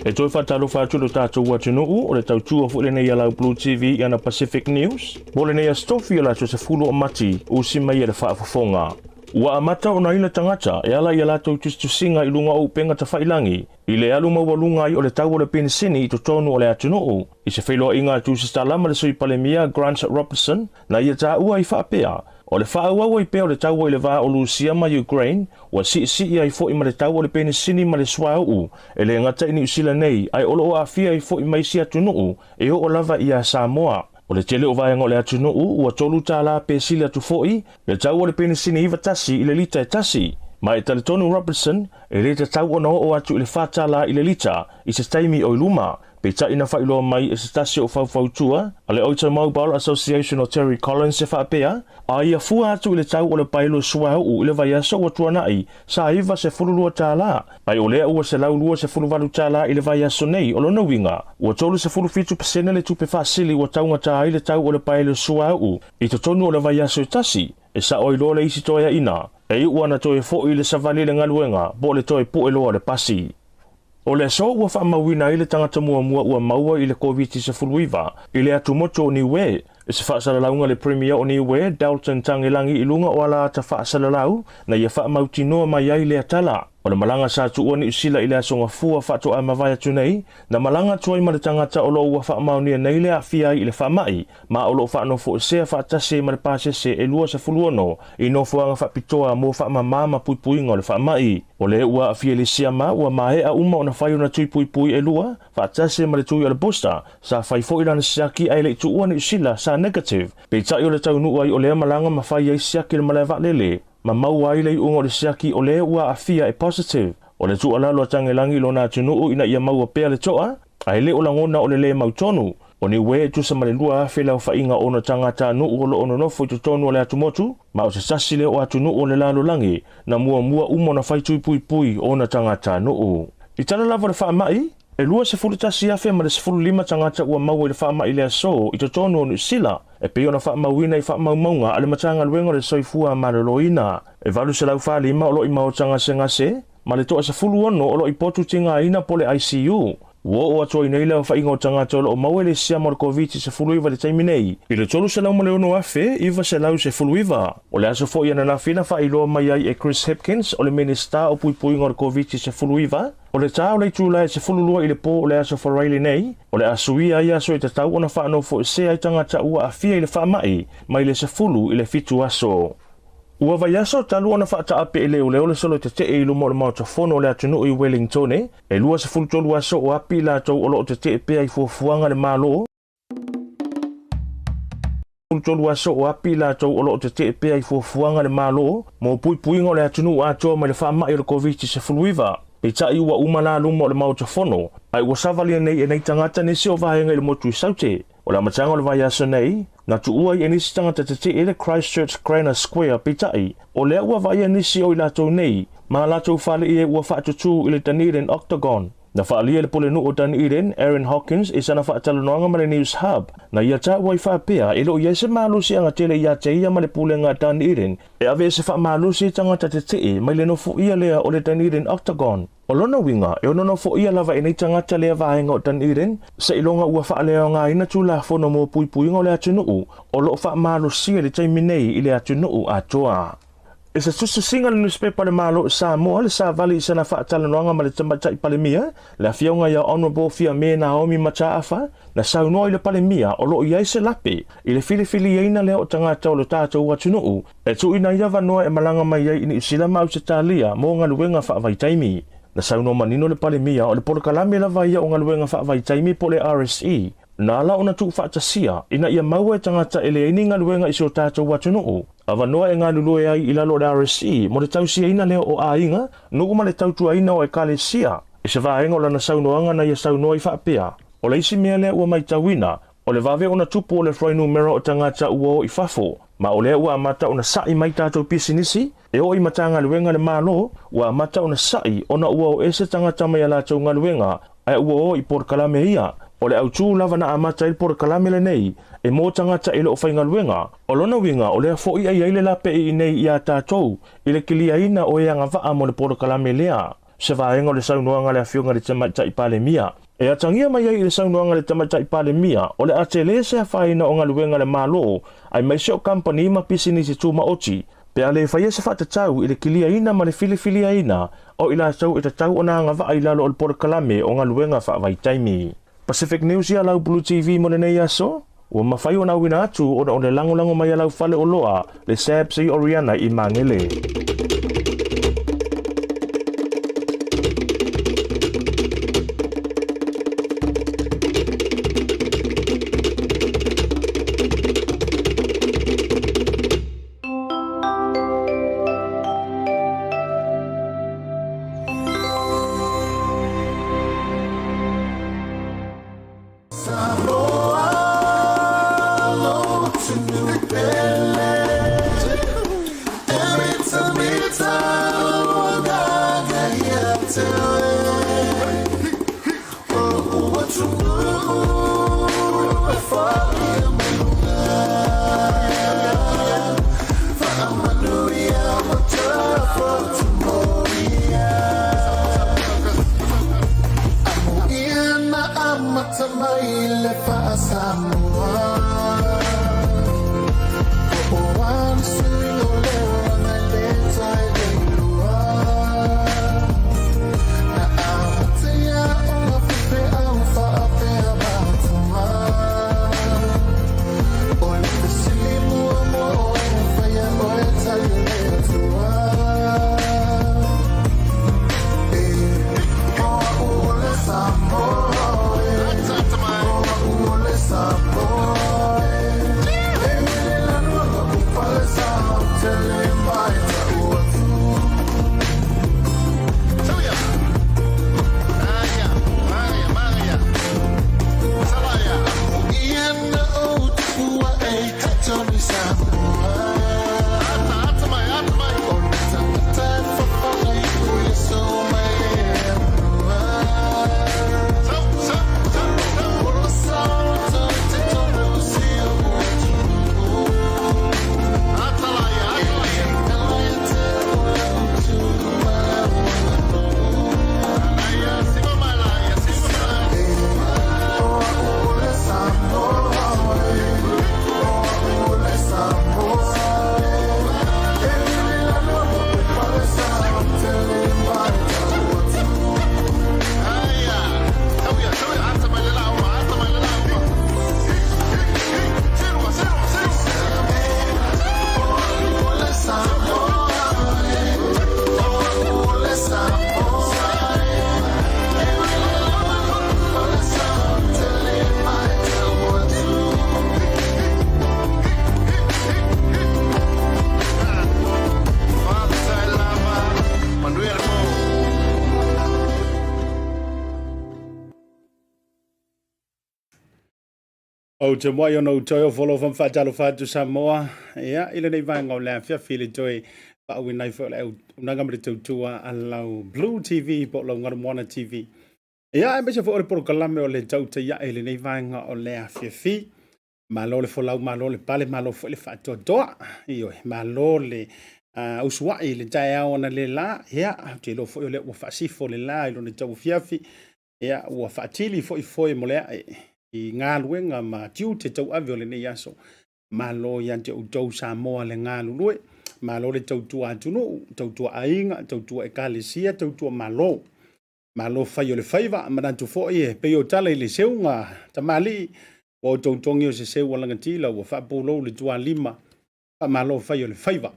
E toe faatalofa atu lo tatou atunuu, o le tautua foi lenei a lau Blue TV i ana Pacific News. Mo lenei aso tofi o le aso 10 o Mati, usi mai e le faafofoga. Ua amata ona ila tagata e ala i a latou tusitusiga i luga o upega tafailangi i le alu maualuga ai o le tau o le penisini i totonu o le atunuu. I se feiloaiga a Tusitala ma le Sui Palemia Grant Robertson, na ia taua ai faapea, o le faaauau ai pea o le taua i le va o Lusia ma Ukraine, ua siisii ai foi ma le tau o le penisini ma le suauu, e le gata i Niu Sila nei, ae o lo o aafia ai foi ma isi atunuu e oo lava iā Samoa. O le tele o vaega o le atunuu ua $3 pe sili atu foi le tau o le penisini 91 i le lita e tasi. Ma e talitonu Robertson, e le tatau ona oo atu i le $4 i le lita i se taimi o i luma. Peitai na faailoa mai e se tasi o faufautua a le Automobile Association o Terry Collins e faapea, a ia fua atu i le tau o le paelo suauu i le vaiaso ua tuanai, sa $92, ae o lea ua $128 i le vaiaso nei, o lona uiga, ua 37% le tupe faasili ua taugata ai le tau o le paelo suauu i totonu o le vaiaso e tasi, e sao ai loa le isi toeaiina, e iu ana toe foi i le savali i le galuega po o le toe pue loa o le pasi. O le aso ua faamauina ai le tagata muamua ua maua i le Koviti-19 i le atumotu o Niue, i se faasalalauga a le Premier o Niue, Dalton Tagelagi i luga o alaata faasalalau na ia faamautinoa mai ai lea tala. O le malaga sa tuua Niu Sila i le aso Gafua faatoa mavae atu nei, na malaga atu ai ma le tagata o lo o ua faamaonia nei le aafia ai i le faamai, ma o lo o faanofoesea faatasi ai ma le pasese e 26 i nofoaga faapitoa mo faamama ma puipuiga o le faamai. O le ua aafia i le siama ua maea uma ona fai ona tui puipui e lua, faatasi ai ma le tui o le booster, sa fai foi lana siaki ae le i tuua Niu Sila sa negative. Peitai o le taunuu ai o lea malaga ma fai ai siaki i le malae vaalele, ma maua ai le iuga o le siaki o le ua aafia e positive. O le tuualalo a Tagelagi i lona atunuu ina ia maua pea le toa, ae le o lagona o le lē mautonu. O Niue e tusa ma le 2,000 le aofaiga o ona tagatanuu o lo o nonofo i totonu o le atumotu, ma o se tasi lea o atunuu o le lalolagi na muamua uma ona fai tui puipui o ona tagatanuu. I tala lava o le faamai, e 21,015 tagata ua maua i le faamai i le aso i totonu o Niu Sila, e pei ona faamauina i faamaumauga a le Matagaluega o le Soifua Maloloina. E 845 o lo o i maota gasegase, ma le toa 16 o lo o i potu tigaina po o le ICU. Ua oo atu ai nei le aofaiga o tagata o lo o maua i le siama o le Koviti-19 i le taimi nei i le 306,919. O le aso foi ananafi na faailoa mai ai e Chris Hipkins o le Minisita o Puipuiga o le Koviti-19, o le ta o le itula e 12 i le po o le aso Faraile nei, o le a suia ai aso e tatau ona faanofoesea ai tagata ua aafia i le faamai mai le 10 i le 7 aso. Ua vaiaso talu ona faataape e leoleo le solo tetee i luma o le Maota Fono o le atunuu i Wellingtone, e 23 aso o api i latou o lo o tetee pea i fuafuaga a le Malo, 23 aso o api i latou o lo o tetee pea i fuafuaga a le Malo mo puipuiga o le atunuu atoa mai le faamai o le Koviti-19. Peitai ua uma la luma o le Maota Fono, ae ua savalia nei e nei tagata nisi o vaega i le motu i Saute. O le amataga o le vaiaso nei, na tuua ai e nisi tagata tetee le Christchurch Cranor Square, peitai, o lea ua vaaia nisi o i latou nei, ma a latou fale i e ua faatutū i le Dunedin Octagon. Na faaalia e le pulenuu o Dunedin, Aaron Hawkins, i sana faatalanoaga ma le News Hub, na ia taua ai faapea e le o i ai se malosiaga tele iā te ia ma le pulega a Dunedin e ave e se faamalosi i tagata tetee mai le nofoia lea o le Dunedin Octagon. O lona uiga, e ono nofoia lava e nei tagata lea vaega o Dunedin, seiloga ua faaleaogaina Tulafono mo puipuiga o le atunuu o lo o faamalosia i le taimi nei i le atunuu atoa. I se tusitusiga a le Nusipepa a le Malo o Samoa, le savali i sana faatalanoaga ma le Tamaitai Palemia, le Afioga ia Honourable Fiame Naomi Mataafa, na saunoa i le Palemia o lo o i ai se lape i le filifiliaina lea o tagata o lo tatou atunuu E tuuina ai avanoa e malaga mai ai i Niu Sila ma Ausetalia mo galuega faavaitaimi. Na saunoa manino le Palemia o le polokalame lava ia o galuega faavaitaimi po o le RSE, na ala ona tuufaatasia ina ia maua e tagata e leai ni galuega i si o tatou atunuu, avanoa e galulue ai i lalo o le RSE mo le tausiaina lea o aiga, nuu ma le tautuaina o ekalesia. I se vaega o lana saunoaga na ia saunoa ai faapea, O le isi mea lea ua maitauina, O le vave ona tupu o le fuainumera o tagata ua o i fafo, ma o lea ua amata ona sa'i mai tatou pisinisi, e oo i Matagaluega a le Malo, ua amata ona sa'i ona ua o ese tagata mai a latou galuega, Ae ua o i polokalame ia. O le autū lava na amata ai le polokalame lenei, e mo tagata e le o faigaluega. O lona uiga, o lea foi e i ai le lape iinei iā tatou i le kiliaina o e agavaa mo le polokalame lea. Se vaega o le saunoaga a le Afioga i le Tamaitai Palemia. E atagia mai ai i le saunoaga a le Tamaitai Palemia, o le a tele se afaina o galuega a le Malo, aemaise o kamupani ma pisinisi tumaoti, pe a le faia se faatatau i le kiliaina ma le filifiliaina o i latou e tatau ona agavaa i lalo o le polokalame o galuega faavaitaimi. Pacific News ia lau Blue TV mo lenei aso, ua mafai ona auina atu ona o le lagolago mai a lau faleoloa, le SABC Oriana i Magele. Ou te moai ona ou toe ofo alofa ma faatalofa atu Samoa. Ia, i lenei vaega o le afiafi i le toe faauiina ai foi o le auaunaga ma le tautua a lau Blue TV po o lau Galumoana TV. Ia, aemaise foi o le polokalame o le Tautai Ae i lenei vaega o le afiafi. Malo le folau, malo le pale, malo foi le faatoatoa. Ioe, malo le usuai i le taeao ona le la. Ia, ou te iloa foi o lea ua faasifo le la i lona tauafiafi. Ia, ua faatili foi foe mo le ae i galuega ma tiute tauave o lenei aso. Malo ia te outou Samoa le galulue, malo le tautua atunuu, tautua aiga, tautua ekalesia, tautua malo. Malo fai o le faiva, manatu foi e pei o tala i le seuga tamalii, ua outou togi o se seu ua lagatila, ua faapulou le tualima, faamalo fai o le faiva.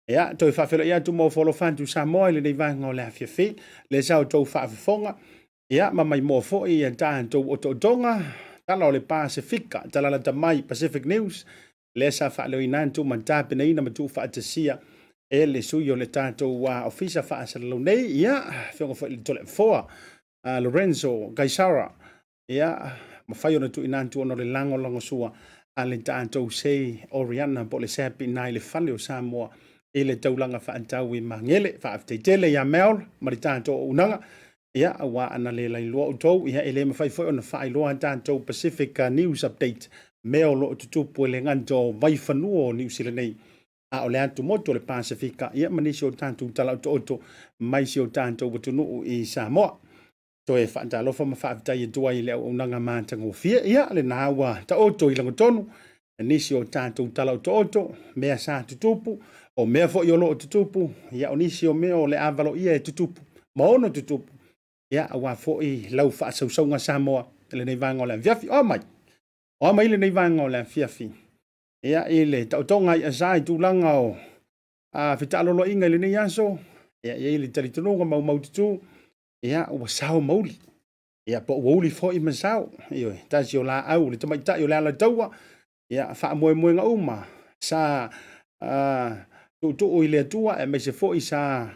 Ia, toe faafeiloai atu ma ofo alofa atu Samoa i lenei vaega o le afiafi, le sa outou faafofoga, ia, ma maimoa foi ia tatou otootoga, tala o le Pasefika, tala lata mai, Pacific News, lea sa faaleoina atu ma tapenaina ma tuufaatasia e le sui o le tatou ofisa faasalalau nei, ia, afioga foi i le Toleafoa, Lorenzo Gaisara, ia, mafai ona tuuina atu ona o le lagolagosua a le tatou sei Oriana po o le Sapi i le fale o Samoa i le taulaga faatau i Magele. Faafetai tele ia Mel ma le tatou auaunaga. Ia, aua ana le lailoa outou, ia e le mafai foi ona faailoa tatou Pacific News Update, mea o lo o tutupu e le gata o vaifanua o Niu Sila nei, a o le atumotu o le Pasefika, ia ma nisi o tatou talaotooto mai si o tatou atunuu i Samoa. Toe faatalofa ma faafetai atu ai i le auaunaga matagofie, ia lena ua taoto i lagotonu nisi o tatou talaotooto, mea sa tutupu, o mea foi o lo o tutupu, ia o nisi o mea o le a valoia e tutupu, ma ono tutupu, ia aua foi lau faasausauga Samoa i lenei vaega o le afiafi. O mai, o mai lenei vaega o le afiafi, ia i le taotoga i asa i tulaga o fetaaloloaiga i lenei aso, ia i ai le talitonuga maumaututu, ia ua sao mauli. Ia po ua uli foi ma sao, ioe, tasi o laau le tamaitai o le Alataua, ia faamoemoega uma sa tuutuu i le Atua aemaise foi sa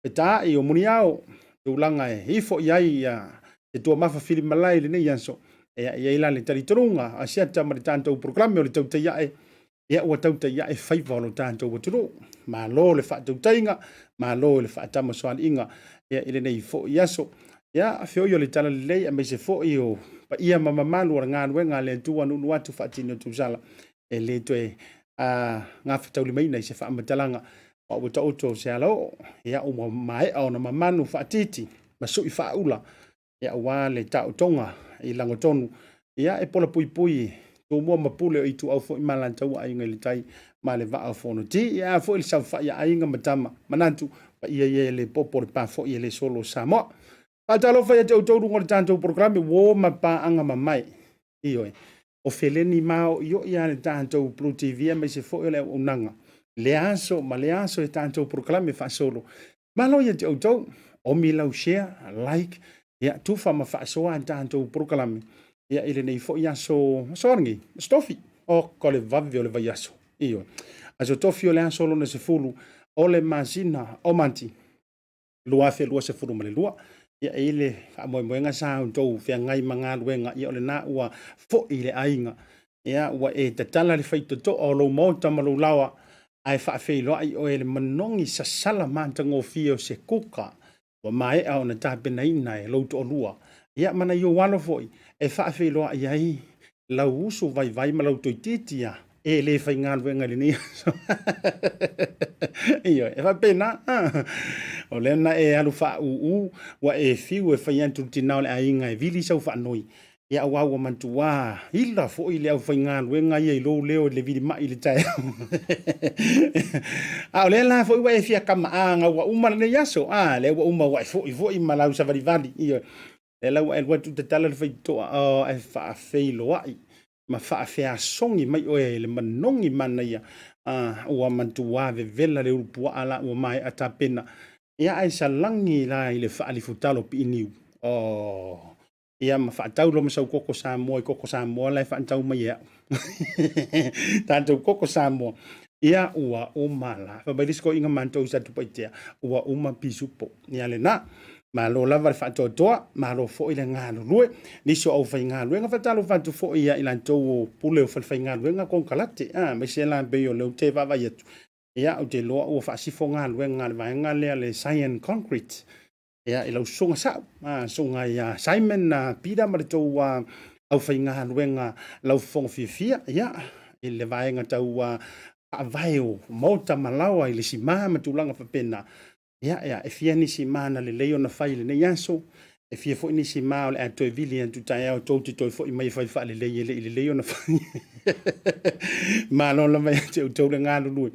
fetaai o muniao tulaga e ifo i ai ia te tuamafa filimalae i lenei aso. Ia i ai la le talitonuga a siata ma le tatou polokalame o le tautai ae, ia ua tautai ae faiva o lo tatou atunuu. Malo le faatautaiga, malo le faatamasoaliiga ia i lenei foi aso. Ia afio o le talalelei aemaise foi o paia ma mamalu o le galuega a le Atua nuunuu atu faatino tusala e le toe gafataulimaina i se faamatalaga wa ua taoto se alaoo, ia ua maea ona mamanu faatiti ma sui faaula ia aua le taotoga i lagotonu, ia e pola puipui tumua ma pule o ituau foi ma latou aiga i le tai ma le vaa o Fonoti, ia a foi le saofai a aiga ma tama manatu paia ia e le popo le pa foi e le solo Samoa. Faatalofa ia te outou luga o le tatou polokalame uo ma paaga mamae. Ioe, o feleni ma o i o le tatou Blue TV aemaise foi o le auaunaga le aso ma le aso e tatou polokalame faasolo. Malo ia te outou, omi lau share, like, ia tufa ma faasoa tatou polokalame ia i lenei foi aso, aso angi, aso tofi, o ko le vave o le vaiaso. Ioe, aso tofi o le aso lona 10 o le masina o Mati 2022. Ia e i le faamoemoega sa outou feagai ma galuega, ia o lena ua foi le aiga, ia ua e tatala le faitotoa o lou maota ma lou laoa, ae faafeiloai oe le manogi sasala matagofie o se kuka ua maea ona tapenaina e lou toalua, ia ma nai ou alo foi e faafeiloai ai lau usu vaivai ma lau toeitiiti ia e le faigaluega i lenei aso. Ioe, e faapena. O lea na e alu faauu ua e fiu e fai atu le tina o le aiga e vili sau faanoi, ia aua ua matua ila foi le aufaigaluega ia i lou leo i le vilima'i i le taeao. A o lea la foi ua e fia kamaaga ua uma lenei aso, lea ua uma ua e foi foi ma lau savalivali. Ioe, lea la ua e alu atu tatala le faitotoa, ae faafeiloai ma faafeasogi mai oe i le manogi manaia, ua matua vevela le ulupuaa la ua maea tapena, ia ae salagi la i le faalifutalo piiniu. Ia ma faatau lo ma sau koko Samoa i koko Samoa la e faatau mai e au. Tatou koko Samoa. Ia ua uma la. Fa mai le inga matou sa tupaitea. Ua uma pisupo. Ia le na. Malo lava le faatoatoa, malo foi le galulue. Nisi o aufaigaluega faatalofa atu foi ia i latou o pule o falefaigaluega konekarate. Aemaise la pei o lea ou te vaavaai atu. Ia ou te iloa ua faasifo galuega a le vaega lea le Cyan Concrete. Ia i lau susuga sau, susuga ia Simon Peter ma le tou aufaigaluega lau fofoga fiafia, ia i le vaega tau faavae o maota ma laoa i le sima ma tulaga faapena. Ia, ia, e fia nisi ma na lelei ona fai i lenei aso, e fia foi nisi ma o le a toe vili atu taeao tou te toe foi mai e fai faalelei e le i lelei ona fai. Malo lava ia te outou le galulue.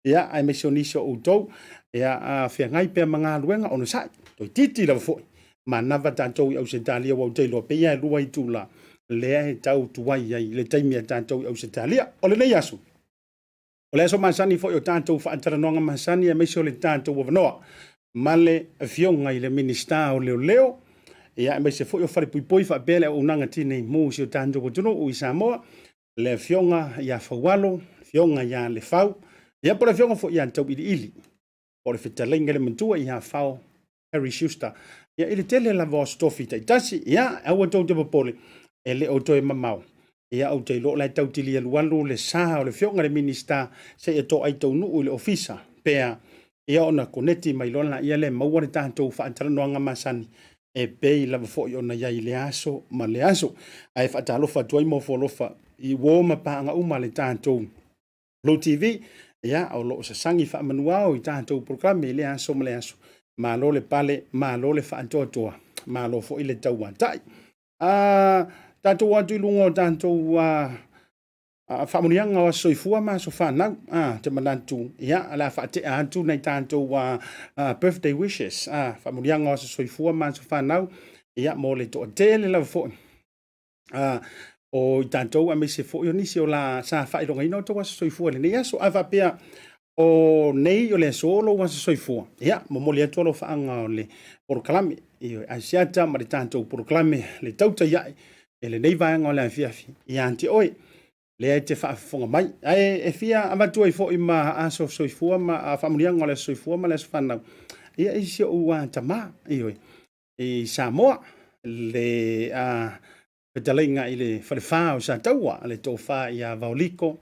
Ia, aemaise o nisi o outou, ia, feagai pea ma galuega onosai, toeitiiti lava foi, manava tatou i Ausetalia ua ou te iloa pei e 2 itula, lea e tau tuai ai le taimi a tatou i Ausetalia. O lenei aso, o le aso masani foi o tatou faatalanoaga masani, aemaise o le tatou avanoa ma le afioga i le Minisita o Leoleo, ia, aemaise foi o Falepuipui faapea le auaunaga tinei mu i si o tatou atunuu i Samoa, le afioga ia Faualo, afioga ia Lefau, ia po le afioga foi ia Tauiliili, po le fetalaiga le matua ia Fao Harry Schuster. Ia i le tele lava o aso tofi taitasi, ia aua tou te popole, e le o toe mamao. Ia ou te iloa la e tautili alualu le sa o le afioga i le Minisita seia toai taunuu i le ofisa pea, ia ona koneti mai loa la ia le maua le tatou faatalanoaga masani. e pei lava foi ona i ai i lea aso ma lea aso. Ae faatalofa atu ai ma ofo alofa i uo ma paaga uma a le tatou Blue TV, ia, o lo o sasagi faamanuao i tatou polokalame i lea aso ma lea aso. Malo le pale, malo le faatoatoa, malo foi le tauatai. A tatou atu i luga o tatou faamanuiaga o aso soifua ma aso fanau, a te manatu, ia, o le a faatea atu nai tatou birthday wishes, faamanuiaga o aso soifua ma aso fanau, ia, mo le toatele lava foi o i tatou aemaise foi o nisi o la sa faailogaina o outou aso soifua i lenei aso. A faapea o nei o le aso lou aso soifua, ia, momoli atu alofaaga o le polokalame i Asiata ma le tatou polokalame le tautai ae i lenei vaega o le afiafi ia te oe lea e te faafofoga mai. Ae e fia avatu ai foi ma aso soifua ma faamanuiaga o le aso soifua ma le aso fanau, ia, i si ou tamā, ioe, i Samoa, le fetalaiga i le falefa o Sataua, le tofa ia Vaoliko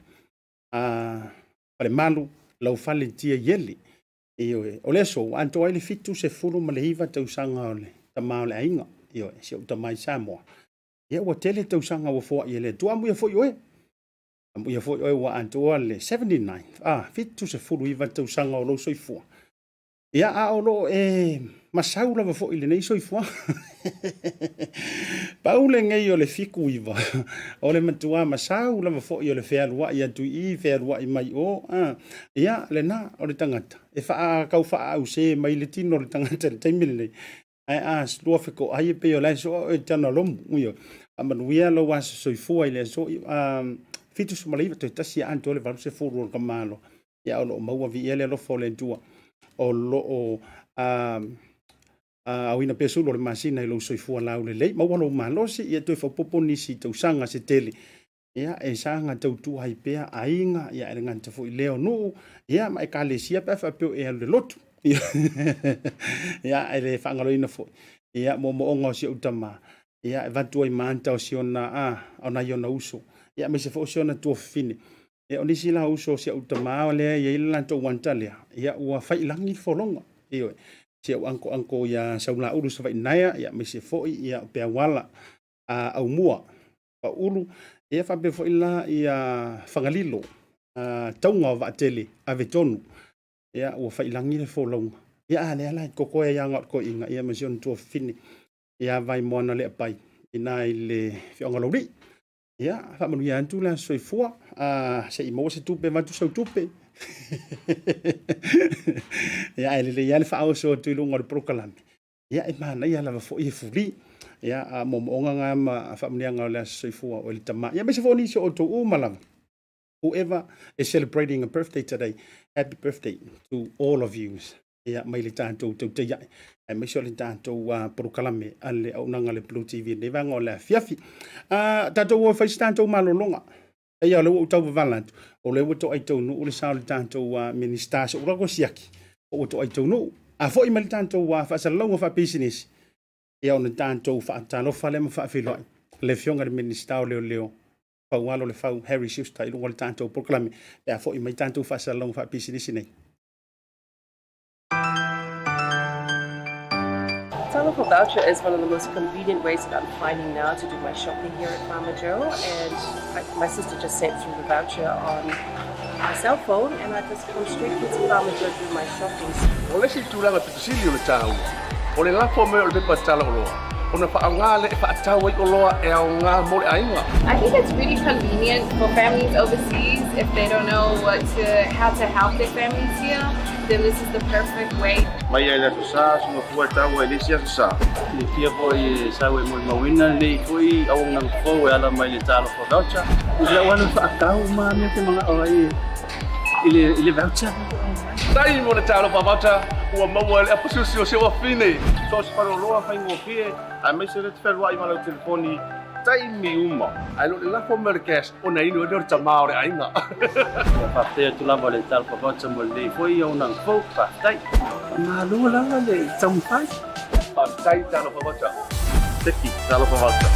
Falemalu Laufale Tia Ieli. Ioe, o le aso ua atoa ai le 79 tausaga o le tama o le aiga, ioe, si ou tama i Samoa. Ia, ua tele tausaga ua foai e le Atua. Amuia foi oe, amuia foi oe ua atoa le 79, 79 tausaga o lou soifua. Ia, a o lo o e masau lava foi i lenei soifuaga. Pau lenei o le 79, o le matua masau lava foi o le fealuai atu i i, fealuai mai o. Ia, lena, o le tagata, e tau faaaause mai le tino o le tagata i le taimi lenei. Ae a lua fetoai e pei o la e soa oe tana lomu. Io, faamanuia lou aso soifua i le aso 79 toe tasi a atoa le 80 o le tamalo. Ia, o lo o maua viia le alofa o le Atua o lo o aoina pea sulu o le masina i lou soifua laulelei. Maua lou malosi, ia toe faaopoopo nisi tausaga se tele. Ia, e saga tautua ai pea aiga, ia, e le gata foi i lea o nuu, ia, ma ekalesia pe a faapea o e alu i le lotu. Ia, e le faagaloina foi, ia, moomooga o si ou tama, ia, e avatu ai ma ata o si ona, o nai ona uso, ia, aemaise foi o si ona tuafafine. Ia, o nisi la uso o si au tama o lea e i ai le latou ata lea, ia, ua faiilagi le folauga. Ioe, si au uncle ia Saulaulu Savainaea, ia, aemaise foi ia Peauala Aumua Paulu, ia, faapea foi la ia Fagalilo Tauga o Vaatele Avetonu, ia, ua faiilagi le folauga. Ia, a lea la e totoe ai lava na o le toeaina, ia, ma si ona tuafafine ia Vaimoana Leapai i ina i le afioaga o Laulii. Ia, faamanuia atu le aso soifua, se i maua se tupe, avatu sau tupe. Ia, ae lelei lava le faaoso atu i luga o le polokalame. Ia, e manaia lava foi e fuli. Ia, a moomooga na ma faamanuiaga o le aso soifua o le tama. Ia, aemaise foi o nisi o outou uma lava. Whoever is celebrating a birthday today, happy birthday to all of you. Ia, mai le tatou tautai ae, aemaise o le tatou polokalame a le auaunaga a le Blue TV i lenei vaega o le afiafi. Tatou o e fai se tatou malologa. Eia, o lea ua ou tau vavala atu, o lea ua toai taunuu le sao o le tatou Minisita se ula koe siaki, po ua toai taunuu. A foi mai le tatou faasalalauga faapisinisi, ia ona tatou faatalofa lea ma faafeiloai le Afioga i le Minisita o Leoleo, Faualo Lefau Harry Schuster i luga o le tatou polokalame pe a foi mai tatou faasalalauga faapisinisi nei. Talofa voucher is one of the most convenient ways that I'm finding now to do my shopping here at Farmer Joe, and my sister just sent through the voucher on my cell phone, and I just come straight here to Farmer Joe to do my shopping. O le isi tulaga pito sili o le taua, o le lafo mai o le pepa tala oloa, ona faaaoga lea e faatau ai oloa e aoga mo le aiga. I think it's really convenient for families overseas if they don't know what to, how to help their families here, then this is the perfect way. Mai ai le Aso Sa, suga fua e taua i le isi Aso Sa. Silafia foi e sau e molimauina lenei foi auaunaga fou e ala mai le Talofa Voucher. I lau alu faatau ma mea te manao ai i le voucher. Tai mo le Talofa Voucher ua maua e le apasiosi o si ou afine. So o se faleoloa faigofie aemaise le te fealuai ma lau telefoni taimi uma. Ae lo le lafo mai o le cash ona inu ai lea o le tama o le aiga. Ia faafetai atu lava le Talofa Voucher mo lenei foi auaunaga fou. Faafetai. Faamalo lava le taumafai. Faafetai Talofa Voucher. Seki Talofa Voucher.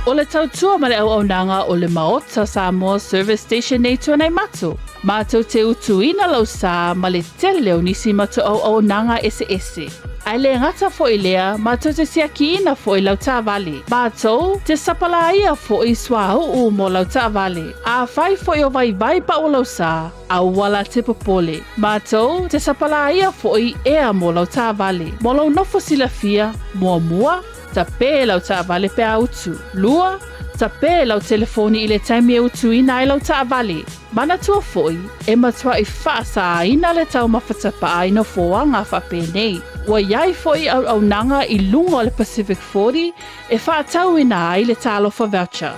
O le tautua ma le auaunaga o le Maota Samoa Service Station nei Tuanai Matu. Matou te utuina lau sa ma le tele o nisi matou auaunaga eseese. Ae le gata foi i lea, matou te siakiina foi lau taavale. Matou te sapalaia foi suauu mo lau taavale. Afai foi o vaivai pau lau sa, aua la te popole. Matou te sapalaia foi ea mo lau taavale. Mo lou nofo silafia, muamua, Tape lau taavale pe a utu. 2, Tape lau telefoni i le taimi e utuina ai lau taavale. Manatua foi, e matuai faasāina le taumafa tapaa i nofoaga faapenei. Ua i ai foi auaunaga i luga o le Pacific 40 e faatauina ai le Talofa Voucher.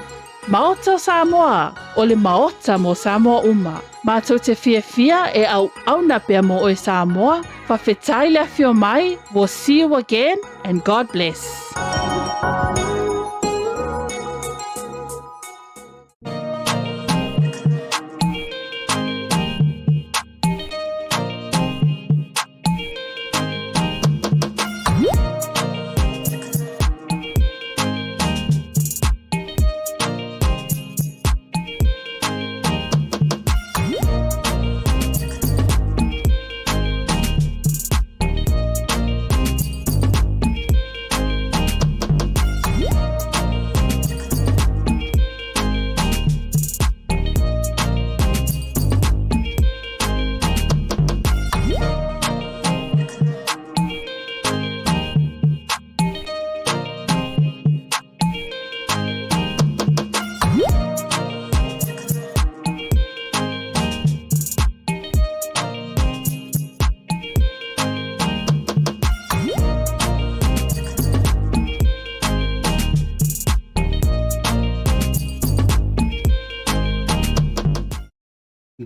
Maota o Samoa, o le Maota mo Samoa uma. Matou te fiafia e auauna pea mo oe Samoa, fafetai le afio mai, we'll see you again and God bless.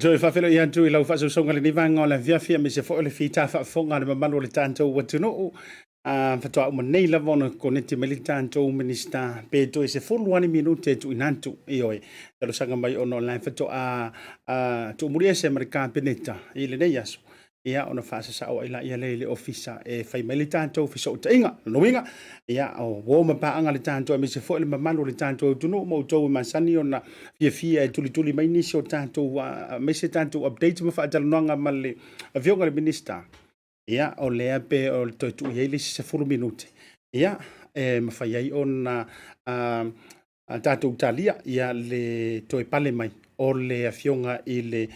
Toe faafeiloai atu i lau faasausauga lenei vaega o le afiafi aemaise foi o le fita faafofoga a le mamalu o le tatou atunuu. Faatoa uma nei lava ona koneti mai le tatou Minista pe toe 10 lava ni minute e tuuina atu. Ioe, talosaga mai ona o la e faatoa tuumuli ese ma le Kapeneta i lenei aso. Ia, ona faasasao ai laia lea i le ofisa e fai mai le tatou fesootaiga. Lona uiga, ia, o uo ma paaga le tatou aemaise foi le mamalu o le tatou atunuu ma outou e masani ona fiafia e tulituli mai nisi o tatou, aemaise tatou update ma faatalanoaga ma le Afioga i le Minisita. Ia, o lea pe o le toe tuu i ai le isi 10 minute, ia, e mafai ai ona tatou talia ia le toe pale mai o le Afioga i le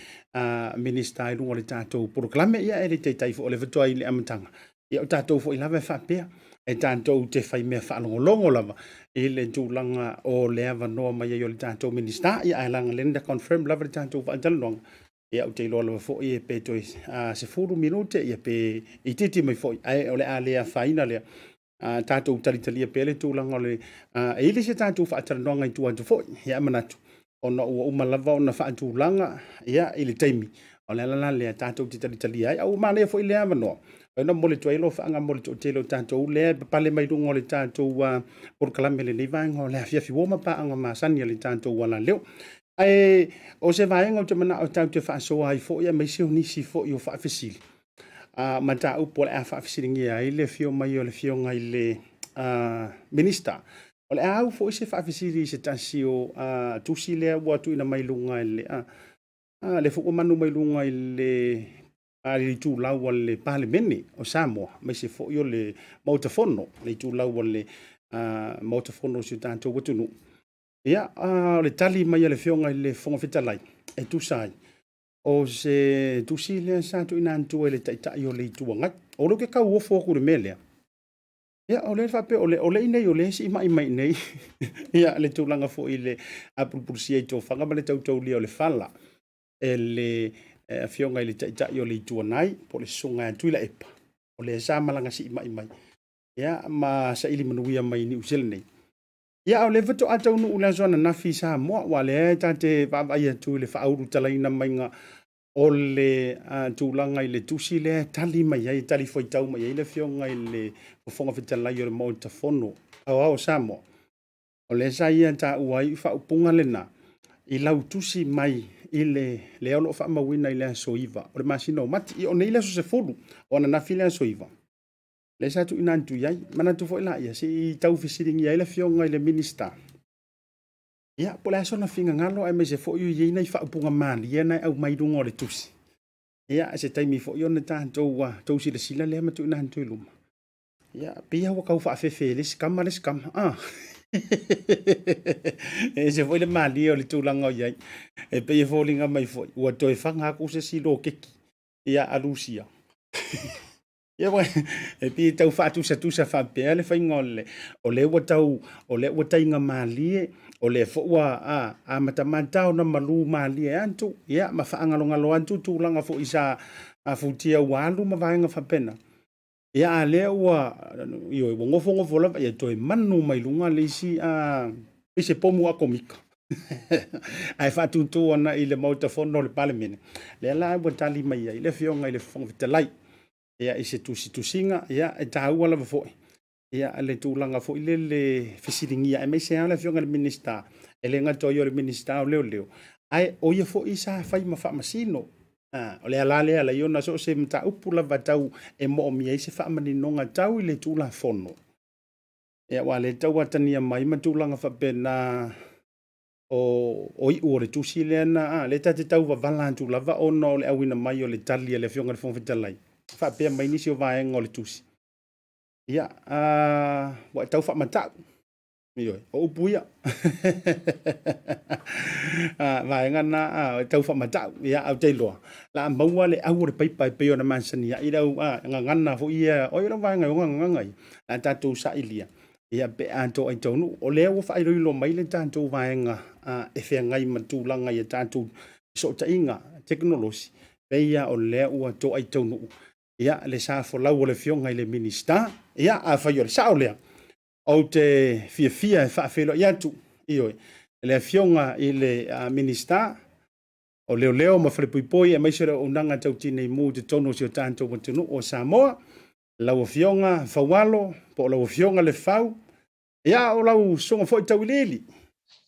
Minisita i luga o le tatou polokalame. Ia, e le taitai foi o le faatoa i le amataga. Ia, o tatou foi lava e faapea, e tatou te fai mea faalogologo lava i le tulaga o le avanoa mai ai o le tatou Minisita. Ia, ae leaga o lea na confirm lava le tatou faatalanoaga, ia ou te iloa lava foi e pe toe 10 minute ia pe itiiti mai foi, ae o le a le afaina lea. Tatou talitalia pea le tulaga o le e i ai le isi tatou faatalanoaga i tua atu foi. Ia, manatu ona ua uma lava ona faatulaga ia i le taimi o le ala la lea tatou te talitalia ai. A ua manaia foi lea avanoa ona momoli atu ai alofaaga mo le toatele o tatou lea e papale mai luga o le tatou polokalame lenei vaega o le afiafi uo ma paaga masani a le tatou alaleo. Ae o se vaega ou te manao tatou te faasoa ai foi aemaise o nisi foi o faafesili mataupu o le a faafesiligia ai le afio mai o le Afioga i le Minista. O le a au foi se faafesili i se tasi o tusi lea ua tuuina mai luga i le le foi ua manu mai luga i le le itulau a le Palemene o Samoa, aemaise foi o le Maota Fono, le itulau a le Maota Fono o si o tatou atunuu. Ia, o le tali mai a le Afioga i le Fofoga Fetalai e tusa ai o se tusi lea sa tuuina atu e le Taitai o le Itu Agai. O lea ou te tau ofo atu i le mea lea. Ia, o lea faapea, o le, o le i nei, o lea e siimai mai nei, ia, le tulaga foi i le apulupulusia i tofaga ma le tautaulia o le fala e le Afioga i le Taitai o le Itu Agai, po o le Susuga ia Tuilaepa, o lea sa malaga siimai mai, ia, ma saili manuia mai Niu Sila nei. Ia, a o lea faatoa taunuu i le aso ananafi i Samoa, aua o lea ta te vaavaai atu i le faaulutalaina maiga o le tulaga i le tusi lea e tali mai ai, e tali fuaitau mai ai le Afioga i le Fofoga Fetalai o le Maota Fono Aoao o Samoa. O lea sa ia taua ai faaupuga lena i lau tusi mai i le lea o lo o faamauina i le aso 9 o le masina o Mati. Ia, o nei le aso 10, o ananafi le aso 9. Lea sa tuuina atu i ai. Manatu foi laia, se i tau fesiligia ai le Afioga i le Minisita. Ia, po o le a sona finagalo aemaise foi o i ai nai faaupuga malie na e aumai i luga o le tusi. Ia, se taimi foi ona tatou tou silasila lea ma tuuina atu i luma. Ia, pei lava ua tau faafefe e le isi kama le isi kama. Ah. E ese foi le malie o le tulaga o i ai. E pei e foliga mai foi, ua toe faga aku se isi loketi ia a Lusia. Ia ua, e pei e tau faatusatusa faapea le faiga o le, o lea ua tau, o lea ua taiga malie, o lea foi ua a, amatamata ona malu malie atu, ia ma faagalogalo atu tulaga foi sa futia ua alu ma vaega faapena. Ia a lea ua, ioe, ua nofonofo lava, ia toe manu mai luga le isi a, pei se pomu atomika. Ae faatūtū ana i le Maota Fono o le Palemene. Lea la ua tali mai ai le Afioga i le Fofoga Fetalai ia, i se tusitusiga, ia, e taua lava foi ia, le tulaga foi lele fesiligia, aemaise lava le Afioga i le Minisita, e le gata o ia o le Minisita o Leoleo, ae o ia foi sa fai ma faamasino. A, o le ala lea la ona so o se mataupu lava tau e moomia ai se faamaninoga tau i le Tulafono. Ia, aua o lea e tau atagia mai ma tulaga faapena o, o iu o le tusi lea na, a, lea ta te tau vavala atu lava ona o le auina mai o le tali a le Afioga i le Fofoga Fetalai, faapea mai nisi o vaega o le tusi. Ia, a, ua e tau faamatau. Ioe, o upu ia. A, vaega na, a, e tau faamatau. Ia, ae ou te iloa, la a maua le au o le paipa e pei ona masani ai le au, a, gagana foi ia, oi o lau vaega e oga gagana ia, la a tatou sailia, ia pe a toai taunuu. O lea ua faailoilo mai le tatou vaega a, e feagai ma tulaga i a tatou fesootaiga tekonolosi, pei lava o lea ua toai taunuu ia le sa folau o le Afioga i le Minisita. Ia, afai o le sao lea, Ou te fiafia e faafeiloai atu, ioe, le Afioga i le Minisita o Leoleo ma Falepuipui aemaise o le auaunaga tau tinei mu i totonu o si o tatou atunuu o Samoa, lau Afioga Faualo, po o lau Afioga Lefau, ia o lau susuga foi Tauiliili,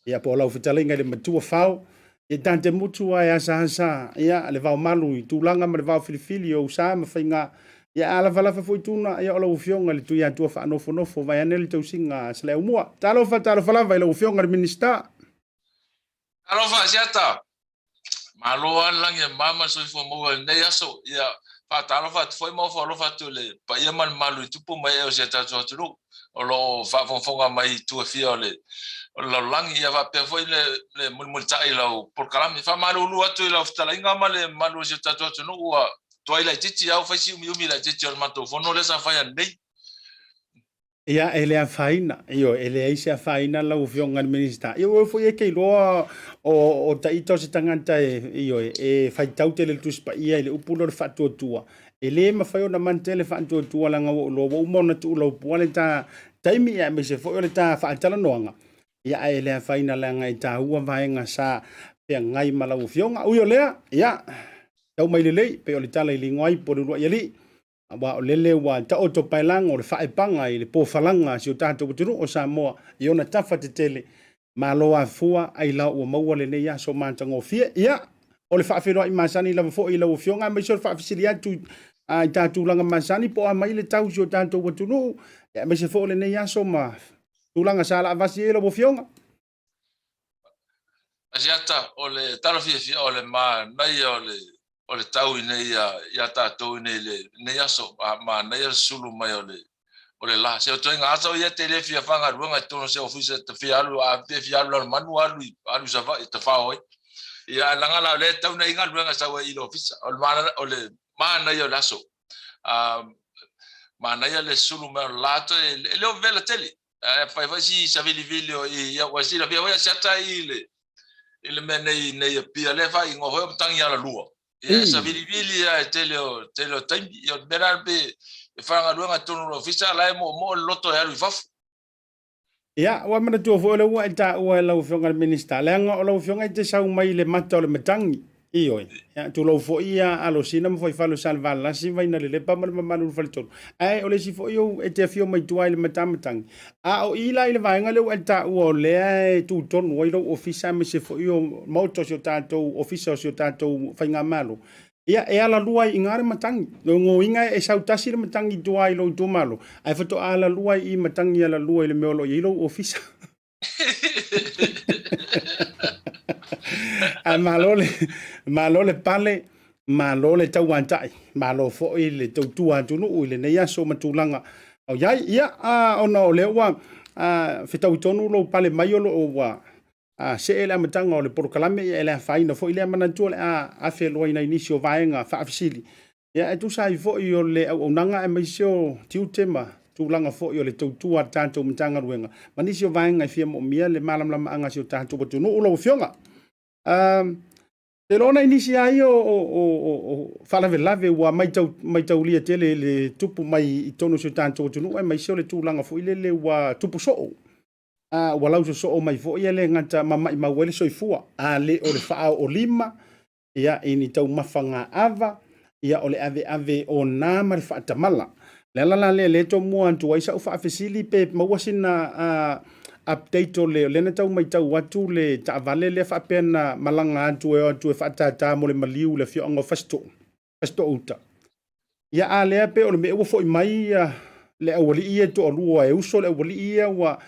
ia po o lau fetalaiga i le Matua Fao, ia ta te mutu a e asaasa ia le vaomalu i tulaga ma le vaofilifili o usa ma faiga, ia a lafalafa foi tuna, ia o lau Afioga i le Tuiatua faanofonofo vaeane le tausiga a Saleaaumua. Talofa, talofa lava i lau Afioga i le Minisita. Talofa Asiata, Malo lava le lagi e mama le soifua maua i lenei aso. Ia, faatalofa atu foi ma ofo alofa atu i le paia ma le mamalu i tupu ma ee o si a tatou atunuu o lo o faafogafoga mai i itu e fia o le lalolagi. Ia faapea foi le le mulimulitai i lau polokalame. Faamalulu atu i lau fetalaiga ma le mamalu o si o tatou atunuu ua tuai laitiiti a ua fai si umiumi laitiiti o le matou fono lea sa fai ananei. Ia, e le afaina, ioe, e leai se afaina lau Afioga i le Minisita. Ia, o oe foi e te iloa o, o Taita o se tagata e, ioe, e faitau tele i le Tusi Paia i le upu lea o le faatuatua. E le mafai ona mante le faatuatua leaga ua ou iloa ua uma ona tuulaupua le ta taimi aemaise foi o le ta faatalanoaga. Ia, ae e le afaina leaga e taua vaega sa feagai ma lau Afioga. Ui o lea, ia, tau mai lelei, pei o le tala i Ligoai po o le uluai alii. Aua o lele ua taoto paelago le faaepaga i le pofalaga a si o tatou atunuu o Samoa i ona tafa tetele, malo afua ailao ua maua lenei aso matagofie. Ia, o le faafeiloai masani lava foi i lau Afioga aemaise o le faafesili atu i ta tulaga masani po o a mai le tau i si o tatou atunuu, aemaise foi o lenei aso ma tulaga sa laavasi ai lau Afioga. Asiata, o le tala fiafia o le manaia o le o le tau i nei ia tatou i nei le nei aso, a manaia le sulu mai o le o le la. Se o toenga asa o ia te le fia fagaluega i totonu o se ofisa te fia alu a pe fia alu Lalomanu alu i alu i Savaii te fao ai. Ia ae laga la o lea e tau nei galuega sau ai i le ofisa. O le mana o le manaia o le aso. A manaia le sulu mai o le la toe e le o vela tele. Ae fai foi si savilivili o i ia ua silafia foi Asiata i le i le mea nei nei Apia lea faaigoa foi o Matagi Alalua. Ia e savilivili lava i tele o tele o taimi. Ia o le mea lena pe e faigaluega i totonu o le ofisa a la e moomoo le loto e alu i fafo. Ia, ua manatua foi o lea ua e taua e lau Afioga i le Minisita, leaga o lau Afioga e te sau mai i le mata o le matagi. Ioe. Ia, tulou foi ia Alosina ma Fuaifale o Salevalasi, Vainalelepa ma le mamalu o le Faletolu. Ae o le isi foi ou e te afio mai tua i le matamatagi. A o i la i le vaega lea ua e taua o lea e tu tonu ai lou ofisa aemaise foi o maota o si o tatou ofisa o si o tatou faigamalo, ia e alalua ai i ina le matagi. Lona uiga e sau tasi le matagi i tua i lou itumalo, ae faatoa alalua ai i matagi alalua i le mea o lo o i ai lou ofisa. Ae malo le, malo le pale, malo le tauantai, malo foi le tautua atunuu i lenei aso ma tulaga o i ai. Ia, ona o lea ua fetaui tonu lou pale mai o lo o ua see le amataga o le polokalame, ia e le afaina foi lea manatua o le a afeloaina i nisi o vaega faafesili. Ia e tusa ai foi o le auaunaga aemaise o tiute ma tulaga foi o le tautua a le tatou Matagaluega ma nisi o vaega e fia moomia le malamalamaaga a si o tatou atunuu lau Afioga. Seiloga i nisi lava ia o faalavelave ua maitaulia tele i le tupu mai i totonu o si o tatou atunuu aemaise o le tulaga foi lele ua tupu soo. Ua lausosoo mai foi e le gata ma maimau ai le soifua, a le o le faaoolima ia, i ni taumafa gaava, ia, o le aveave ona ma le faatamala. O le ala la lea lea e tomua atu ai sau faafesili pe maua sina update o le lea na tau matau atu le taavale lea faapea na malaga atu e o atu e faatātā mo le maliu i le afioaga o Fasitoo, Fasitoo uta. Ia a lea pe o le mea ua foi mai le aualii ia e toalua e uso le aualii ia ua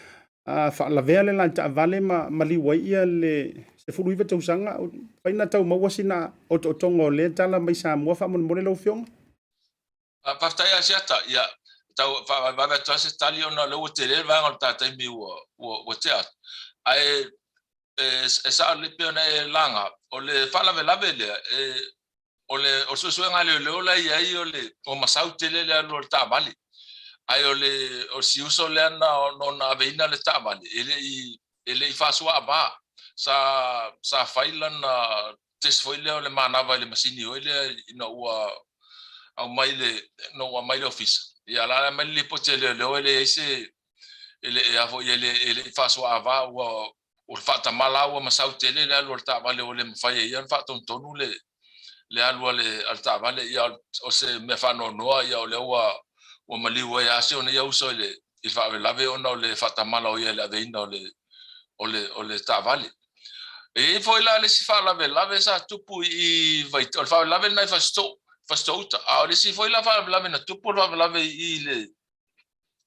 faalavea le la taavale ma maliu ai ia le 19 tausaga. Fai na tau maua sina otootoga o lea tala mai Samoa faamolemole lau Afioga. Faafetai Asiata. Ia, tau faavavevave atu lava se tali ona o lea ua tele le vaega o le ta taimi ua tea atu. Ae e sao lelei pei ona e laga, o le faalavelave lea, e, o le o le suesuega a leoleo la e i ai o le ua masau tele le alu a le taavale. Ae o le o si uso lea na ona aveina le taavale e le i e le i faasuaava. Sa fai lana test foi lea o le manava i le masini foi lea ina ua aumai le ina ua aumai le ofisa. Ia la aumai le lipoti a leoleo e leai se e le a foi e le i faasuaava ua o le faatamala ua masau tele le alu a le taavale ua le mafai e ia ona faatonutonu le le alu a le a le taavale. Ia o se mea faanoanoa ia o lea ua ua maliu ai lava si ona ia uso i le i le faalavelave ona o le faatamala o ia i le aveina o le o le o le taavale. E i ai foi la le isi faalavelave sa tupu i Vaitele, o le faalavelave lena i Fasitoo, Fasitoo uta, a o le isi foi la faalavelave na tupu o le faalavelave i le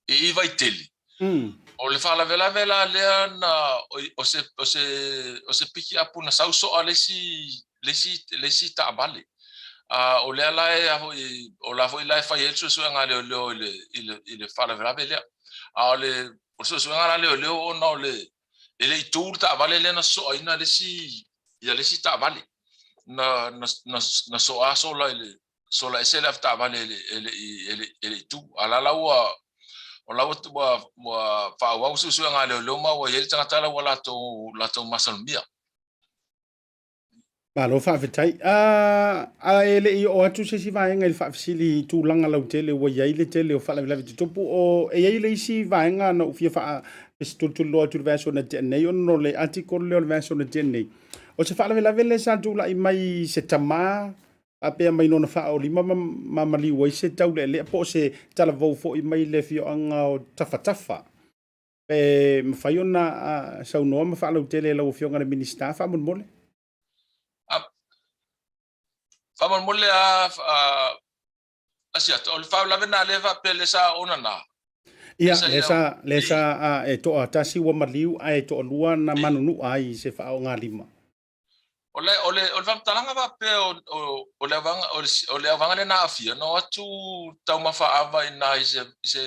i Vaitele. O le faalavelave la lea na o se o se o se pikiapu na sau soa le isi le isi le isi taavale. A o lea la e a foi o la foi la e fai ai le suesuega a leoleo i le i le i le faalavelave lea. A o le o le suesuega la a leoleo ona o le e le i tu le taavale lea na soaina le isi ia le isi taavale. Na na na na soa sola i le sola ese le avetaavale e le e le i e le e le i tu. A la la ua o la ua ua ua faaauau suesuega a leoleo ma ua i ai le tagata la ua latou latou masalomia. Malo faafetai. A e le i oo atu se isi vaega i le faafesili i tulaga lautele ua i ai le tele o faalavelave tutupu, o e i ai le isi vaega na ou fia faafesitulituliloa atu i le vaiaso na tea nei ona o le article lea o le vaiaso na tea nei. O se faalavelave lea sa tulai mai i se tama faapea mai lona faaolima ma maliu ai se taulealea po o se talavou foi mai le afioaga o Tafatafa. Pe mafai ona saunoa ma faalautele e lau Afioga i le Minisita faamolemole? Faamolemole a Asiata, o le faalavelave lena lea faapea lea sa ona na. Ia, lea sa, lea sa e toatasi ua maliu ae toalua na manunua ai i se faaaogalima. O le, o le, o le faamatalaga faapea o, o, o le auvaega, o le, o le auvaega lea na aafia, na o atu taumafa ava i ina i se, i se,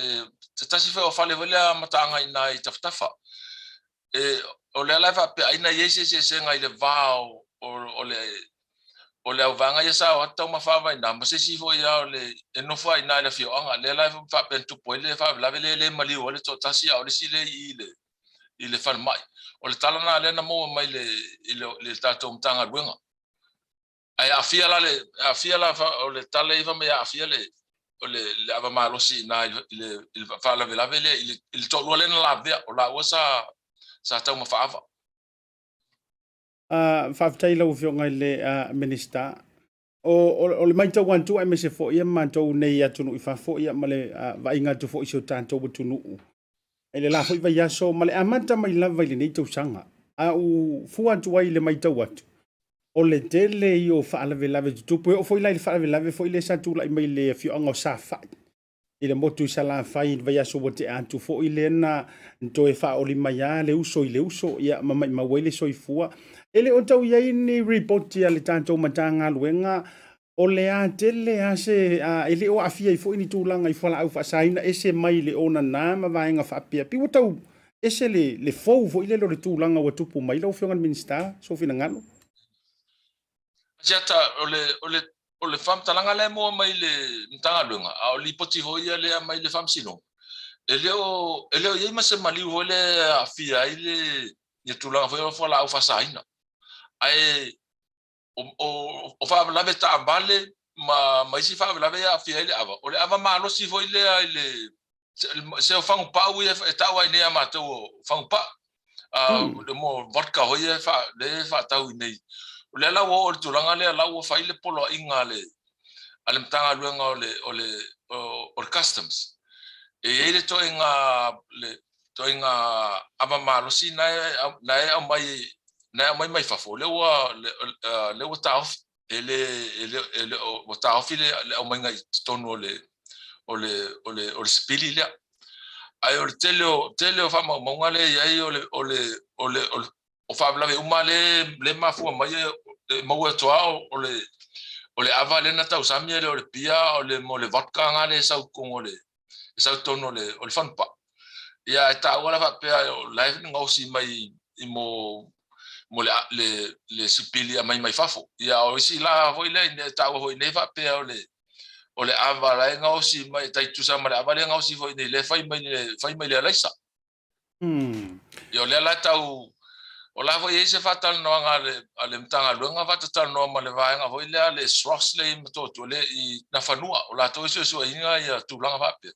se tasi foi o fale foi lea mataaga i ina i Tafatafa. E, o lea la e faapea ai na i ai se eseesega i le va o, o, o le, o le auvaega ia sa o atu taumafa ava i ina, ma se isi foi lava o le, e nofo lava i ina i le afioaga. Lea la e faapea na tupu ai le faalavelave lea e le maliu ai le toatasi, a o le isi lea i i le, i le falemai. O le tala lena lea na maua mai le, i le, le tatou Matagaluega. Ae aafia la le, aafia la, o le tala ia fai mai aafia le, o le, le ava malosi i ina i le, i le, i le faalavelave lea, i le, i le toalua lea na lavea, o laua sa, sa taumafa ava. Faafetai i lau Afioga i le Minisita. O, o, o le matau atu aemaise foi ia matou nei atunuu i fafo ia ma le vaaiga atu foi i si o tatou atunuu i le la foi vaiaso ma le amata mai lava i lenei tausaga. A ou fua atu ai i le matau atu, o le tele ia o faalavelave tutupu, e oo foi la i le faalavelave foi lea sa tulai mai i le afioaga o Safai. i le motu i Salafai i le vaiaso ua tea atu foi lea na toe faaoli mai lava le uso i le uso, ia, ma maimau ai le soifua. E le o tau i ai ni ripoti a le tatou Matagaluega o le a tele a se a, e le o aafia ai foi ni tulaga i fualaau faasaina ese mai le onana ma vaega faapea. Pei ua tau ese le, le fou foi lele o le tulaga ua tupu mai lau Afioga i le Minisita, sou finagalo. Asiata, o le, o le, o le faamatalaga lea e maua mai le Matagaluega, a o lipoti foi ia lea mai le Faamasinoga, e le o, e le o i ai ma se maliu foi lea e aafia ai le, ia tulaga foi o fualaau faasaina. Ae o, o, o faalavelave taavale ma, ma isi faalavelave e aafia ai le ava, o le ava malosi foi lea i le, se o fagupau ia e tau ai nei a matou o fagupau. Le mo vodka foi e fa, le e faatau i nei. O lea la ua oo i le tulaga lea la ua fai le poloaiga a le, a le Matagaluega o le, o le, o le Customs. E i ai le toega, le toega ava malosi na e, na e aumai, na e aumai mai fafo, lea ua, lea ua taofi. E le, e le, e le, ua taofi le, le aumaiga i totonu o le, o le, o le, o le sipili lea. Ae o le tele o, tele o faamaumauga lea e i ai o le, o le, o le, o le, o faalavelave uma lea, lea e mafua mai e maua atu lava o le, o le ava lea na tausami e le o le pia, o le, mo le vodka na lea e sau i totonu o le, e sau i totonu o le, o le fanupaa. Ia, e taua la faapea o la e gaosi mai i mo, mo le, le, le sipili e aumai mai fafo. Ia, o isi la foi lea e taua foi nei faapea o le, o le ava la e gaosi mai, e tai tutusa ma le ava lea e gaosi foi nei, lea e fai mai, fai mai le alaisa. Ia, o lea la tau, o la foi e i ai se faatalanoaga a le, a le Matagaluega faatatalanoa ma le vaega foi lea a le SROS lea i Motootua, lea i Nafanua, o latou e suesueina ia tulaga faapea.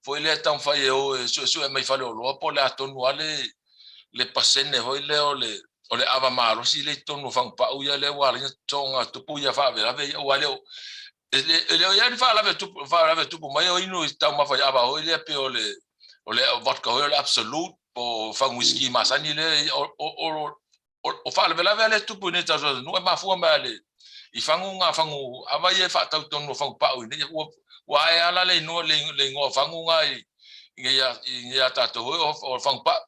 Foi lea e taumafai e o e suesue mai faleoloa po o le a tonu lava le, le pasene foi lea o le, o le ava malosi lea i totonu o fagupau ia lea ua ala ai ona totoga tupu ia faalavelave ia, aua e le o, e le o i ai ni faalavelave tupu, faalavelave tupu mai o inu i taumafa i ava foi lea pei o le, o le vodka foi o le Absolut po o fagu whisky masani lea, o faalavelave lea e tupu i nei tatou atunuu e mafua mai le i fagu ngā fagu ava ia e faatau i totonu o fagu pau i nei ua ua ae ala le igoa le igoa o fagu ngā i i a tatou foi o fagu pau.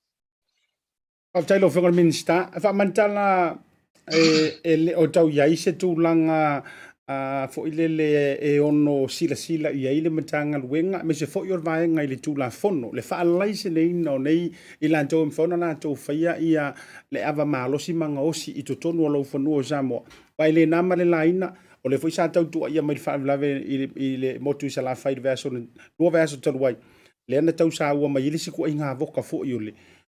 Faafetai lau Afioga i le Minisita. E faamantala e, e le o tau i ai se tulaga a, foi lele e ono silasila i ai le Matagaluega, aemaise foi o le vaega i le Tulafono, le faalaiseneina o nei i latou e mafai ona latou faia ia le ava malosi ma gaosi i totonu o laufanua o Samoa. Aua e le na ma le laina, o lea foi sa tau tuuaia mai le faalavelave i le, i le motu i Salafai i le vaiaso, lua vaiaso talu ai, lea na tau saua mai ai le isi ituaiga vodka foi o le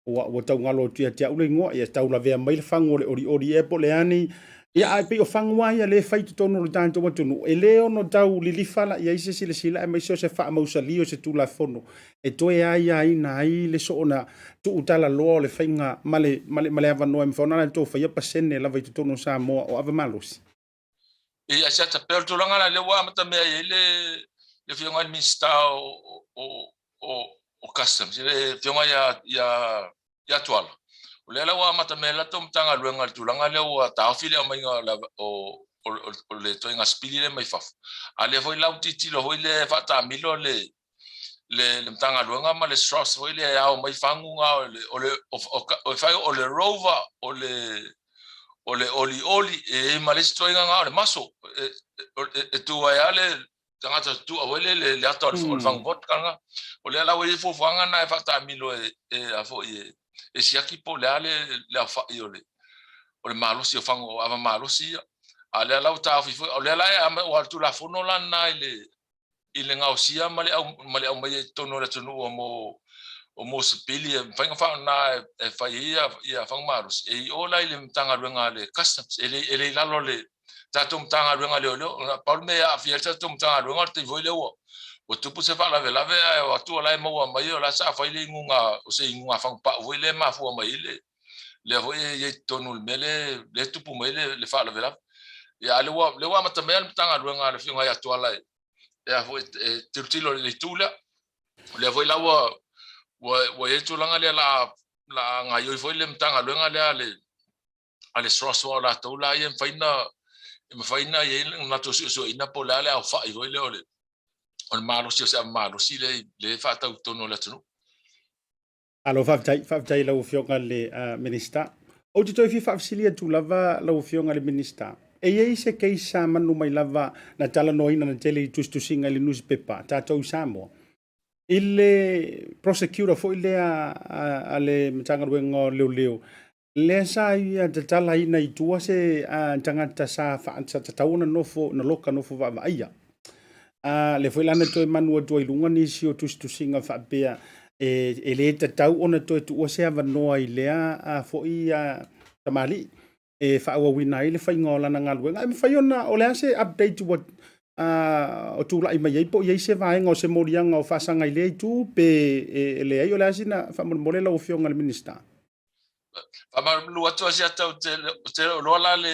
ua, ua tau galo atu ia te au le igoa, ia tau lavea mai le fagu o le olioli ea po o le a ni, ia ae pei o fagu lava ia lea e fai i totonu o le tatou atunuu, e le ono tau lilifa la i ai se silasila aemaise o se faamausali o se Tulafono e toe aiaina ai le soona tuutalaloa o le faiga ma le, ma le, ma le avanoa e mafai ona latou faia pasene lava i totonu o Samoa o ava malosi. Ia, se ata, pei o le tulaga la lea ua amatamea i ai le, le Afioga i le Minisita o, o, o, o Customs, le Afioga ia, ia, ia Tuala. O lea la ua amatamea ai le latou Matagaluega i le tulaga lea ua taofi le aumaiga o, o, o, o le ituaiga sipili lea mai fafo. A lea foi la ua tilotilo foi le faataamilo le, le, le Matagaluega ma le SROS foi lea e ao mai fagu ga o le, o le, o, o, o, fai, o le rover, o le, o le olioli, e i ma le isi ituaiga ga o le maso, e, e, e tu ai lava le tagata tutua foi le, le, le ata o le, o le fagu vodka ga. O lea la ua i ai fuafuaga na e faataamilo e, e, a foi e, e siaki po o le a le, le aofai o le, o le malosi o fagu, o ava malosi ia. A lea la ua taofi foi, o lea la e, ua le Tulafono la lena i le, i le gaosia ma le, ma le aumaia i totonu o le atunuu o mo, o mo sipili e mafai ona faaaoga e fai ai ia, ia fagu malosi, e i o la i le Matagaluega a le Customs, e le, e le i lalo o le tatou Matagaluega a Leoleo. Na pau le mea e aafia ai le tatou Matagaluega o le taimi foi lea ua, ua tupu se faalavelave ae o atu o la e maua mai o la sa fai le inuga, o se inuga fagupau foi lea e mafua mai ai le, lea foi e i ai i totonu o le mea lea, lea e tupu mai ai le, le faalavelave. Ia, a o lea ua, lea ua amatamea le Matagaluega a le Afioga ia Tuala e, e, a foi, e tilotilo i le itu lea. O lea foi la ua, ua, ua i ai le tulaga lea la, la gaoioi foi le Matagaluega lea a le, a le SROS aua o latou la ia e mafai ona, e mafai ona i ai le latou suesueina po o le a le aofai foi lea o le, o le malosi o se ava malosi lea lea e faatau i totonu o le atunuu. Malo faafetai, faafetai i lau Afioga i le Minisita. Ou te toe fia faafesili atu lava lau Afioga i le Minisita, e i ai se case sa manu mai lava na talanoaina na tele i tusitusiga i le nusipepa a tatou i Samoa i le prosecutor foi lea a le Matagaluega o Leoleo lea sa ia tatalaina i tua se tagata sa tatau ona nofo na loka nofo vaavaaia. Lea foi la na toe manu atu ai i luga nisi o tusitusiga faapea e le tatau ona toe tuua se avanoa i lea foi tamalii e faaauauina ai le faiga o lana galuega. E mafai ona, o le a se update ua o tulai mai ai po o i ai se vaega o se moliaga o faasaga i lea itu pe e leai, o le a sina faamolemole lau Afioga i le Minisita? Faamalulu atu Asiata, ou te te le o iloa la le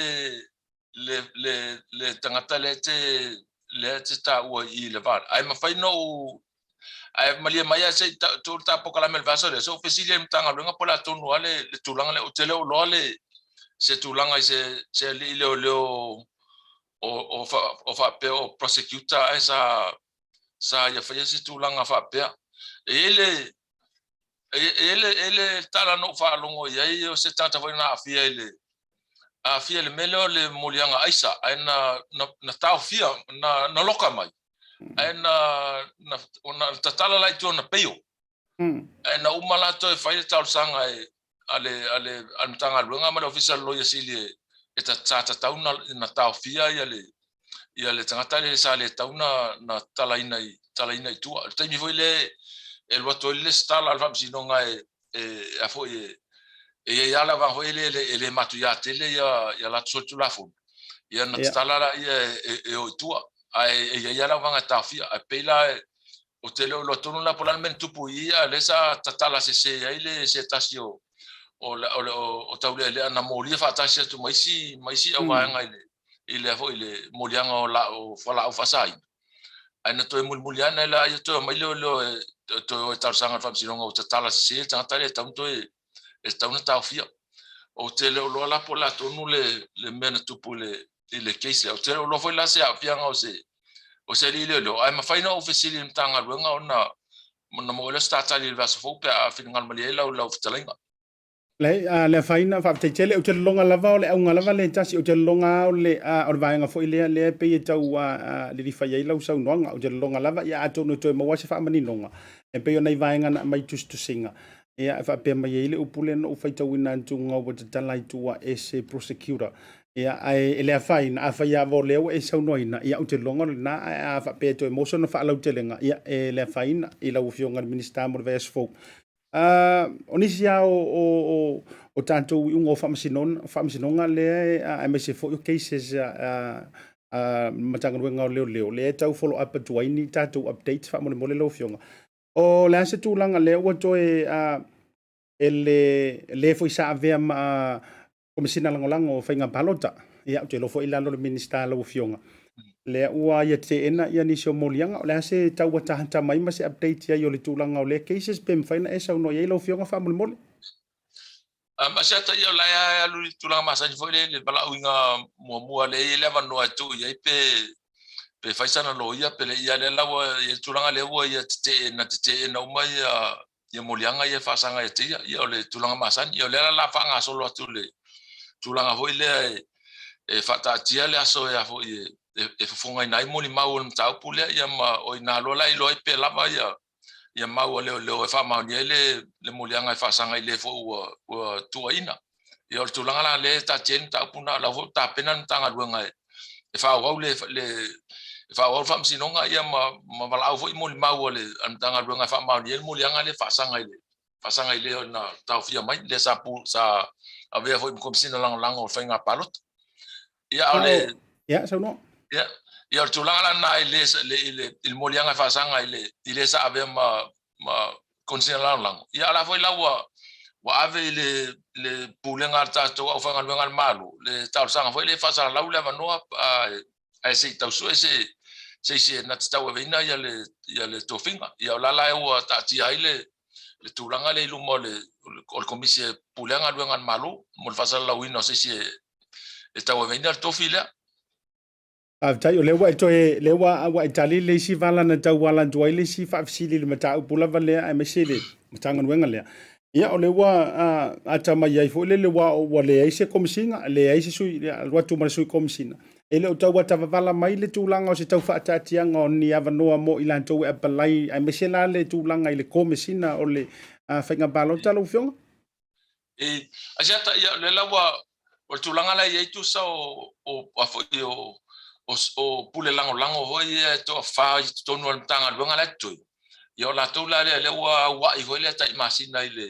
le le le tagata lea e te lea e te taua i le va ae mafai ona ou ae malie mai lava se i tuu le ta polokalame i le vaiaso lea se i ou fesili ai i le Matagaluega po o le a tonu lava le le tulaga lea. Ou te le o iloa le se tulaga i se se alii leoleo o o o faapea o prosecutor ae sa sa ia faia se tulaga faapea. E i ai le E i ai le tala na ou faalogo i ai, o se tagata foi na aafia i le aafia i le mea lea o le moliaga aisa, ae na, na, na taofia, na, na loka mai, ae na, na, na tatala la i tua na peio. Ae na uma la toe fai le talosaga e, a le, a le, a le Matagaluega ma le Ofisa o le Loia Sili e, e ta, sa tatau na, na taofia ia le, ia le tagata lea sa le tatau na, na tatalaina i, tatalaina i tua. O le taimi foi lea e alu atu ai le lesitala a le Faamasinoga e, e, a foi e, e i ai lava le vaega foi lea e le, e le matuia tele ia, ia latou solitulafono, ia ona tatala laia e, e, e o i tua. Ae e i ai lava le vaega e taofia. Ae pei la ou te le o iloa tonu la po o le a le mea na tupu i i, a o lea sa tatala sese ai le se tasi o, o, o, o, o Taulealea na molia faatasi atu ma isi, ma isi auvaega i le, i lea foi le moliaga o o fualaau faasaina. Ae na toe mulimuli ane lea toe omai leoleo e toe o e talosaga i le Faamasinoga ua tatala sese le tagata lea e tatau ona toe e tatau ona taofia. Ou te le o iloa la po o le a tonu le le mea na tupu i le i le case lea. Ou te le o iloa foi la se aafiaga o se o se alii leoleo, ae mafai ona ou fesili i le Matagaluega ona ona maua ai lea o se tatali i le vaiaso fou pe a finagalo malie ai lau lau fetalaiga. Leai, a, le afaina, faafetai tele. Ou te lologa lava o le auga lava lea e tasi. Ou te lologa lava o le, a, o le vaega foi lea, lea e pei e tau a, a, lilifa i ai lau saunoaga. Ou te lologa lava, ia atonu e toe maua se faamaninoga e pei o nai vaega na aumai i tusitusiga. Ia, e faapea mai ai le upu lea na ou faitauina atu ua tatala i tua e se prosecutor. Ia, ae e le afaina, afai lava o lea ua e saunoaina, ia ou te lologa o lena, ae a faapea e toe maua sona faalautelega, ia e le afaina i lau Afioga i le Minisita mo le vaiaso fou. O nisi lava o tatou iuga o faamasinoga lea aemaise foi o cases a Matagaluega o Leoleo lea e tau follow up atu ai ni tatou updates faamolemole lau Afioga. O le a se tulaga lea ua toe e le foi sa avea ma Komesina Lagolago o Faiga Palota. Ia, ou te iloa foi i lalo o le Minisita lau Afioga, lea ua ia teena ia nisi o moliaga. O le a se tau ataata mai ma se update i ai o le tulaga o lea cases pe mafai ona e saunoa i ai lau Afioga faamolemole? Asiata ia o la e alu i le tulaga masani foi lea i le valaauina muamua lea e i ai le avanoa e tuu i ai pe pe fai sana loia pe le ia lea la ua i ai le tulaga lea ua ia teteena teteena uma ia ia moliaga ia e faasaga ia te ia, ia o le tulaga masani. Ia o lea la o le a faagasolo atu le tulaga foi lea e, e faataatia le aso e, a foi, e, e fofogaina ai molimau o le mataupu lea, ia ma o i ina loa la e iloa ai pe lava ia, ia mau a leoleo e faamaonia ai le, le moliaga e faasaga i le foi ua, ua tuuaina. Ia o le tulaga la lea e taatia ai le mataupu lena, o la foi ua tapena le Matagaluega e, e faaauau le, le, e faaauau le faamasinoga ia ma, ma valaau foi molimau a le, a le Matagaluega e faamaonia ai le moliaga lea e faasaga i le, faasaga i le na taofia mai, lea sa, pu, sa avea foi ma Komesina Lagolago o le Faiga Palota. Ia, a o le... Ia, saunoa. Ia, ia o le tulaga la lena i le, le, i le, i le moliaga e faasaga i le, i le sa avea ma, ma Komesina Lagolago. Ia, a o la foi la ua, ua ave i le, le pulega a le tatou aufaigaluega a le Malo, le talosaga foi lea e faasalalau le avanoa, ae se i tau sue se, se isi e na te tauaveina ia le, ia le tofiga. Ia, o la la ua taatia ai le, le tulaga lea i luma o le, o le Komisi e Pulea Galuega a le Malo mo le faasalalauina o se isi e, e tauaveina le tofi lea. Faafetai, o lea ua e toe, lea ua, ua e tali le isi vala na tauala atu ai le isi faafesili i le mataupu lava lea aemaise le Matagaluega lea. Ia, o lea ua ata mai ai foi lele ua, ua leai se Komesina, leai se sui, alu atu ma le sui Komesina. E le o tau atavavala mai le tulaga o se tau faataatiaga o ni avanoa mo i latou e apalai, aemaise la le tulaga i le Komesina o le Faiga Palota lau Afioga? E, Asiata, ia, o lea la ua, o le tulaga la e i ai tusa o, o, a foi o, o, o pule lagolago foi ia e toafa i totonu o le Matagaluega la e totoe, ia o latou la lea, lea ua auai foi lea tai masina i le,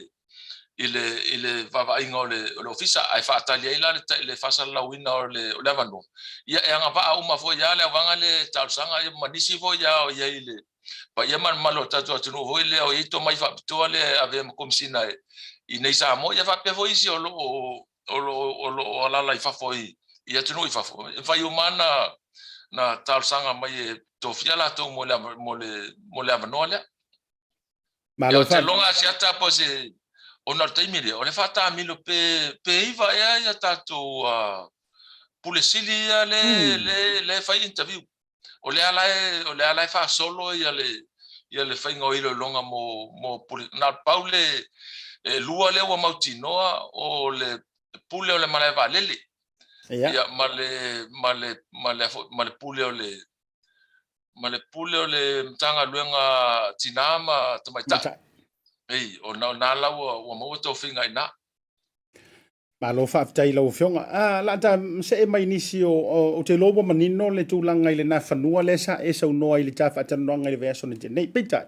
i le, i le vaavaaiga o le, o le ofisa, ae faatali ai la le, le faasalalauina o le, o le avanoa. Ia e agavaa uma foi lava le auvaga le talosaga ia ma nisi foi lava o i ai i le paia ma le mamalu o le tatou atunuu foi lea o i ai tomai faapitoa lea e avea ma Komesina i nei Samoa, ia faapea foi isi o lo o, o lo o, o lo o alaala i fafo i, i atunuu i fafo. E mafai uma lava na, na talosaga mai e tofia latou mo le, mo le, mo le avanoa lea. Malo Ia, te loga Asiata po se ona o le taimi lea, o le faatamilo pe, pe iva ea ia tatou uh, pule sili ia le, mm. le, le fai interview. O lea la e, o lea la e faasolo ia le, ia le faiga o iloiloga mo, mo pule. Na pau le e, lua lea ua mautinoa o le pule o le malae vaalele. Ia. Ia, ma le, ma le, ma le, ma le pule o le, ma le pule o le Matagaluega Tinā ma Tamaitai. Ei, o na, o na la ua, ua maua tofiga i ina. Malo faafetai i lau Afioga. Ah, la ta see mai nisi o, o, o te iloa ua manino le tulaga i lena fanua lea sa e saunoa i le ta faatalanoaga i le vaiaso na tea nei. Peitai,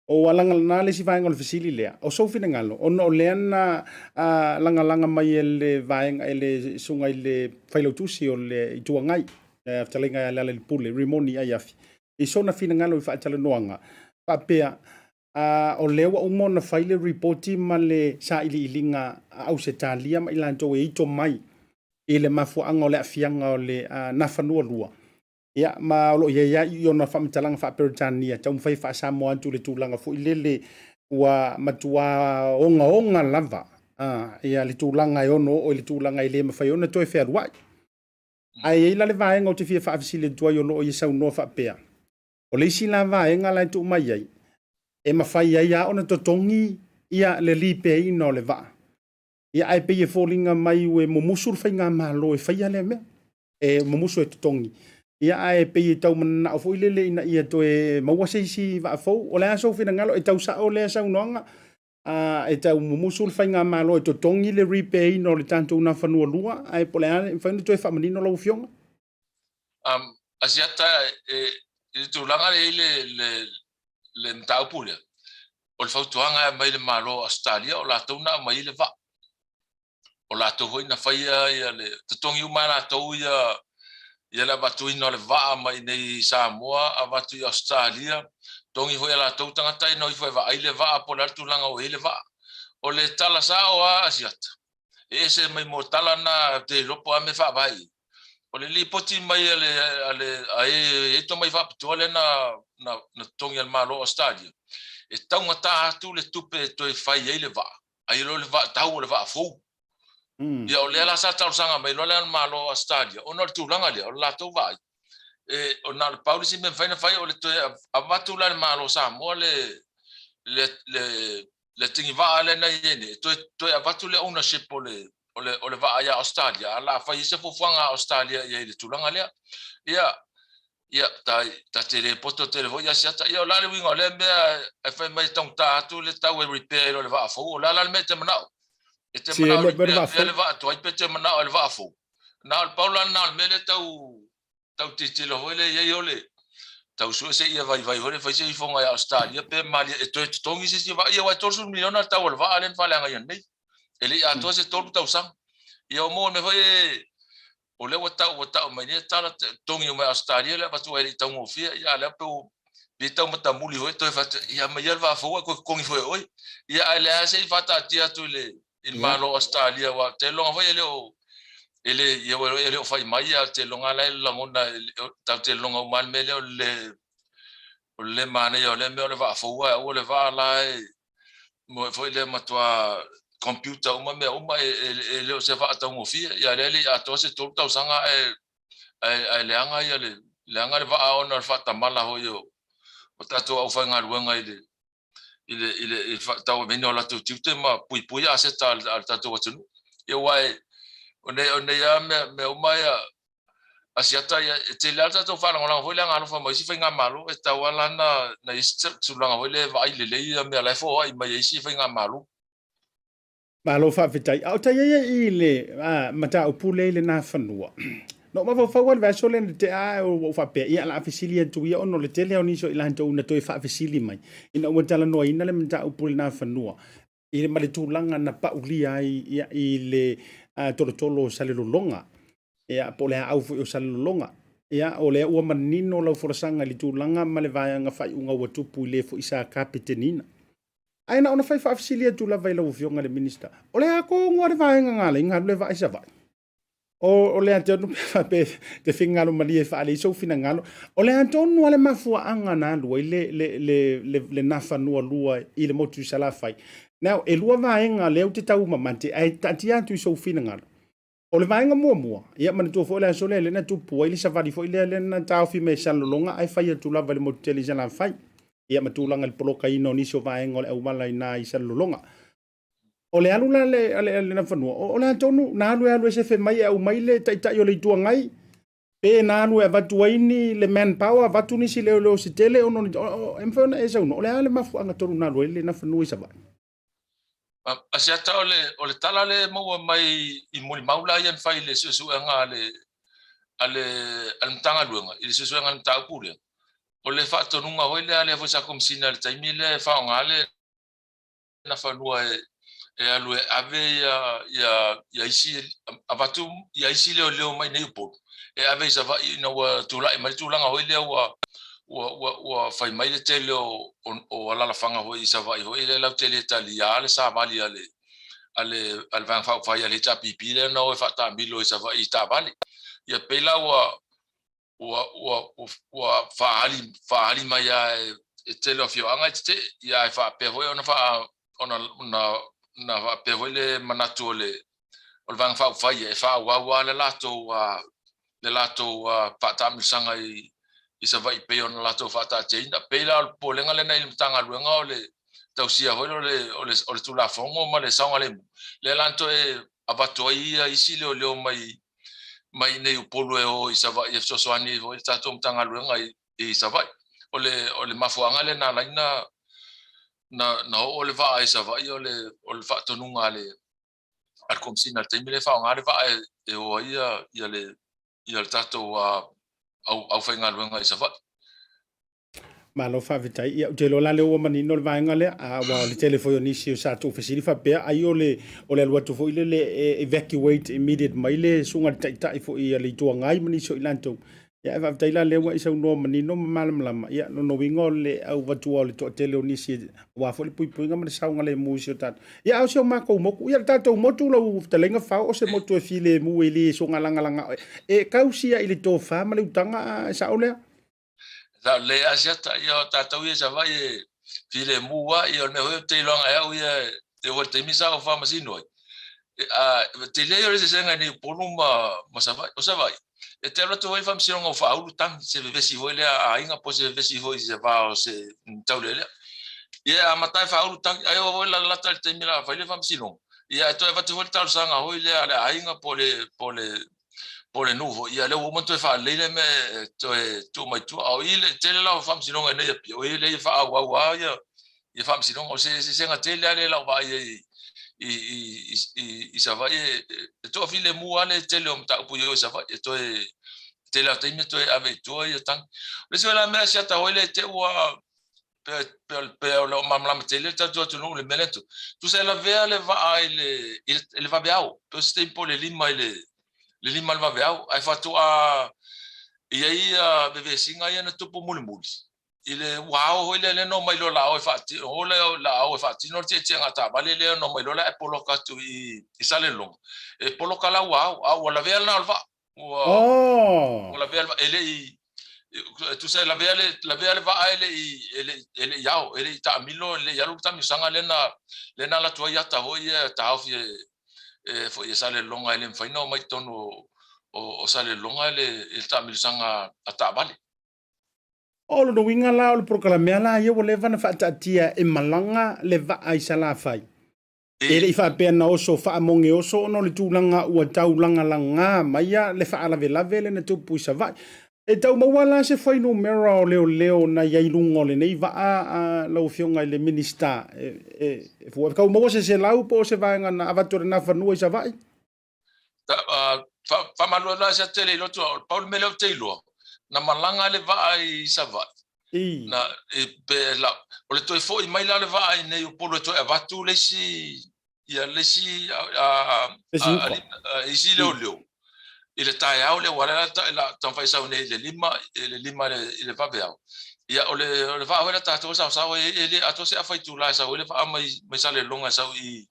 o ua lagalaga le isi vaega o le fesili lea, o sou finagalo, ona o lea na ah, lagalaga mai e le vaega e le susuga i le failautusi o le Itu Agai, le fetalaiga ia Lealailepule Rimoni Aiafi, i sona finagalo i faatalanoaga, faapea, A o lea ua uma ona fai le ripoti ma le sailiiliga a Ausetalia ma i latou e ito mai i le mafuaaga o le aafiaga o le Nafanua 2. Ia, ma o lo o i ai lava i ona faamatalaga faa-Peretania, taumafai e faa-Samoa atu le tulaga foi lele ua matua ogaoga lava ia le tulaga e ono oo i le tulaga e le mafai ona toe fealuai. Ae i ai la le vaega ou te fia faafesili atu ai o lo o ia saunoa faapea, O le isi la vaega la e tuu mai ai, e mafai ai lava ona totogi ia le lipeaina o le vaa. Ia ae pei e foliga mai ua mumusu le faigamalo e faia lea mea. E mumusu e totogi. Ia ae pei e tau mananao foi lele ina ia toe maua se isi vaa fou. O le a sou finagalo e tau sao lea saunoaga? A e tau mumusu le faigamalo e totogi le repair-ina o le tatou Nafanua 2, ae po o le a, e mafai ona toe faamanino lau Afioga? Asiata e, i le tulaga lea i le, le, le mataupu lea, o le fautuaga e aumai le Malo o Ausetalia, o latou na aumai le vaa. O latou foi na faia ia le totogi uma e latou ia ia le avatuina o le vaa mai nei i Samoa, avatu i Ausetalia, totogi foi e latou tagata ina o ifo e vaai le vaa po o le a le tulaga ua i ai le vaa. O le tala sao lava Asiata, e ese mai mo tala na te iloa po o a mea e faavae i ai. O le lipoti mai a le, a le, a e i ai tomai faapitoa lea na, na, na totogi e le Malo o Ausetalia, e taugata atu le tupe e toe fai ai le vaa, ai loa le vaa, tau o le vaa fou. Ia o lea la sa talosaga mai loa lea le Malo o Ausetalia, ona o le tulaga lea, o le latou vaai, e, o na o le pau le isi mea e mafai ona fai, o le toe avatu la e le Malo o Samoa le, le, le, le atigivaa lea na i ai nei, e toe, toe avatu le ownership o le, o le, o le vaa ia Ausetalia, a la fai ai se fuafuaga a Ausetalia i ai i le tulaga lea. Ia, ia, ta, ta te le poto tele foi Asiata. Ia, o le a le uiga o lea mea e fai mai e taugata atu le tau e repair ai loa le vaa fou, o le a la le mea e te manao? E te manao e repair pea le vaa tuai pe te manao i le vaa fou? Na o le pau la lena o le mea lea tau, tau tilotilo foi lea i ai o le tau sue se ia vaivai foi lea fai se ifoga ia Ausetalia pe malie e toe totogi se isi vaa. Ia aua e 30 miliona le tau o le vaa lea na faaleagaina nei. E le i atoa se tolu tausaga. Ia o mo le mea foi e o lea ua tau ua tau mai nei tala totogi uma e Ausetalia le avatu ai e le i taugofie. Ia a lea pe ua pe tau matamuli foi toe fai atu ia aumai ia le vaa fou ae toe totogi foi e oe. Ia ae leai se i faataatia atu i le i le Malo o Ausetalia aua ou te iloa foi e le o e le ia e le o fai mai ae ou te iloa la e lagona tatou te lagona uma le mea lea o le o le manaia o lea mea o le vaa fou ae aua le vaa la e mo foi lea matua computer uma mea uma e le o se vaa taugofie ia lea le i atoa se 3 tausaga ae Ae ae leaga ia le leaga le vaa ona o le faatamala foi o o tatou aufaigaluega i le i le i le i le faatauaveina o latou tiute ma puipui aseta a le tatou atunuu. Ia aua e o nei o nei lava mea mea uma ia Asiata ia e tele lava le tatou faalagolago foi lea agaalofa ma isi faigamalo e tatau lava la ona na i ai se tulaga foi lea e vaai lelei ia mea la e foai mai e isi faigamalo. Malo faafetai. A o tai ai i le mataupu lea i le Nafanua. Na ou mafaufau lava i le vaiaso lea na tea ae ua ou faapea, ia o le a fesili atu ia ona o le tele o nisi o i latou na toe faafesili mai ina ua talanoaina le mataupu i le Nafanua i le ma le tulaga na paulia ai ia, i le tolotolo o Salelologa ia, po o le aau foi o Salelologa. Ia, o lea ua manino lau folasaga i le tulaga ma le vaega faaiuga ua tupu i le foi sa kapeteniina. Ae na ona fai faafesili atu lava i lau Afioga i le Minisita, o le a tonu lava le vaega na ala ai na alu le vaa i Savaii? O le a tonu pe faapea te finagalo malie e faaali ai sou finagalo, o le a tonu lava le mafuaaga na alu ai le, le, le, le, le Nafanua lua i le motu i Salafai? Now, e lua vaega lea ou te taumamate, ae taatia atu i sou finagalo. O le vaega muamua, ia manatua foi le aso lea lea na tupu ai le savali foi lea lea na taofi mai e Salelologa ae fai atu lava i le motu tele i Salafai. Ia ma tulaga i le polokaina o nisi o vaega o le auala i ina i Salelologa. O le alu la le, le, le Nafanua, o, o le a tonu na alu e alu e sefe mai e aumai le taitai o le Itu Agai, pe na alu e avatu ai ni le manpower, avatu nisi leoleo se tele ono, o, o, e mafai ona e saunoa, o le a le mafuaaga tonu na alu ai le Nafanua i Savaii? Asiata o le o le tala lea e maua mai i molimau la ia na fai i le suesuega a le a le a le Matagaluega i le suesuega o le mataupu lea, o le faatonuga foi lea a lea foi sa Komesina i le taimi lea e faaaoga le Nafanua e e alu e ave ia ia ia isi avatu ia isi leoleo mai nei Upolu e ave i Savaii ina ua tulai mai le tulaga foi lea ua ua ua ua fai mai le tele o o o alalafaga foi i Savaii foi lea lautele e talia le savali a le a le a le Vaega Faaupufai a le HRPP lea na o e faataamilo i Savaii i taavale. Ia pei la ua ua ua ua faaali faaali mai lava e e tele o afioaga e tetee, ia ae faapea foi ona faa ona ona na faapea foi le manatu o le o le Vaega Faaupufai e faaauau lava le latou le latou faataamilosaga i i Savaii pei ona latou faataatiaina. Pei la o le popolega lena i le Matagaluega o le tausia foi o le o le o le Tulafono ma le saogalemu, lea la na toe avatu ai ia isi leoleo mai mai i inei Upolu e o i Savaii e fesoasoani ai foi le tatou Matagaluega i i Savaii. O le o le mafuaaga lea na ala ai na na na oo le vaa i Savaii o le o le faatonuga a le a le Komesina i le taimi lea e faaaoga le vaa e, e o ai ia, ia le ia le tatou au, aufaigaluega i Savaii. Malo faafetai. Ia, ou te iloa la lea ua manino le vaega lea, aua o le tele foi o nisi sa tuufesili faapea, ai o le, o le alu atu foi lele e evacuate immediate mai le susuga i le Taitai foi a le Itu Agai ma nisi o i latou. Ia, ae faafetai la lea ua e saunoa manino ma malamalama. Ia, lona uiga o le auvatua o le toatele o nisi aua foi le puipuiga ma le saogalemu i si o tatou. Ia, a o si o matou motu, ia le tatou motu lau fetalaiga Fao, o se motu e filemu e le soona lagalaga. E tausia i le tofa ma le utaga, e sao lea? Sa le asiata ia o tatou ia i Savaii e filemu lava, ia o le mea foi ou te iloaga e au ia e oo i le taimi sa ou faamasino ai, e tele ia o le eseesega i nei Upolu ma Savaii. O Savaii, e te alu atu foi i le faamasinoga ua faaulu tagi, se vevesi foi lea a aiga po o se vevesi foi i se va o se taulealea. Ia e amata e faaulu tagi, ae oo foi lalata i le taimi o le a fai le faamasinoga, ia e toe avatu foi le talosaga foi lea a le aiga po o le po o le nuu foi, ia lea ua uma ona toe faalelei le mea e toe tuu mai tua. A o i le tele la o faamasinoga i nei Apia, o i lea e faaauau lava ia, ia faamasinoga. O se eseesega tele lava lea i lau vaai i, i, i, i, i Savaii, e, e toafilemu lava le tele o mataupu i o i Savaii, e toe tele lava o taimi e toe ave i tua ia tagi. O le isi foi la mea siata foi lea i te i ua pe o le malamalama tele le tatou atunuu i le mea lea tupu. Tusa e lavea le vaa i le, i le, i le vaveao, pe o se taimi po o le 5 i le, le 5 i le vaveao, ae faatoa i ai ia vevesiga ia na tupu mulimuli, i le ua ao foi lea, lea na omai loa la o e faatino, o lea la o e faatino le tietie'ega a taavale lea na omai loa la e poloka atu i, i Salelologa, e poloka la ua ao, a ua lavea lena o le vaa. Ua, oh. ua lavea le vaa, e le i, e tusa e lavea le, lavea le vaa e le i, e le, e le i ao, e le i taamilo, e le i alu le taamilosaga lea na, lea na alu atu ai ata foi ia taofi e, e foi e Salelologa e le mafai ona omai i totonu o, o Salelologa i le taamilosaga a taavale. O lona uiga la o le polokalame la ia ua leva ona faataatia e malaga le vaa i Salafai. E le i faapea na oso faamoge oso ona o le tulaga ua tau lagalaga maia le faalavelave lea na tupu i Savaii. E tau maua la se fuainumera o leoleo na i ai i luga o lenei vaa a lau Afioga i le Minisita? E, e, e tau maua se 100 po o se vaega na avatu e lena fanua i Savaii? Faamalo la se tele i loto, pau le mea lea ou te iloa, na malaga le vaa i Savaii. Na, e, pe, la, o le toe foi mai la le vaa i nei Upolu e toe avatu le isi, ia le isi, isi leoleo. I le taeao lea, ua la la taumafai sau nei i le 5, i le 5 i le vaveao. Ia, o le vaa foi la tatou saosao e le atoa se afa itula e sau ai le vaa mai Salelologa e sau i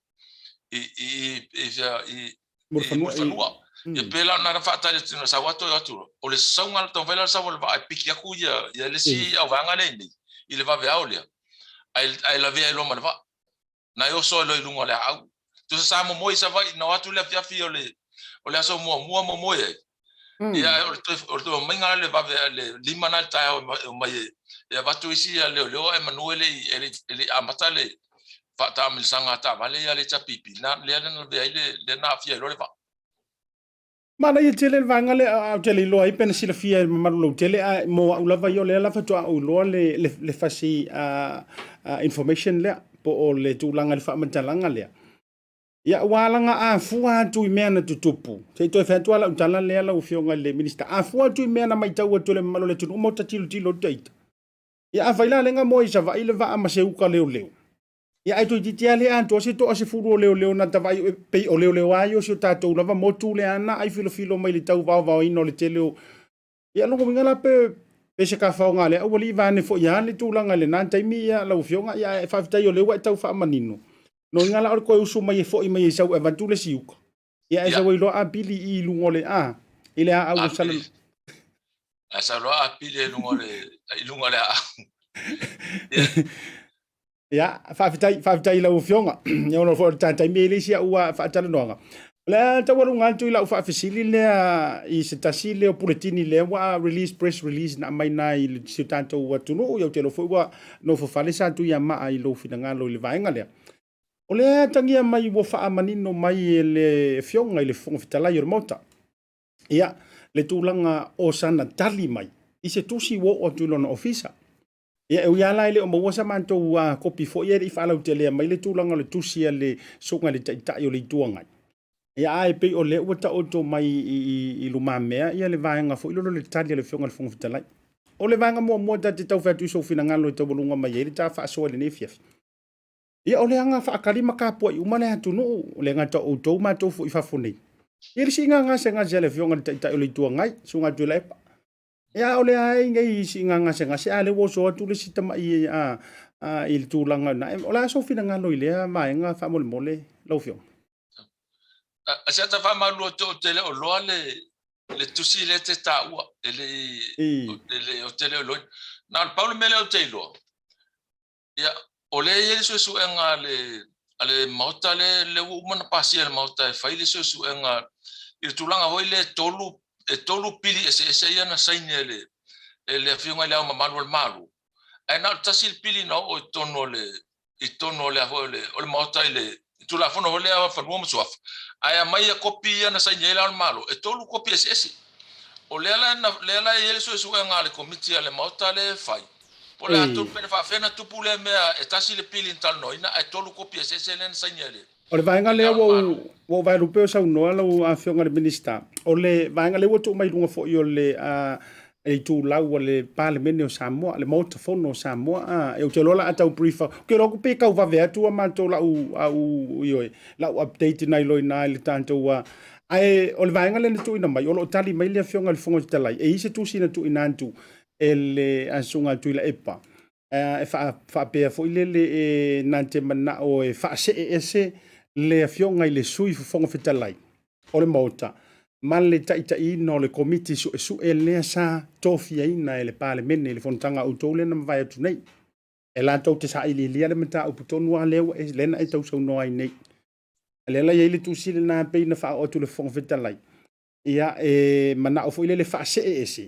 i i i i Mulifanua. Ia pe la na faatali atu na sau atu atu o le sauga la taumafai la sau o le vaa e piki aku ia ia le isi auvaega lea i nei i le vaveao lea ae lavea ai loa ma le vaa. Na e oso ai loa i luga o le aau. Tusa sa momoe i Savaii na o atu le afiafi o le o le aso muamua momoe ai. Ia o le toe o le toe omaiga le vave le 5 na le taeao e omai e avatu isi ia leoleo ae manu e le i e le i amata le faataamilosaga a taavale ia le HRPP na lea na lavea ai le lea na aafia ai loa le vaa. Manaia tele le vaega lea, ou te le iloa ai pe na silafia e le mamalu lautele, ae mo au lava ia o lea la faatoa ou iloa le, le, le fasi information lea, po o le tulaga i le faamatalaga lea. Ia, ua alaga afua atu i mea na tutupu. Se i toe fai atu lava lau tala lea lau Afioga i le Minisita. Afua atu i mea na matau atu e le mamalu o le atunuu ma ota tilotilo atu ita. Ia, afai la lea na moe i Savaii le vaa ma se uka leoleo, Ia ae toeitiiti lava le atoa se toasefulu o leoleo na ta vaai e pei o leoleo lava ia o si o tatou lava motu lea na ai filofilo mai le tau vaovaoina o le tele o Ia lona uiga la pe pe se kafaoga lea aualii vaeane foi lava le tulaga i lena taimi ia lau Afioga ia ae faafetai o lea ua e tau faamanino. Lona uiga la o le toe usu mai e foi mai e sau e avatu le isi uka. Ia ae sau ai loa apili i luga o le a i le aau o Salelologa. Ae sau loa apili i luga o le i luga o le aau. Ia, faafetai, faafetai i lau Afioga. Ia ona foi o le taimi e le isi au faatalanoaga. O le a taualuga atu i lau faafesili lea i se tasi lea o puletini lea ua release press release na aumai na i si o tatou atunuu. Ia ou te iloa foi ua nofo fale sa Tuiamaa i lou finagalo i le vaega lea. O lea e atagia mai ua faamanino mai e le Afioga i le Fofoga Fetalai o le Maota. Ia, le tulaga o sana tali mai i se tusi ua oo atu i lona ofisa. Ia, e ui lava la e le o maua sa matou kopi foi e le i faalautelea mai le tulaga o le tusi a le Susuga i le Taitai o le Itu Agai. Ia, ae pei o lea ua taoto mai i lumamea ia le vaega foi lele o le tali a le Afioga i le Fofoga Fetalai. O le vaega muamua ta te tau fai atu i sou finagalo e taualuga mai ai le ta faasoa i lenei afiafi. Ia, o le aga faakali ma kapuai uma le atunuu, le gata o outou matou foi i fafo nei. Ia le siiga gasegase a le Afioga i le Taitai o le Itu Agai, Susuga Tuilaepa. Ia, o lea ai nei siiga gasegase, a o lea ua oso atu le isi tamai i le tulaga lena. O le a sou finagalo i lea vaega faamolemole lau Afioga? A se ata faamalu atu ou te le o loa le tusi lea te taua, e le i, ou te le o iloaina. Na o le pau le mea lea ou te iloa, Ia, o lea e i ai le suesuega a le, a le Maota lea, lea ua uma ona pasia e le Maota e fai le suesuega i le tulaga foi lea e tolu, e tolu pili eseese ia na saini e le, e le Afioga i Le Ao Mamalu o le Malo, ae na o le tasi le pili na oo i totonu o le, i totonu o le a foi o le, o le Maota i le Tulafono foi lea o Fanua ma Suafa, ae aumai ia kopi ia na saini ai Le Ao o le Malo, e tolu kopi eseese. O lea la, lea la e i ai le suesuega a le Komiti a le Maota lea e fai, po o le a tonu pe na faafefea ona tupu lea mea e tasi le pili na talanoaina ae tolu kopi eseese lea na saini ai le O le vaega lea ua ou, ua ou vaelupe o saunoa lau Afioga i le Minisita, o le vaega lea ua tuu mai i luga foi o le itulau a le Palemene o Samoa, le Maota Fono o Samoa. A, ou te iloa o le a tau brief, ou te iloa pe tau vave atu a matou lau, au, ioe, lau update nai lo ina i le tatou, ae o le vaega lea na tuuina mai, o lo o tali mai le Afioga i le Fofoga Fetalai, e i ai se tusi na tuuina atu e le Susuga a Tuilaepa, e faapea foi lele e na te manao e faasee ese le Afioga i le Sui Fofoga Fetalai o le Maota ma le taitaiina o le Komiti Suesue lea sa tofiaina e le Palemene i le fonotaga a outou lea na mavae atu nei. E latou te sailiilia le mataupu tonu lava lea ua e, lea na e tausaunoa ai nei. O lea la e i ai le tusi lena pei na faaoo atu i le Fofoga Fetalai. Ia, e manao foi lele faasee ese,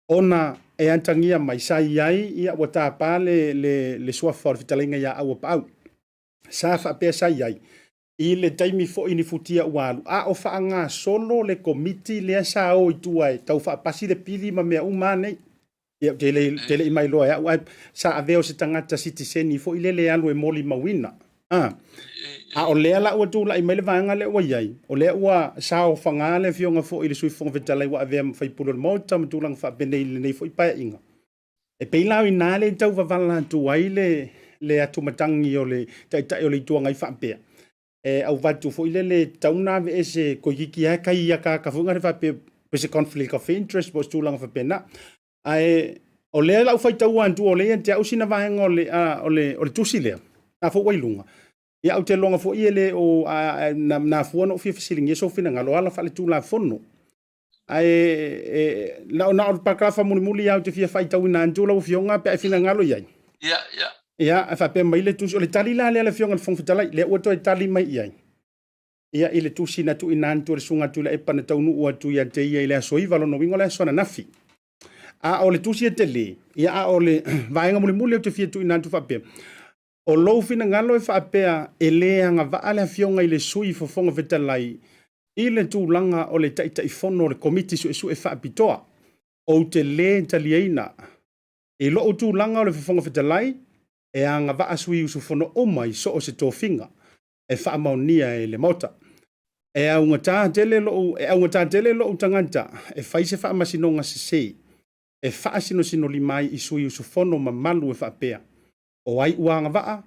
ona e atagia mai sa i ai, ia, ua tapa le, le, le suafa o le fetalaiga ia Auapaau. Sa faapea sa i ai, i le taimi foi ni futia ua alu, a o faagasolo le komiti lea sa o i tua e tau faapasi le pili ma mea uma nei. Ia, ou te le, te le i mailoa e au, ae sa avea o se tagata sitiseni foi lele e alu e molimauina. A, a o lea la ua tulai mai le vaega lea ua i ai, o lea ua saofaga le afioga foi i le Sui Fofoga Fetalai ua avea ma faipule o le Maota ma tulaga faapenei i lenei foi paeaiga. E pei la o i ina lea e tau vavala atu ai le, le atumatagi o le Taitai o le Itu Agai faapea, e auvatu foi lele e tatau ona aveese toeitiiti lava e tai ataata foi na faapea pe se conflict of interest po o se tulaga faapena. Ae o lea la u faitaua atu o lea ia te au sina vaega o le, a, o le, o le tusi lea, na foi ua i luga. Ia ou te iloga foi e le o a, na, na afua ona ou fia fesiligia sou finagalo o ala faaletulafono. Ae e, na o na o le paragrafa mulimuli lava ou te fia faitauina atu lau Afioga pe a e finagalo i ai. Ia, ia. Ia, e faapea mai le tusi, o le tali la lea a le Afioga i le Fofoga Fetalai, lea ua toe tali mai i ai. Ia, i le tusi na tuuina atu e le Susuga Tuilaepa na taunuu atu ia te ia i le aso 9, lona uiga o le aso ananafi. A o le tusi e tele, ia a o le vaega mulimuli ou te fia tuuina atu faapea, o lou finagalo e faapea e le agavaa le Afioga i le Sui Fofoga Fetalai i le tulaga o le Taitaifono o le Komiti Suesue Faapitoa, ou te le taliaina. I lou tulaga o le Fofoga Fetalai, e agavaa sui usufono uma i so o se tofiga e faamaonia e le Maota. E augata tele lou, e augata tele lou tagata e fai se faamasinoga sese e faasinosinolima ai i sui usufono mamalu e faapea, o ai ua agavaa,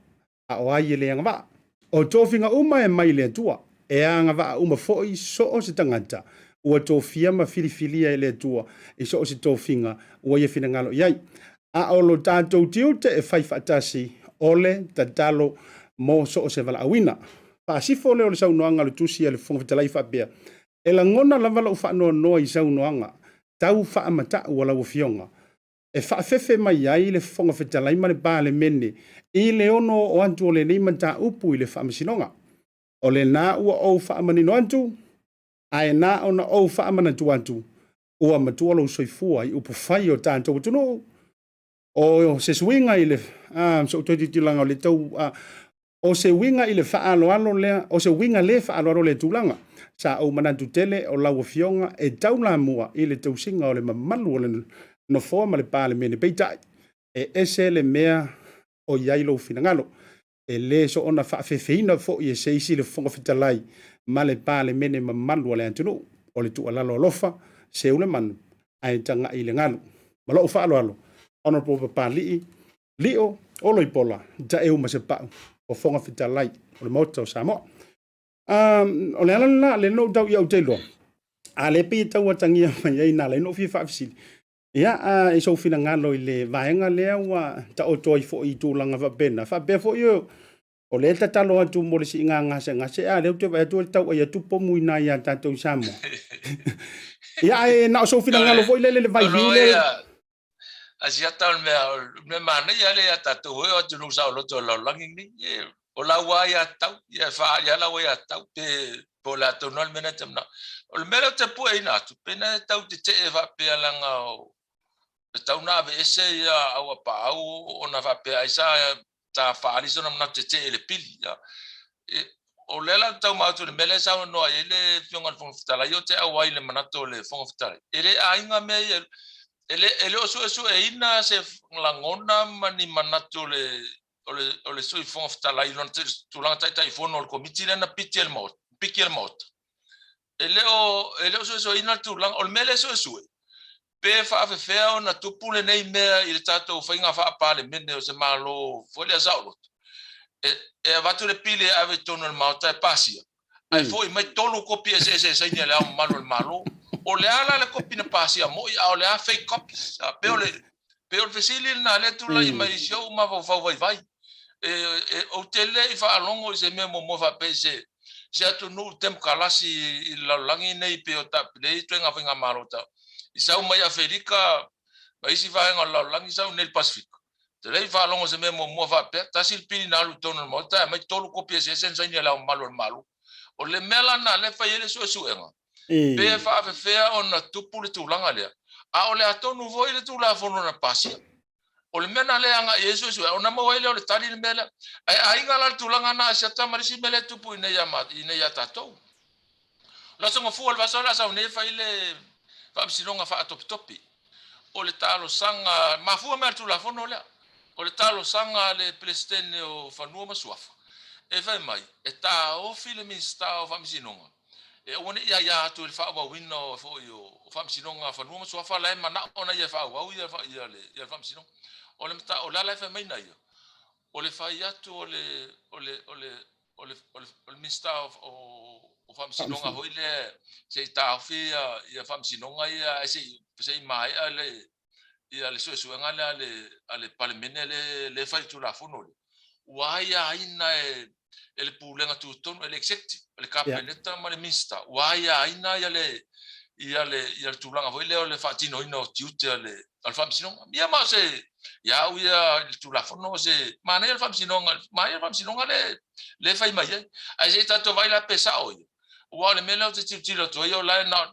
a o ai e le agavaa. O tofiga uma e mai i le Atua, e agavaa uma foi so o se tagata ua tofia ma filifilia e le Atua i so o se tofiga ua ia finagalo i ai. A o lo tatou tiute e fai faatasi o le tatalo mo so o se valaauina. Faasifo lea o le saunoaga a le Tusi a le Fofoga Fetalai faapea, E lagona lava lou faanoanoa i saunoaga tau faamatau a lau Afioga, e faafefe mai ai le Fofoga Fetalai ma le Palemene i le ono oo atu o lenei mataupu i le Faamasinoga. O lena ua ou faamanino atu, ae na ona ou faamanatu atu, ua matua lou soifua i upufai o tatou atunuu. O se suiga i le, a, se ou toe tilotilo o le tau, a, O se uiga i le faaaloalo lea, o se uiga le faaaloalo lea tulaga. Sa ou manatu tele o lau Afioga e taulamua i le tausiga o le mamalu o le Nofoa ma le Palemene. Peitai, e ese le mea o i ai lou finagalo. E le soona faafefeina foi e se isi le Fofoga Fetalai ma le Palemene mamalu a le atunuu. O le tuualalo alofa, seu le manu ae tagai i le galu. Ma lou faaaloalo, Honourable Papalii Lio, Oloipola, Taeu ma Sepa'u, Fofoga Fetalai o le Maota o Samoa. Um, o le ala lena, le na ou tau ia ou te iloa, a le pei e tau atagia mai ai na ala ai na ou fia faafesili. Ia, a, i sou finagalo i le vaega lea ua taoto ai foi i tulaga faapena. Faapea foi o, o lea e tatalo atu mo le siiga gasegase, a lea ou te vaai atu e tau ai atu pomu i na ia tatou i Samoa. Ia, ae na o sou finagalo foi lele le vailiu le... Asiata o le mea, o le mea manaia lea ia tatou e o atunuu saoloto o le lalolagi lenei. E, o lau lava aiatatau, ia e faaali lava lau aiatatau, pe, pe o le a tonu lava le mea lena e te manao. O le mea lea ou te pueina atu, pe na e tau tetee faapea leaga o, e tau na aveese ia Auapaau ona faapea ai sa ta faaali sona manatu tetee i le pili. Ia. E, o lea la ou te tau manatu i le mea lea e saunoa i ai le Afioga i le Fofoga Fetalai, ou te auai i le manatu o le Fofoga Fetalai. E le aiga mea ia, e le, e le o suesueina se lagona ma ni manatu o le, o le, o le Sui Fofoga Fetalai i lona tulaga Taitaifono o le Komiti lea na piti e le Maota, piki e le Maota. E le o, e le o suesueina le tulaga, o le mea lea e suesue, pe faafefea ona tupu lenei mea i le tatou faiga faa-Palemene o se Malo foi lea saoloto, e, e avatu le pili e ave i totonu o le Maota e pasia, ae foi mai tolu kopi eseese e saini e Le Ao Mamalu o le Malo. O le a la le kopi na pasia moi, a o le a fake copies? A, pei o le, pei o le fesili lena lea e tulai mai i si ou mafaufau vaivai. E, e, ou te le i faalogo i se mea muamua faapea i se, se atunuu temokalasi i le lalolagi nei pei o ta, lea i ituaiga faigamalo ta, i sau mai Afelika ma isi vaega o le lalolagi sau nei i le Pasefika. Te le i faalogo se mea muamua faapea, tasi le pili na alu i totonu o le Maota ae aumai tolu kopi eseese na saini e Le Ao Mamalu o le Malo. O le mea la lena lea e fai ai le suesuega. Pe faafefea ona tupu le tulaga lea, a o le a tonu foi le Tulafono na pasia. O le mea na lea e agai i ai suesuega, ona maua ai lea o le tali le mea lea. Ae aiga la le tulaga na a Siata ma le isi mea lea e tupu i inei ia tatou. O le Aso Gafua o le vaiaso o le a sau nei e fai le faamasinoga faatopetope. O le talosaga, mafua mai lava i le Tulafono lea, o le talosaga a le Peresetene o Fanua ma Suafa e fai mai e taofi le Minisita o Faamasinoga e aua ne i aia atu i le faaauauina o foi o Faamasinoga a Fanua ma Suafa la e manao ona ia e faaauau ia le Faamasinoga. O le o le ala e fai mai na ia, o le fai atu o le o le o le o le o le o le Minisita o Faamasinoga foi lea se i taofi ia Faamasinoga ia ae se i maea le ia le suesuega lea a le Palemene lea e fai i le Tulafono lea, ua aiaina e le Pulega Tutotonu, e le Executive, le Kapeneta ma le Minisita, ua aiaina ia le ia le ia le tulaga foi lea o le faatinoina o tiute a le Faamasinoga. Ia ma o se, ia au ia i le Tulafono, o se manaia le Faamasinoga, manaia le Faamasinoga lea e fai mai ai. Ae se i tatou vaai la pe sao ia. Aua o le mea lea ou te tilotilo atu ai, o la e na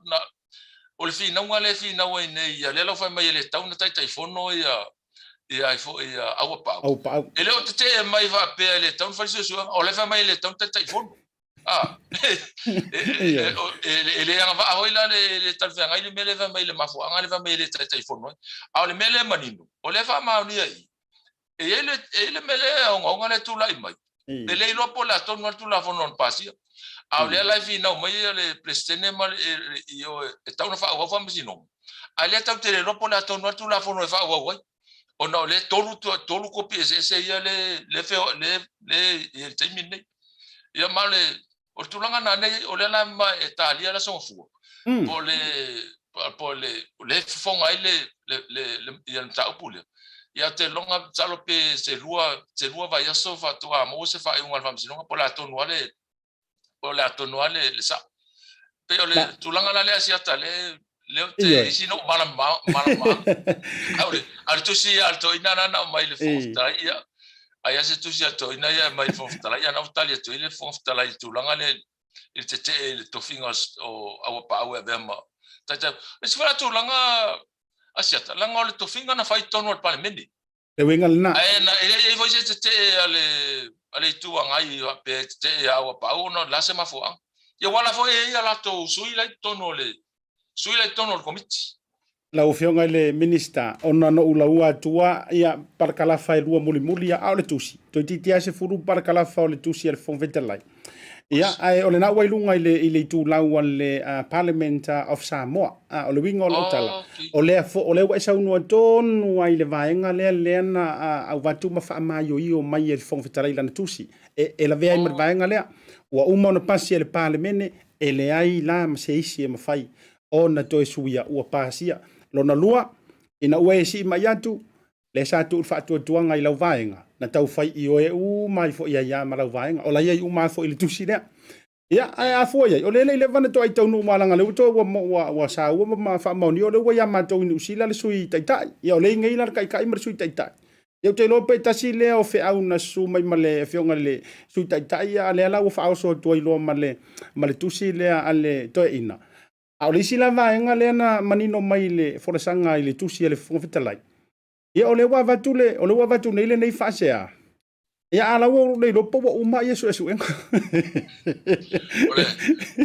o le finauga lea e finau ai nei ia, lea la ua fai mai e le tatau ona Taitaifono ia ia ai foi ia Auapaau. Auapaau. E le o tetee mai faapea e le tatau ona fai suesuega, o la e fai mai e le tatau ona Taitaifono. Ah, e le agavaa foi la le le talafeagai le mea lea e fai mai le mafuaaga lea e fai mai e le Taitaifono ai. A o le mea lea e manino, o lea e faamaonia i i, e i ai le, e i ai le mea lea ogaoga lea e tulai mai. E le iloa po o le a tonu lava le Tulafono na pasia. A o lea la e finau mai le Peresetene ma le, i o e tatau ona faaauau faamasinoga, a o lea tatou te le iloa po o le a tonu lava le Tulafono e faaauau ai, ona o lea e tolu kopi eseese ia le i le taimi lenei. Ia ma o le tulaga lena nei, o lea la ma e talia le Aso Gafua, po o le po o le lea e fofoga ai le le mataupu lea. Ia ou te iloa masalo pe se lua vaiaso faatoa maua se faaiuga a le Faamasinoga po o le a tonu lava le po o le a tonu lava le sao. Pei o le tulaga la lea Asiata lea lea ou te isi na ou malamalama. A o le tusi a le toeaina lena na aumai i le Fofoga Fetalai, ia, ai lava se tusi a le toeaina ia e aumai i le Fofoga Fetalai, ia na ua tali atu ai le Fofoga Fetalai i le tulaga lea i le tetee i le tofiga o Auapaau e avea ma Taitai. O le isi foi la tulaga Asiata, leaga o le tofiga na fai i totonu o le Palemene. Le uiga lena. Ae na, e leai foi se tetee a le, a le Itu Agai faapea e tetee ia Auapaau ona o le a se mafuaaga. Ia ua ala foi e i ai a latou sui la i totonu o le, sui la i totonu o le Komiti. Lau Afioga i le Minisita, ona na ou laua atua ia parakalafa e lua mulimuli ia, a o le tusi, toeitiiti lava 10 parakalafa o le tusi a le Fofoga Fetalai. Ia, ae o lena ua i luga i le, i le itulau a le Parliament of Samoa. O le uiga o lau tala, o lea fo, o lea ua e saunoa tonu ai i le vaega lea, lea na avatu ma faamaioio mai e le Fofoga Fetalai i lana tusi. E, e lavea ai ma le vaega lea. Ua uma ona pasi e le Palemene, e leai la ma se isi e mafai ona toe suia, ua pasia. Lona lua, ina ua e sii mai atu, lea sa tuu le faatuatuaga i lau vaega, na tau fai ioe uma ai foi ai lava ma lau vaega. O la i ai uma lava foi i le tusi lea. Ia, ae a fua i ai, o lea e le i leva ona toai taunuu ma leaga o lea ua toe ua, ua saua ma faamaonia o lea ua ia matou i Niu Sila le Sui Taitai. Ia, o lea i nei la le Taitai ma le Sui Taitai. Ia, ou te iloa pe tasi lea o feau na susu mai ma le Afioga i le Sui Taitai, a lea la ua faaoso atu ai loa ma le, ma le tusi lea a le toeaina. A o le isi la vaega lea na manino mai i le folasaga i le tusi a le Fofoga Fetalai, ia o lea ua avatu le, o lea ua avatu nei lenei faasea, ia a la ua le iloa po ua uma ia suesuega. O le,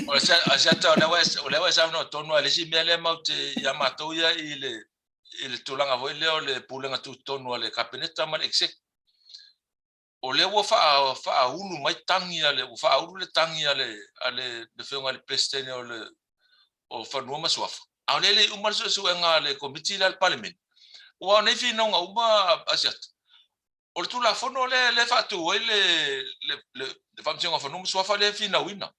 o le Asiata, o lea ua, o lea ua e saunoa tonu lava i le isi mea lea matou te, ia matou ia i le, i le tulaga foi lea o le pulega tutotonu a le Kapeneta ma le Executive. O lea ua faaulu mai tagi a le, ua faaulu le tagi a le, a le Afioga i le Peresetene o le o Fanua ma Suafa, a o lea e le i uma le suesuega a le Komiti lea a le Palemene. Aua o nei finauga uma a Asiata, o le Tulafono lea lea e faatu ai le le le Faamasinoga o Fanua ma Suafa lea e finauina.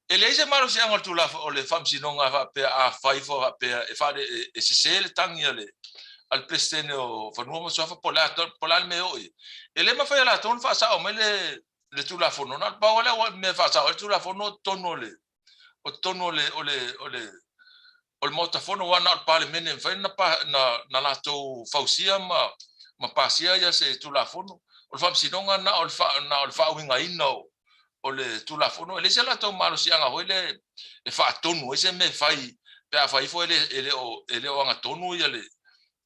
E leai se malosiaga o le Tulafono o le Faamasinoga faapea afai faapea e faale e sese le tagi a le a le Peresetene o Fanua ma Suafa po o le a po o le a le mea e oo i ai. E le mafai e latou ona faasao mai le le Tulafono, na o le pau lava lea o le mea e faasao ai le Tulafono o totonu o le o totonu o le o le o le o le Maota Fono, aua na o le Palemene e mafai ona na latou fausia ma ma pasia ia se Tulafono. O le Faamasinoga na o le na o le faauigaina o o le Tulafono, e leai se latou malosiaga foi lea e faatonu ai se mea e fai pe a fai ifo e le e le o e le o agatonu ia le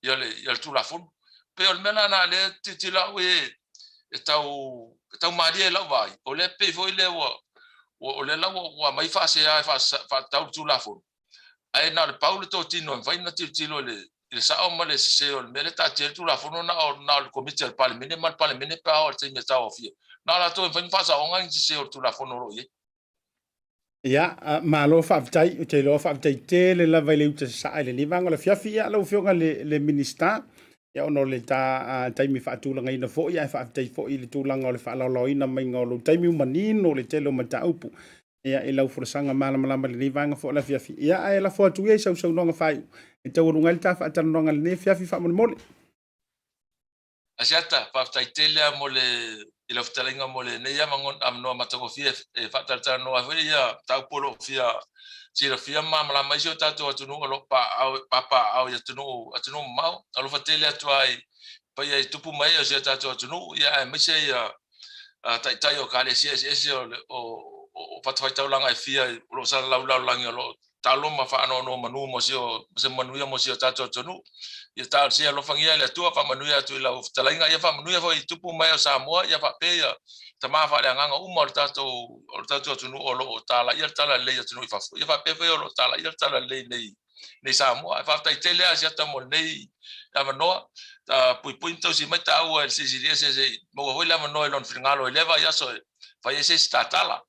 ia le ia le Tulafono. Pei o le mea lena lea e tilotilo au e e tau e tau malie i lau vaai, o lea pei foi lea ua o lea la ua aumai faasea e faatatau le Tulafono, ae na o le pau le totino e mafai ona tilotilo i le sao ma le sese o le mea lea e taatia ai le Tulafono, na o le Komiti a le Palemene ma le Palemene pe a oo i le taimi e tauaofia. Na o latou e mafai ona faasaoga ni sese o le Tulafono o lo o i ai. Ia, malo faafetai, ou te iloa faafetai tele lava i le uta sasaa i lenei vaega o le afiafi. Ia, lau Afioga i le, le Minisita, ia ona o le ta taimi faatulagaina foi, ae faafetai foi i le tulaga o le faalaolaoina maiga o lou taimi ua manino le tele o mataupu. Ia, i lau folasaga malamalama i lenei vaega foi o le afiafi. Ia, ae lafo atu ia i sau saunoaga faaiu e taualuga ai le ta faatalanoaga i lenei afiafi faamolemole. Asiata, faafetai tele lava mo le i lau fetalaiga mo lenei avanoa matagofie e faatalatalanoa ai foi ia mataupu o lo o fia silafia ma malamalama ai si o tatou atunuu o lo o papaaao i atunuu atunuu mamao. Alofa tele atu lava i paia i tupu ma ee o si o tatou atunuu ia aemaise ia taitai o ekalesia eseese o o fatafaitaulaga e fia o lo o salalau i le lalolagi o lo o talo ma faanonomanu mo si o se manuia mo si o tatou atunuu. Ia talosia alofagia e le Atua, faamanuia atu i lau fetalaiga, ia faamanuia foi i tupu ma ee o Samoa, ia faapea ia tama faaleagaga uma o le tatou o le tatou atunuu o lo o talaia le talalelei i atunuu i fafo, ia faapea foi o lo o talaia le talalelei nei nei Samoa. Ae faafetai tele lava Asiata mo lenei avanoa. Puipui ma tausi mai taua e le Silisili Ese se i maua foi le avanoa i lona finagalo i lea vaiaso e fai ai se isi tatala.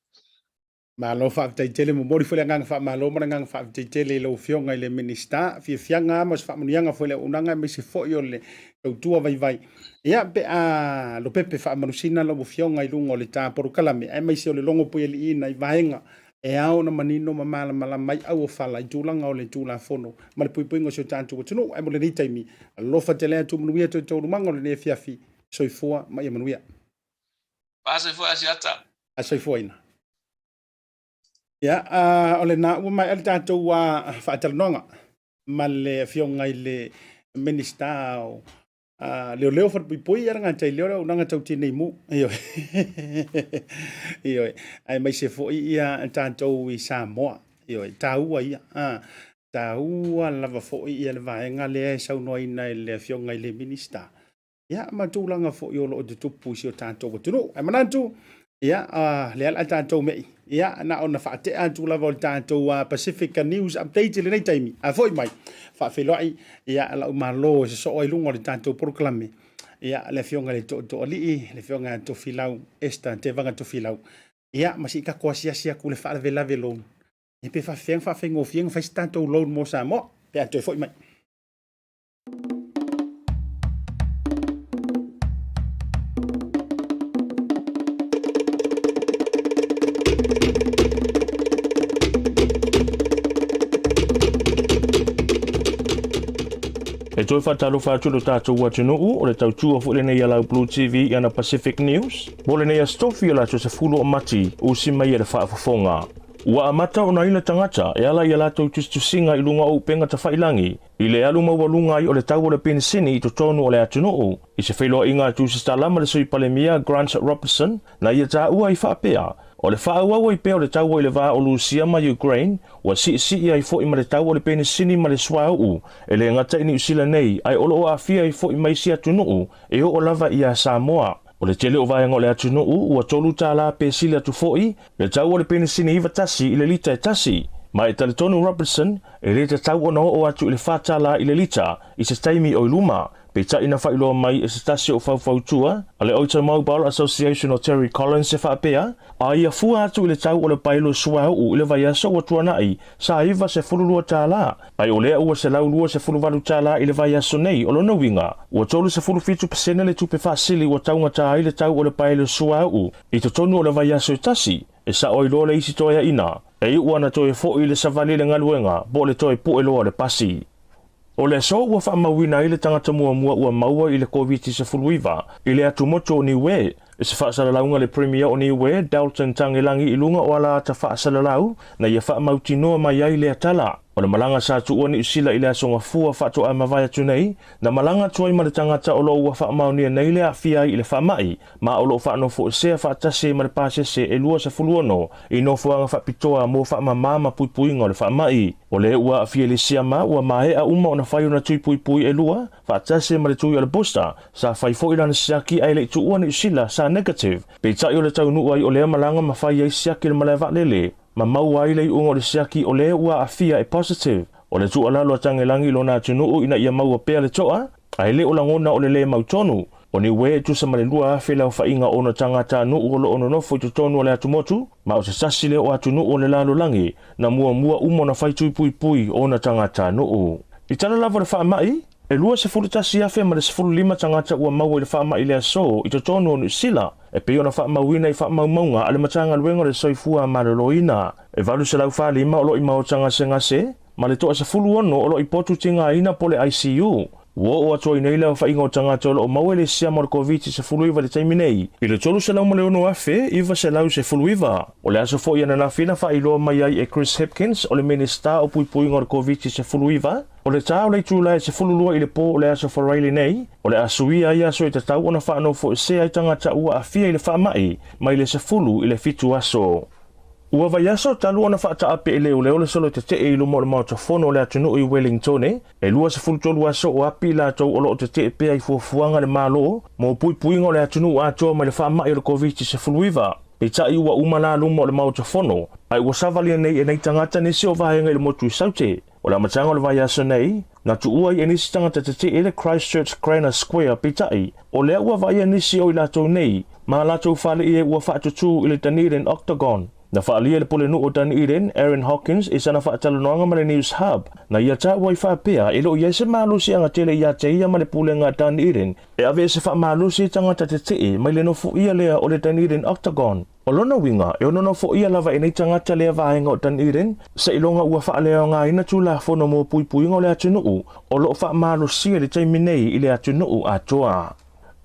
Malo faafetai tele, momoli foi le agaga faamalo ma le agaga faafetai tele i lau Afioga i le Minisita. Fiafiaga lava ma se faamanuiaga foi i le auaunaga aemaise foi o le tautua vaivai. Ia, pe a lopepe faamanusina lau Afioga i luga o le ta polokalame aemaise o le logo puialiiina i vaega e ao ona manino ma malamalama ai auofala i tulaga o le Tulafono ma le puipuiga o si o tatou atunuu. Ae mo lenei taimi, alofa tele atu, manuia toe taualumaga o lenei afiafi. Soifua ma ia manuia. Faasoifua Asiata. Soifuaina. Ia, o lena ua maea le tatou faatalanoaga ma le Afioga i le Minisita o Leoleo Falepuipui ia le gatai leo le auaunaga tau tinei mu. Ioe. Ioe. Aemaise foi ia tatou i Samoa. Ioe. Taua ia. Taua lava foi ia le vaega lea e saunoaina e le Afioga i le Minisita. Ia, ma tulaga foi o lo o tutupu i si o tatou atunuu. Ae manatu, ia, lea la a tatou mei, ia, na ona faatea atu lava o le tatou Pacific News Update i lenei taimi. A foi mai, faafeiloai, ia, lau malo e sosoo ai luga o le tatou polokalame. Ia, le Afioga i le Tootooalii, le Afioga ia Tofilau, Esther Tevaga Tofilau. Ia, ma si tatou asiasi atu i le faalavelave loan. Ia, pe faafefea ona faafaigofie ona fai se tatou loan mo Samoa, pe a toe foi mai. E toe faatalofa atu lo tatou atunuu, o le tautua foi lenei a lau Blue TV i ana Pacific News, mo lenei aso tofi o le aso 10 o Mati, usi mai e le faafofoga. Ua amata ona ila tagata e ala i a latou tusitusiga i luga o upega tafailangi, I le alu maualuga ai o le tau o le penisini i totonu o le atunuu, i se feiloaiga a Tusitala ma le Sui Palemia Grant Robertson, na ia taua ai faapea, o le faaauau ai pea o le taua i le va o Lusia ma Ukraine, ua siisii ai foi ma le tau o le penisini ma le suauu, e le gata i Niu Sila nei, ae o lo o aafia ai foi ma isi atunuu e oo lava iā Samoa. O le tele o vaega o le atunuu, ua $3 pe sili atu foi le tau o le penisini 91 i le lita e tasi. Ma e talitonu Robertson, e le tatau ona oo atu i le $4 i le lita i se taimi o i luma, peitai na faailoa mai e se tasi o faufautua a le Automobile Association o Terry Collins e faapea, a ia fua atu i le tau o le paelo suauu i le vaiaso ua tuanai, sa $92, ae o lea ua $128 i le vaiaso nei, o lona uiga, ua 37% le tupe faasili ua taugata ai le tau o le paelo suauu i totonu o le vaiaso e tasi, e sao ai loa le isi toeaiina, e iu ana toe foi i le savali i le galuega po o le toe pue loa o le pasi. O le aso ua faamauina ai le tagata muamua ua maua i le Koviti-19 i le atumotu o Niue, i se faasalalauga a le Premier o Niue, Dalton Tagelagi i luga o ala ata faasalalau na ia faamautinoa mai ai lea tala. O le malaga sa tuua Niu Sila i le Aso Gafua faatoa mavae atu nei, na malaga atu ai ma le tagata o lo o ua faamaonia nei le aafia ai i le faamai, ma o lo o faanofoesea faatasi ai ma le pasese e 26 i nofoaga faapitoa mo faamama ma puipuiga o le faamai. O le ua aafia i le siama ua maea uma ona fai ona tui puipui e lua, faatasi ai ma le tui o le booster, sa fai foi lana siaki ae le i tuua Niu Sila sa negative, peitai o le taunuu ai o lea malaga ma fai ai siaki i le malae vaalele. Ma maua ai le iuga o le siaki o le ua aafia e positive. O le tuualalo a Tagelagi i lona atunuu ina ia maua pea le toa, ae le o lagona o le lē mautonu. O Niue e tusa ma le 2,000 le aofaiga o ona tagatanuu o lo o nonofo i totonu o le atumotu, ma o se tasi lea o atunuu o le lalolagi na muamua uma ona fai tui puipui o ona tagatanuu. I tala lava o le faamai, E 21,000 ma le 15 tagata ua maua i le faamai i le aso i totonu o Niu Sila, e pei ona faamauina i faamaumauga a le Matagaluega o le Soifua Maloloina. E 845 o lo o i maota gasegase, ma le toa-16 o lo o i potu tigaina po o le ICU. Ua oo atu ai nei le aofaiga o tagata o lo o maua i le siama o le Koviti-19 i le taimi nei i le 306,919. O le aso foi ananafi na faailoa mai ai e Chris Hipkins o le Minisita o Puipuiga o le Koviti-19, O le ta o le itula e 12 i le pō o le Aso Faraile nei, o le a suia ai aso e tatau ona faanofoesea ai tagata ua aafia i le faamai mai le 10 i le 7 aso. Ua vaiaso talu ona faataape e leoleo le solo tetee i luma o le Maota Fono o le atunuu i Wellingtone, e 23 aso o api i latou o lo o tetee pea i fuafuaga a le Malo mo puipuiga o le atunuu atoa mai le faamai o le Koviti-19. Peitai ua uma la luma o le Maota Fono, ae ua savalia nei e nei tagata nisi o vaega i le motu i Saute. O le amataga o le vaiaso nei, na tuua ai e nisi tagata tetee le Christchurch Cranor Square, peitai, o lea ua vaaia nisi o i latou nei, ma latou fale i e ua faatutū i le Dunedin Octagon. Na faaalia e le Pulenuu o Dunedin, Aaron Hawkins, i sana faatalanoaga ma le News Hub, na ia taua ai faapea, e le o i ai se malosiaga tele ia te ia ma le Pulega a Dunedin e ave e se faamalosi i tagata tetee mai le nofoia lea o le Dunedin Octagon. O lona uiga, e ono nofoia lava e nei tagata lea vaega o Dunedin, seiloga ua faaleaogaina Tulafono mo Puipuiga o le Atunuu o lo o faamalosia i le taimi nei i le atunuu atoa.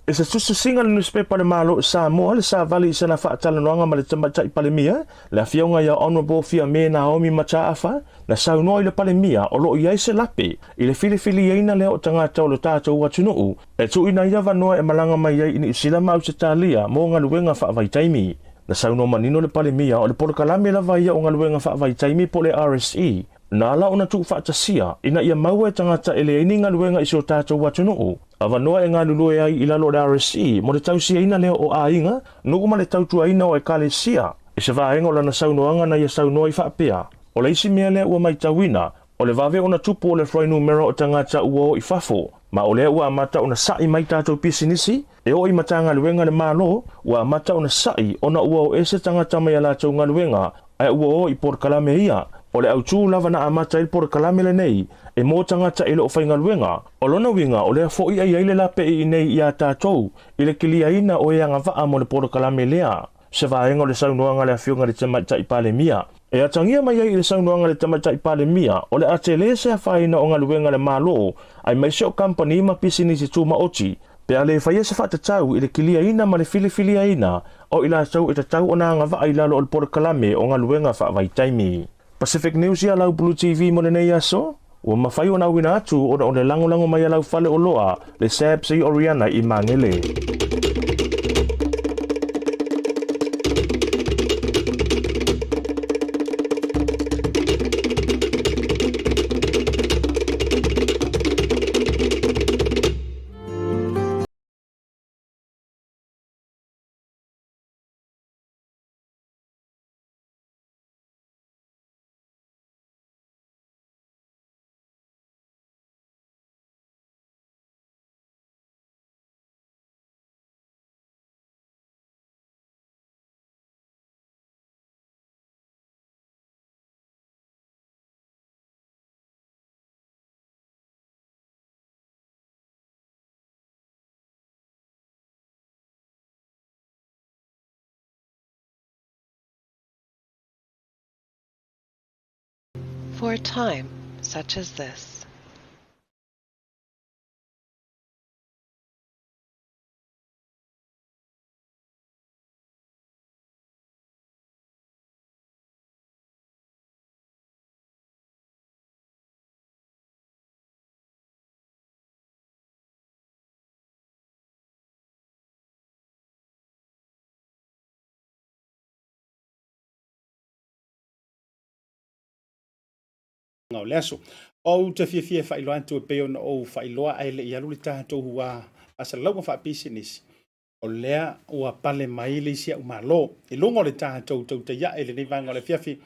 I se tusitusiga a le Nusipepa a le Malo o Samoa, le savali i sana faatalanoaga ma le Tamaitai Palemia, le Afioga ia Honourable Fiame Naomi Mataafa, na saunoa i le Palemia o lo o i ai se lape i le filifiliaina lea o tagata o lo tatou atunuu e tuuina ai avanoa e malaga mai ai i Niu Sila ma Ausetalia mo galuega faavaitaimi. Na saunoa manino le Palemia o le polokalame lava ia o galuega faavaitaimi po o le RSE na ala ona tuufaatasia ina ia maua e tagata e leai ni galuega i si o tatou atunuu avanoa e galulue ai i lalo o le RSE mo le tausiaina lea o aiga, nuu ma le tautuaina o ekalesia. I se vaega o lana saunoaga na ia saunoa ai faapea, O le isi mea lea ua matauina, o le vave ona tupu o le fuainumera o tagata ua o i fafo, ma o lea ua amata ona sa'i mai tatou pisinisi, e oo i Matagaluega a le Malo, ua amata ona sa'i ona ua o ese tagata mai a latou galuega ae ua o i polokalame ia. O le autū lava na amata ai le polokalame lenei, e mo tagata e le o faigaluega. O lona uiga, o lea fo'i e i ai le lape i inei iā tatou i le kiliaina o e agavaa mo le polokalame lea. Se vaega o le saunoaga a le Afioga i le Tamaitai Palemia. E atagia mai ai i le saunoaga a le Tamaitai Palemia, o le a tele se afaina o galuega a le Malo, aemaise o kamupani ma pisinisi tumaoti, pe a le faia se faatatau i le kiliaina ma le filifiliaina o i latou e tatau ona agavaa i lalo o le polokalame o galuega faavaitaimi. Pacific News ia lau Blue TV mo lenei aso, ua mafai ona auina atu ona o le lagolago mai a lau fale oloa, le SABC Oriana i Magele. For a time such as this. o le aso. Ou te fiafia e faailoa atu e pei ona ou faailoa ae le i alu le tatou faasalalauga faapisinisi, o lea ua pale mai le isi au Malo i luga o le tatou tautai ae i lenei vaega o le afiafi.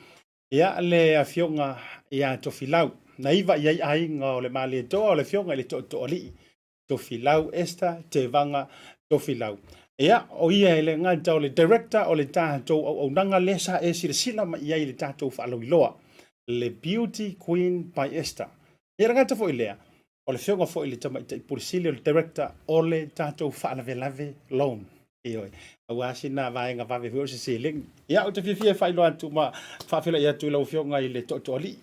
Ia, le afioga ia Tofilau, na iva i ai aiga o le Malietoa, o le afioga i le Tootooalii, Tofilau Esther Tevaga Tofilau. Ia, o ia e le gata o le Director o le tatou auaunaga lea sa e silasila mai i ai i le tatou faalauiloa, le Beauty Queen by Esther. Ia, le gata foi lea, o le afioga foi i le Tamaitai Pule Sili o le Director o le tatou faalavelave loan. Ioe, aua sina vaega vave foi o se seleni. Ia, ou te fiafia e faailoa atu ma faafeiloai atu i lau afioga i le Tootooalii,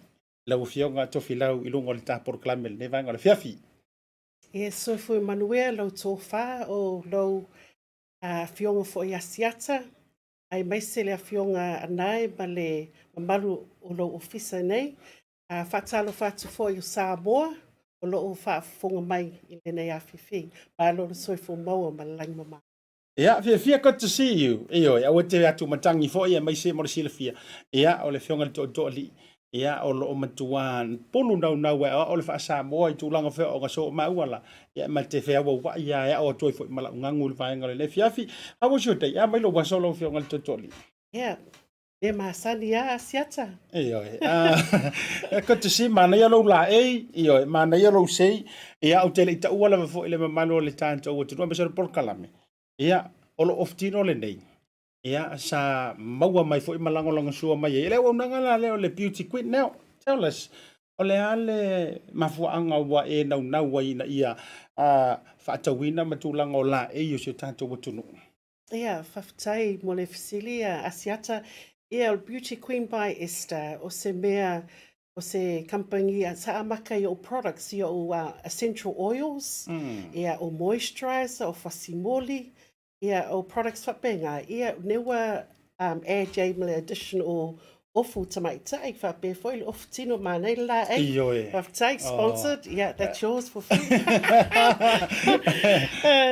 lau afioga Tofilau i luga o le ta polokalame i lenei vaega o le afiafi. Ia soifua manuia lau tofa o lou afioga foi Asiata, aemaise le afioga Anae ma le mamalu o lou ofisa nei. Faatalofa atu foi o Samoa o lo o faafofoga mai i lenei afiafi. Malo le soifua maua ma le lagi mama. Ia, fiafia good to see you. Ioe, aua te atu matagi foi aemaise mo le silafia. Ia, o le afioga i le Tootooalii, ia, o lo o matua pulu naunau e aoao le faa-Samoa i tulaga feooga so o maua la. Ia, ma te feauauai lava e ao atu ai foi ma lau gagu i le vaega o lenei afiafi. How was your day? A mai lou aso lau afioga i le Tootooalii? Ia, le masani lava Asiata. Ioe. Good to see, manaia lou laei, ioe, manaia lou sei. Ia, ou te le i taua lava foi le mamalu o le tatou atunuu aemaise o le polokalame. Ia, o lou ofutino lenei, ia, sa maua mai foi ma lagolagosua mai ai. E le auaunaga la lea o le Beauty Queen. Now, tell us, o le a le mafuaaga ua e naunau ai ina ia faatauina ma tulaga o laei o si o tatou atunuu? Ia, faafetai mo le fesili a Asiata. Ia, o le Beauty Queen by Esther, o se mea, o se kamupani sa amata i o'u products, i o'u essential oils, ia, o moisturizer, o fasimoli, ia, o products faapena. Ia, lea ua add i ai ma le addition o ofu tamaitai, faapea foi le ofu tino manaia le laei. Ioe. Faafetai, sponsored. Yeah, that's yours for free.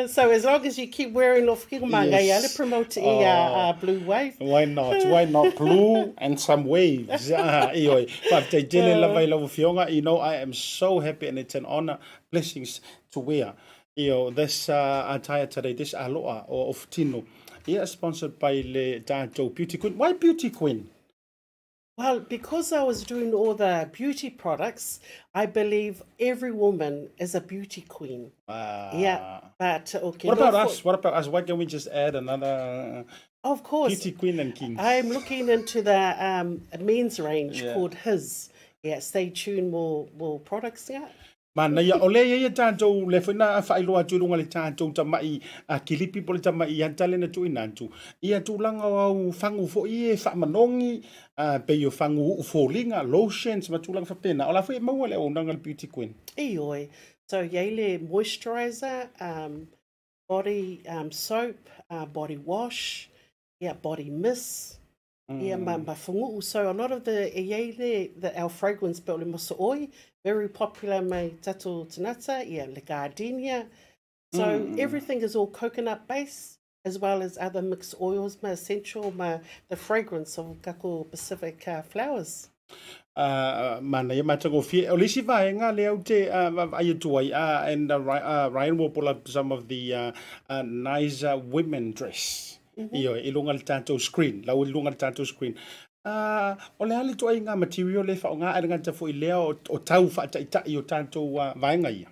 So as long as you keep wearing ofu kino manaia le promote i a Blue Wave. Why not? Why not blue and some waves? Ioe. Faafetai tele lava i lau afioga. You know, I am so happy and it's an honor, blessings to wear you know, this attire today, this aloa o ofu tino. Yeah, sponsored by le tatou Beauty Queen. Why Beauty Queen? Well, because I was doing all the beauty products, I believe every woman is a beauty queen. Yeah, but okay. What about us? What about us? Why can't we just add another Of course. beauty queen and king? I'm looking into the men's range called His. Yeah, stay tuned, more products. Yeah. Manaia, o lea e i ai a tatou, lea foi na faailoa atu i luga i le tatou tamai a kilipi po o le tamai ata lea na tuuina atu, ia tulaga o au fagu foi ia e faamanogi, pei o fagu uu foliga, lotions ma tulaga faapena. O la foi e maua le auaunaga a le Beauty Queen. Ioe. So i ai le moisturizer, body soap, body wash, ia body mist, ia ma, ma faguu. So a lot of the, e i ai le, the, our fragrance pe o le mosooi, very popular mai tatou tagata, ia le gardenia. So everything is all coconut based as well as other mixed oils ma essential ma the fragrance of kako Pacific flowers. Manaia matagofie. O le isi vaega lea ou te vaavaai atu ai, and Ryan will pull up some of the nice women dress. Ioe, i luga i le tatou screen, lau i luga i le tatou screen. O le a le ituaiga material lea e faaaoga ae le gata foi i lea o tau faataitai o tatou vaega ia?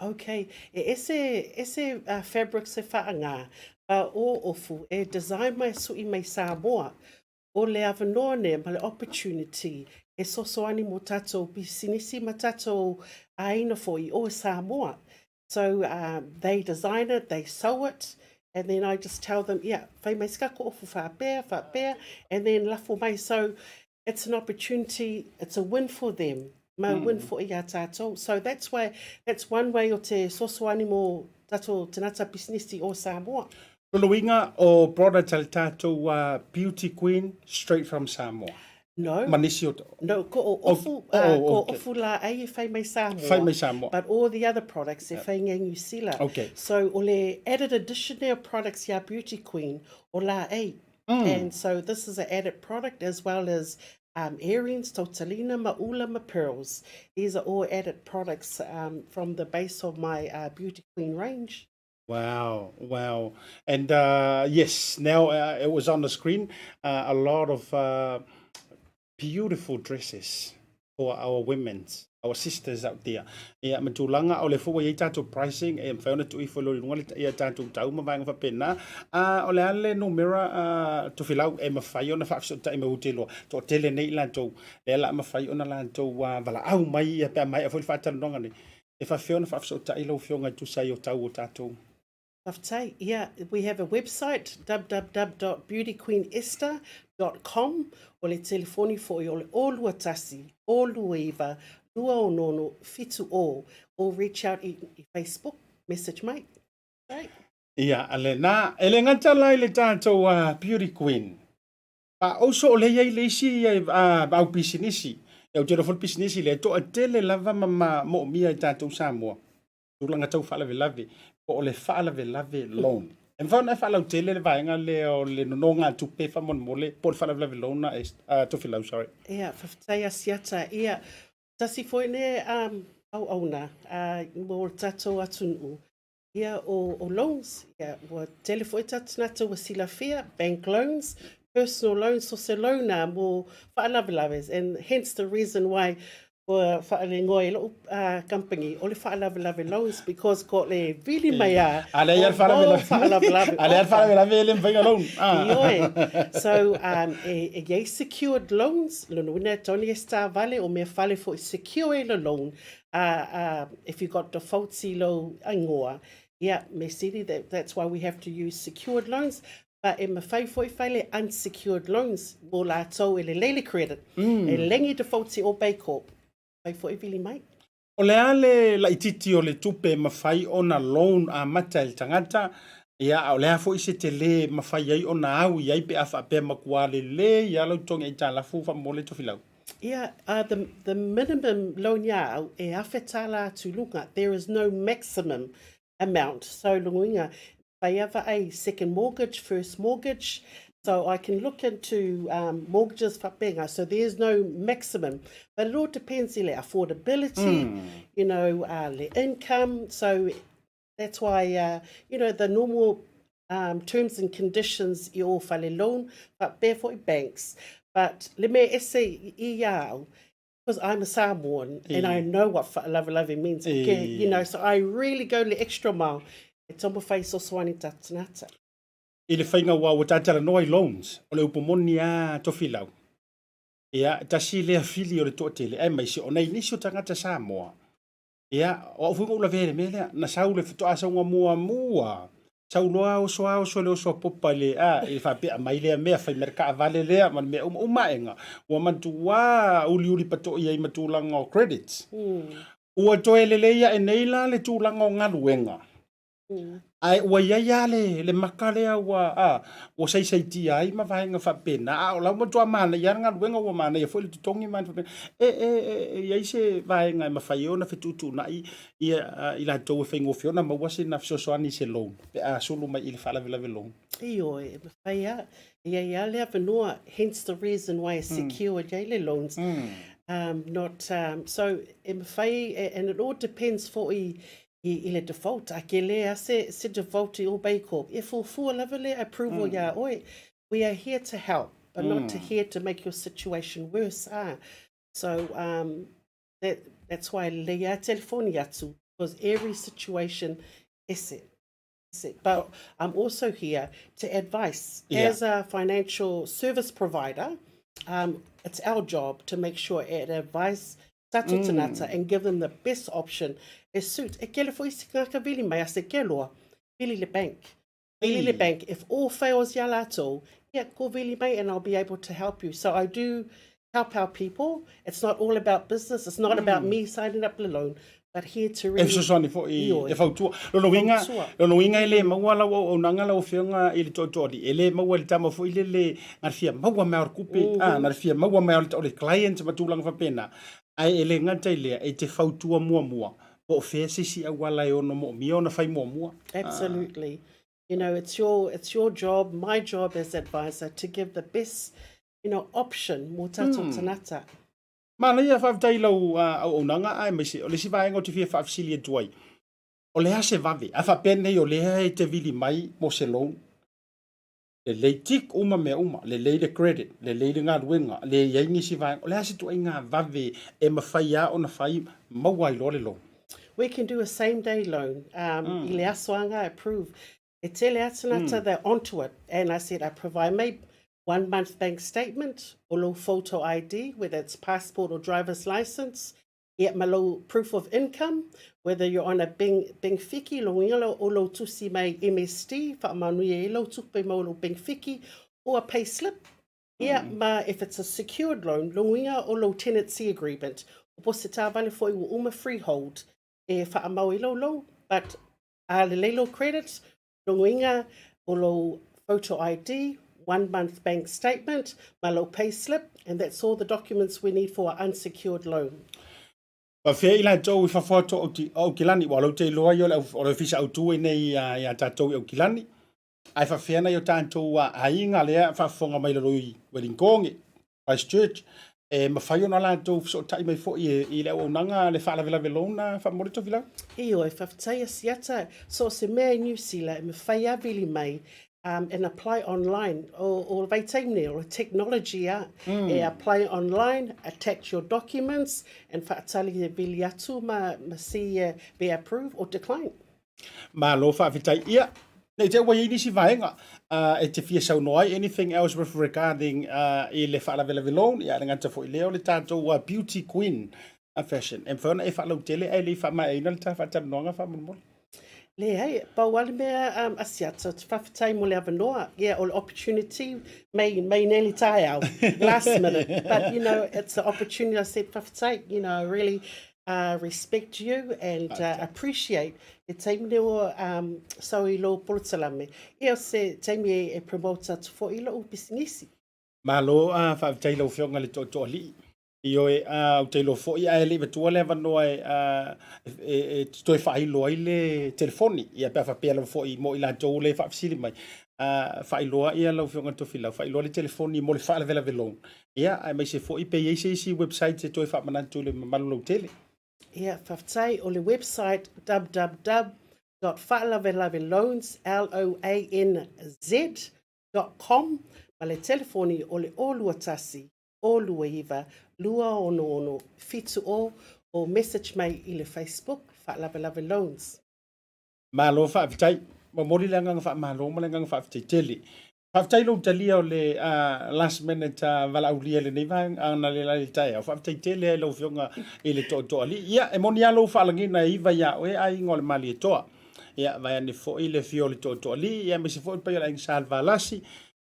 Okay, e ese, ese fabrics e faaaoga, a o ofu e design mai sui mai Samoa. O le avanoa nei ma le opportunity e sosoani mo tatou pisinisi ma tatou āina foi o Samoa. So they design it, they sew it, and then I just tell them, yeah, whai mai se kako ofu whāpea, whāpea, and then lafo mai. So it's an opportunity, it's a win for them, ma win for i a tātou. So that's why, that's one way o te sosoani mo tatou tagata pisinisi o Samoa. Lona uiga o product a le tatou Beauty Queen straight from Samoa. No. Ma nisi o. No, ko o ofu, ko ofu la ai e whai mai Samoa. Whai mai Samoa. But all the other products e whai ngai New Zealand. Okay. So o le added addition of products ia Beauty Queen o la ei. And so this is an added product as well as um, earrings, totalina, ma'ula, ma pearls. These are all added products um, from the base of my uh, Beauty Queen range. Wow, wow. And uh, yes, now uh, it was on the screen, uh, a lot of uh, beautiful dresses for our women's, our sisters out there. Ia, ma tulaga o le foi ua i ai tatou pricing e mafai ona tuu ifo i luga le ia tatou tau ma vaega faapena. A o le a le numera a Tofilau e mafai ona faafesootai mai ua te iloa toatele nei i latou lea la mafai ona latou valaau mai ia pe a maea foi le faatalanoaga nei. E faafefea ona faafesootai lau Afioga e tusa ai o tau o tatou? Faafetai. Yeah, we have a website, www.beautyqueenesther.com, o le telefoni foi o le 021 029 26 70, or reach out i, i Facebook, message mai. Right. Ia, a lena, e le gata la i le tatou uh, Beauty Queen. A oso o lea i ai le isi uh, au pisinisi. E ou te iloa foi le pisinisi lea, e toatele lava ma, ma moomia i tatou Samoa. tulaga tau faalavelave, po o le faalavelave loan. E mafai ona e faalautele le vaega lea o le nonogatupe faamolemole po o le faalavelave loan a uh, Tofilau, sorry. Ia, faafetai Asiata. Ia, tasi foi le um, auauna uh, mo le tatou atunuu. Ia, o, o loans, ia, ua tele foi tatou tagata ua silafia, bank loans, personal loans, so se loan a mo faalavelave, and hence the reason why Ua faalegoa e loʻu company o le faalavelave loans because ko le vili mai a A lea le faalavelave. Faalavelave. A lea le faalavelave e le mafai ona loan. Ioe. So um, e, e iai secured loans, lona uiga e toni e star vale o mea fale foi secure e le loan. Uh, uh, if you got defaults i lou ingoa, yeah, me sili, that, that's why we have to use secured loans. But e mawhai foi whai le unsecured loans mo lātou e lelei le credit. Mm. E lengi defaults i o Baycorp. Whai foi vili mai. O le a le laititi o le tupe e mafai ona loan amata e le tagata, ia, a o le a foi se tele e mafai ai ona au i ai pe a faapea matua lelei lava lau totogi aitalafu faamolemole Tofilau? Ia, uh, the, the minimum loan iā au e $1,000 atu luga. There is no maximum amount. So lona uiga, whai ava ai second mortgage, first mortgage. So I can look into um, mortgages whapenga. So there's no maximum. But it all depends i le affordability, mm. you know, uh, le income. So that's why, uh, you know, the normal um, terms and conditions i o whale loan, but for banks. But le me ese i iau, because I'm a Samoan and I know what fa'alavelave means. Okay, you know, so I really go the extra mile. E taumafai sosoani tatanata. I le faiga ua ua tatalanoa i loans, o le upu moni a Tofilau. Ia, tasi lea fili o le toatele, aemaise o nai nisi o tagata Samoa. Ia, o au foi na ou lavea i le mea lea, na sau le faatoa sauga muamua, sau loa oso a oso le oso a Popa i le, a, i le faapea mai lea mea, fai mai le taavale lea ma le mea uma uma aega, ua matua uliuli pato'i ai ma tulaga o credits. Ua toe lelei ae nei la le tulaga o galuega. Ae ua i ai lava le, le maka lea ua, a, ua saisaitia ai ma vaega faapena, a o la ua matua manaia lava le galuega, ua manaia foi le totogi ma faapena. E, e, e, e i ai se vaega e mafai ai ona fetuutuunai ia i latou e faigofie ona maua sina fesoasoani i se loan pe a sulu mai i le faalavelave loan. Ioe, e mafai lava. E i ai lava le avanoa, hence the reason why e secured ai le loans. Um, not, um, so, e mafai, and it all depends foi I, i le default, a ke le a se, se default i o Baycorp. E fuafua lava le approval mm. iā oe. We are here to help, but mm. not to mm. here to make your situation worse. Ah. So um, that, that's why le ia telefoni atu, because every situation is it. But I'm also here to advise. Yeah. As a financial service provider, um, it's our job to make sure it advise tatou tagata and give them the best option e suit. E kele foi isi tagata vili mai a se keloa, vili le bank. Vili le bank. If all fails ia latou, ia ko vili mai and I'll be able to help you. So I do help our people. It's not all about business. It's not about me signing up the loan, but here to E really... fesoasoani foi Ioe. e fautua. Lona uiga, Fautua. lona uiga e le maua lau auaunaga lau Afioga i le toatoali, e le maua i le tama foi lele na le fia maua mai o le kupe, mm-hmm. na le fia maua mai o le client ma tulaga faapena. Ae e le gata i lea, e te fautua muamua, po o fea se isi auala e ono moomia ona fai muamua. Absolutely. You know, it's your it's your job, my job as advisor to give the best, you know, option mo tātou mm. tangata. Manaia faafetai i lau auaunaga aemaise o le isi vaega ou te fia faafesili atu ai, o le a se vave? A faapea nei o lea e te vili mai mo se loan, lelei tick uma mea uma, lelei le credit, lelei le galuega, leai nisi vaega, o le a se ituaiga vave e mafai lava ona fai maua ai loa le loan? We can do a same day loan um, mm. i le aso anga approve. E tele atu nata mm. they're onto it. And I said, I provide me one month bank statement o lou photo ID, whether it's passport or driver's license, ia ma lou proof of income, whether you're on a bing, bing fiki, lo uiga o lou tusi mai MSD, whaamanuia e lou tupe mau lou bing fiki, or a pay slip. Ia mm. ma if it's a secured loan, lo uiga o lou tenancy agreement, o po se tāvale foi ua uma freehold, e whaamau i lou loan, but a lelei lou credit, Logoiga o lou photo ID, one month bank statement, ma lou pay slip, and that's all the documents we need for our unsecured loan. Faafeai i latou i fafo atu o Aukilani, ua lou te iloa ai o le ofisa autu nei ia tatou i Aukilani, ae faafefea nai o tatou aiga lea faafofoga mai lalo i Wellington, Christchurch, e mafai ona latou fesootai mai foi i le auaunaga le faalavelave loan faamomoli Tofilau? Ioe, faafetai Asiata, so o se mea i New Zealand e mafai a vili mai um, and apply online. O, o vaitaimi nei, o le technology a, mm. e apply online, attach your documents, and faatali e vili atu ma, ma see uh, be approved or decline. Malo faafetai. Ia, nei te ua i ai nisi vaega uh, e te fia saunoa ai, anything else with regarding uh, i le faalavelave loan, ia le gata foi lea o le tatou uh, beauty queen a fashion. E mafai ona e faalautele ae le i faamaeaina le ta faatalanoaga faamolemole. Leai, pau lava le mea um, Asiata, te faafetai mo le avanoa. Yeah, o le opportunity mai, mai nei le taeao, last minute. But, you know, it's an opportunity. I said, faafetai, you know, I really uh, respect you and uh, appreciate le taimi nei o um, sau i lou polokalame. Ia o se taimi e, e promote atu foi i lou pisinisi. Malo a faafetai lau Afioga i le Tootooalii. Ioe, a ou te iloa foi ae le i matua le avanoa e, a, e, e toe faailoa ai le telefoni. Ia pe a faapea lava foi mo i latou le faafesili mai. A, faailoa ia lau Afioga Tofilau, faailoa le telefoni mo le faalavelave loan. Ia, aemaise foi pe i ai se isi website e toe faamanatu i le mamalu lautele. Ia, faafetai. O le website www.faalavelave L-O-A-N-Z dot com ma le telefoni o le 021 029 266 70 o message mai i le Facebook Faalavelave Loans. Malo faafetai. Momoli le agaga faamalo ma le agaga faafetai tele. Faafetai lou talia o le last minute valaaulia i lenei vaega analeila i le taeao. Faafetai tele ai lau Afioga i le Tootooalii. Ia, e moni lava lou faalagiga e iva ia oe aiga o le Malietoa. Ia, vaeane foi le afio o le Tootooalii, ia aemaise foi le paia o le Aiga Sa Valasi,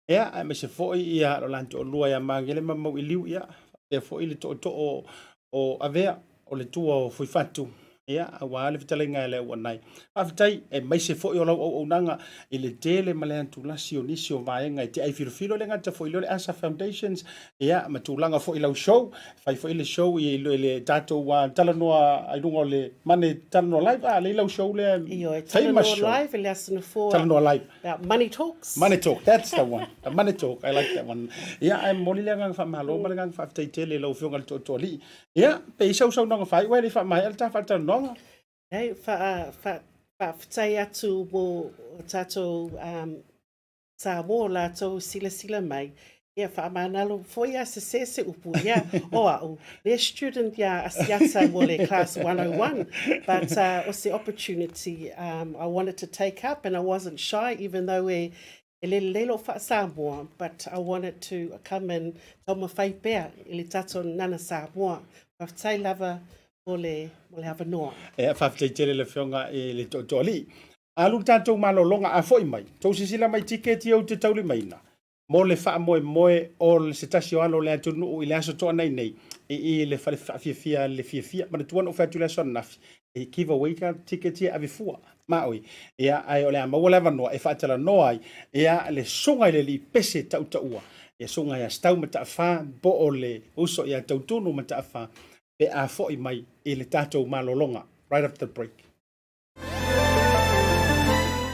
ia, aemaise foi ia lo la toalua ia Magele ma Mauiliu, ia, faapea foi le tootoo o Avea, o le tua o Fuifatu, ia, aua le fetalaiga e le auanai. Faafetai, aemaise foi o lau auaunaga i le tele ma le antulasi o nisi o vaega e te ai filofilo, e le gata foi i lea o le ASA Foundations, ia, ma tulaga foi i lau show, fai foi le show i le, le tatou uh, talanoa i luga o le Money Talanoa Live, a, lea lau show lea, Ioe, famous Talanoa show. Live i le aso Nofoa. Talanoa Live. About Money Talks. Money Talk, that's the one. The Money Talk, I like that one. Ia, ae momoli le agaga faamalo ma le agaga faafetai tele i lau Afioga i le Tootooalii. Ia, pe i sau saunoaga faaiu ae le i faamaea le ta faatalanoaga. Hei, wha, wha, whaafetai atu mo o tātou um, Samoa lātou silasila mai. Ia, whaamanalo foi a se se se upu ia o au. Le student ia Asiata mo le class 101. But uh, o se opportunity um, I wanted to take up and I wasn't shy even though e, e lelei lou faa-Samoa, but I wanted to come and taumafai pea i le tatou nana Samoa. Faafetai lava mo le, mo le avanoa. E, faafetai tele le Afioga i le Tootooalii. Alu le tatou malologa a foi mai, tou sisila mai tiketi ou te taulimaina mo le faamoemoe o se tasi o alo o le atunuu i le Aso Toonai nei i i le fale faafiafia le fiafia. Manatua na ou fai atu i le aso ananafi, e give away ka tiketi e ave fua. Ma oi, ia, ae o le a maua le avanoa e faatalanoa ai, ia, le susuga i le alii pese tautaua, ia susuga ia Stau Mataafa, po o le uso ia Tautunu Mataafa, pe a foi mai i le tatou malologa. Right after the break.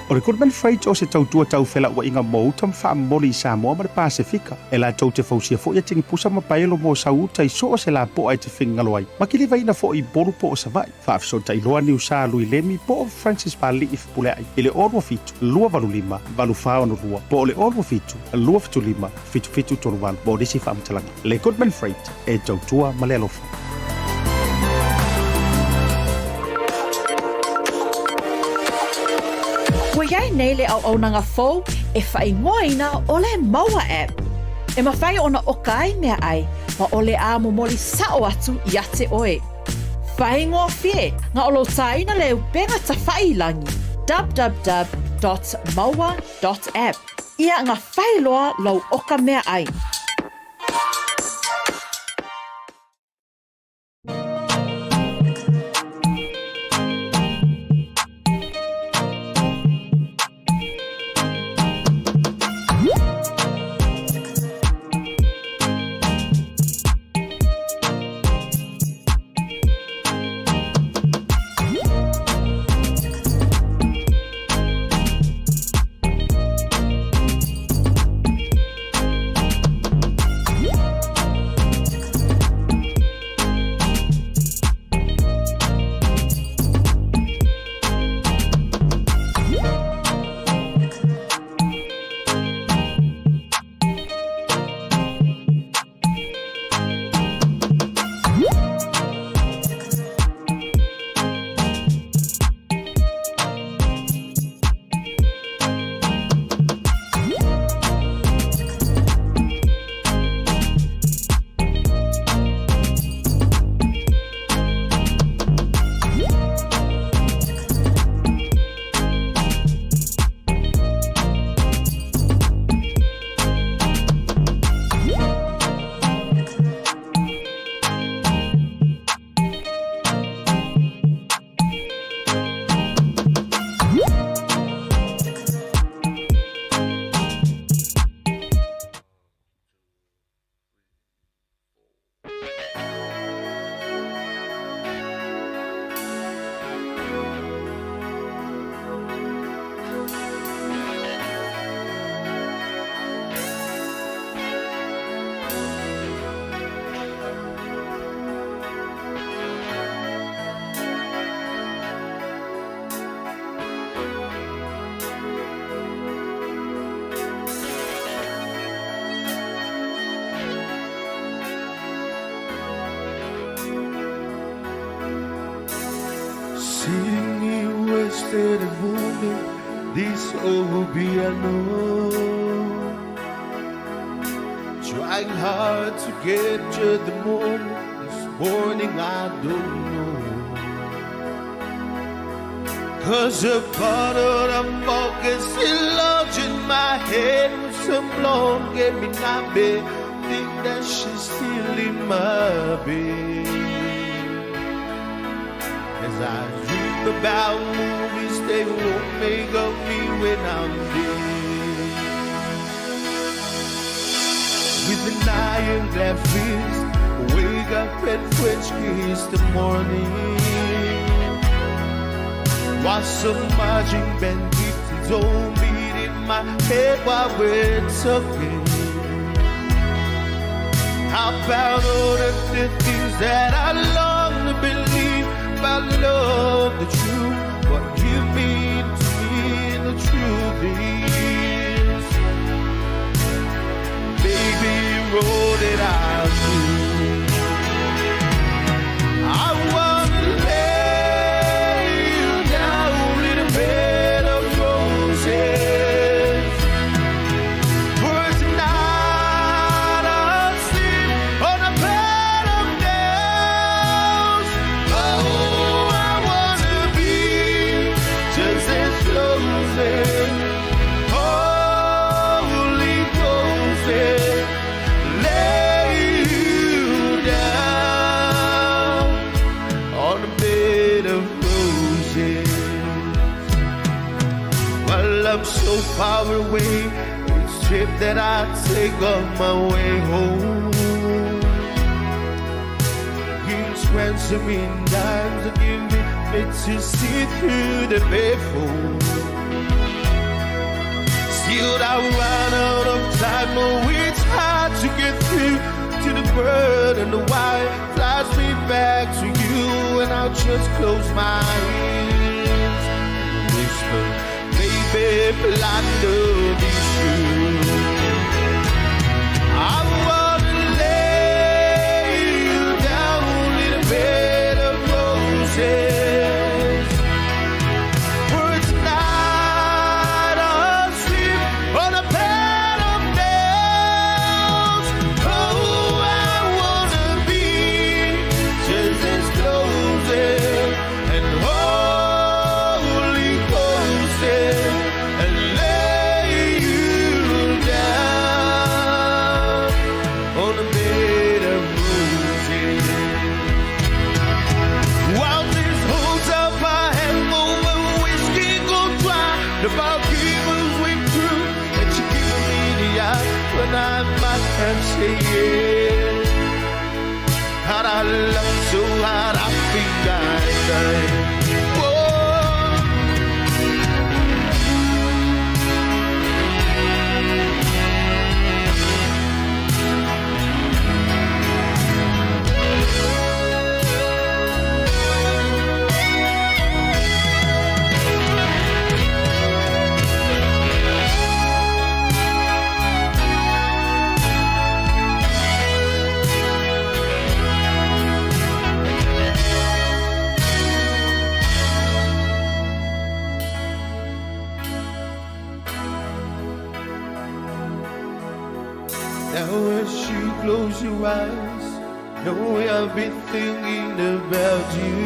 O le Goodman Freight o se tautua tau felauaiga mo uta ma faamomoli i Samoa ma le Pasefika. E latou te fausia foi atigipusa ma paelo mo sau uta i so o se lapoa e te finagalo ai, ma kilivaina foi i Upolu po o Savaii. Faafesootai loa Niusa Lui Lemi po o Francis Pali'i Fepuleai i le 027 285 8462 po o le 027 275 7738 mo nisi faamatalaga. Le Goodman Freight, e tautua ma le alofa. Ua i ai nei le auaunaga fou e faaigoaina o le Maua App. E mafai ona oka ai meaai ma o le a momoli sa'o atu ia te oe. Faigofie na o lou tāina le upega tafa'i i lagi, www.maua.app, ia ga fai loa lou oka meaai. Seeing you wasted a moment, this all will be unknown. Trying hard to capture the moment, this morning I don't know. Cause a part of the fog is still lodged in my head with some blonde gave me not be think that she's still in my bed. As I dream about movies they won't make of me when I'm dead. With an ironclad fist, wake up and French kiss the morning. While some marching band keeps its own beat in my head while we're talking. How about all of the things that I long to believe about love, the truth, what you mean to me, the truth is, baby, you wrote it out too. I wanna lay you down in a bed of roses. For tonight I'll sleep on a bed of nails. Oh, I wanna be just as chosen, holy roses. Lay you down on a bed of roses. While I'm so far away, each trip that I take on my way home keeps ransom in dimes that give me to see through the payphone. Feel I run out of time, oh, it's hard to get through to the bird and the wire flies me back to you, and I'll just close my eyes and whisper, baby, I love you. I wanna lay you down in a bed of roses. For tonight I'll sleep on a bed of nails. Oh, I wanna be just as close and holy ghosted and lay you down on a bed of roses. While this holds up my hangover, whiskey go dry. The barkeepers went through, and she giving me the eye when I might have said yes. How'd I love so hard, I think I died. Whoa. Now as you close your eyes, know I'll be thinking about you.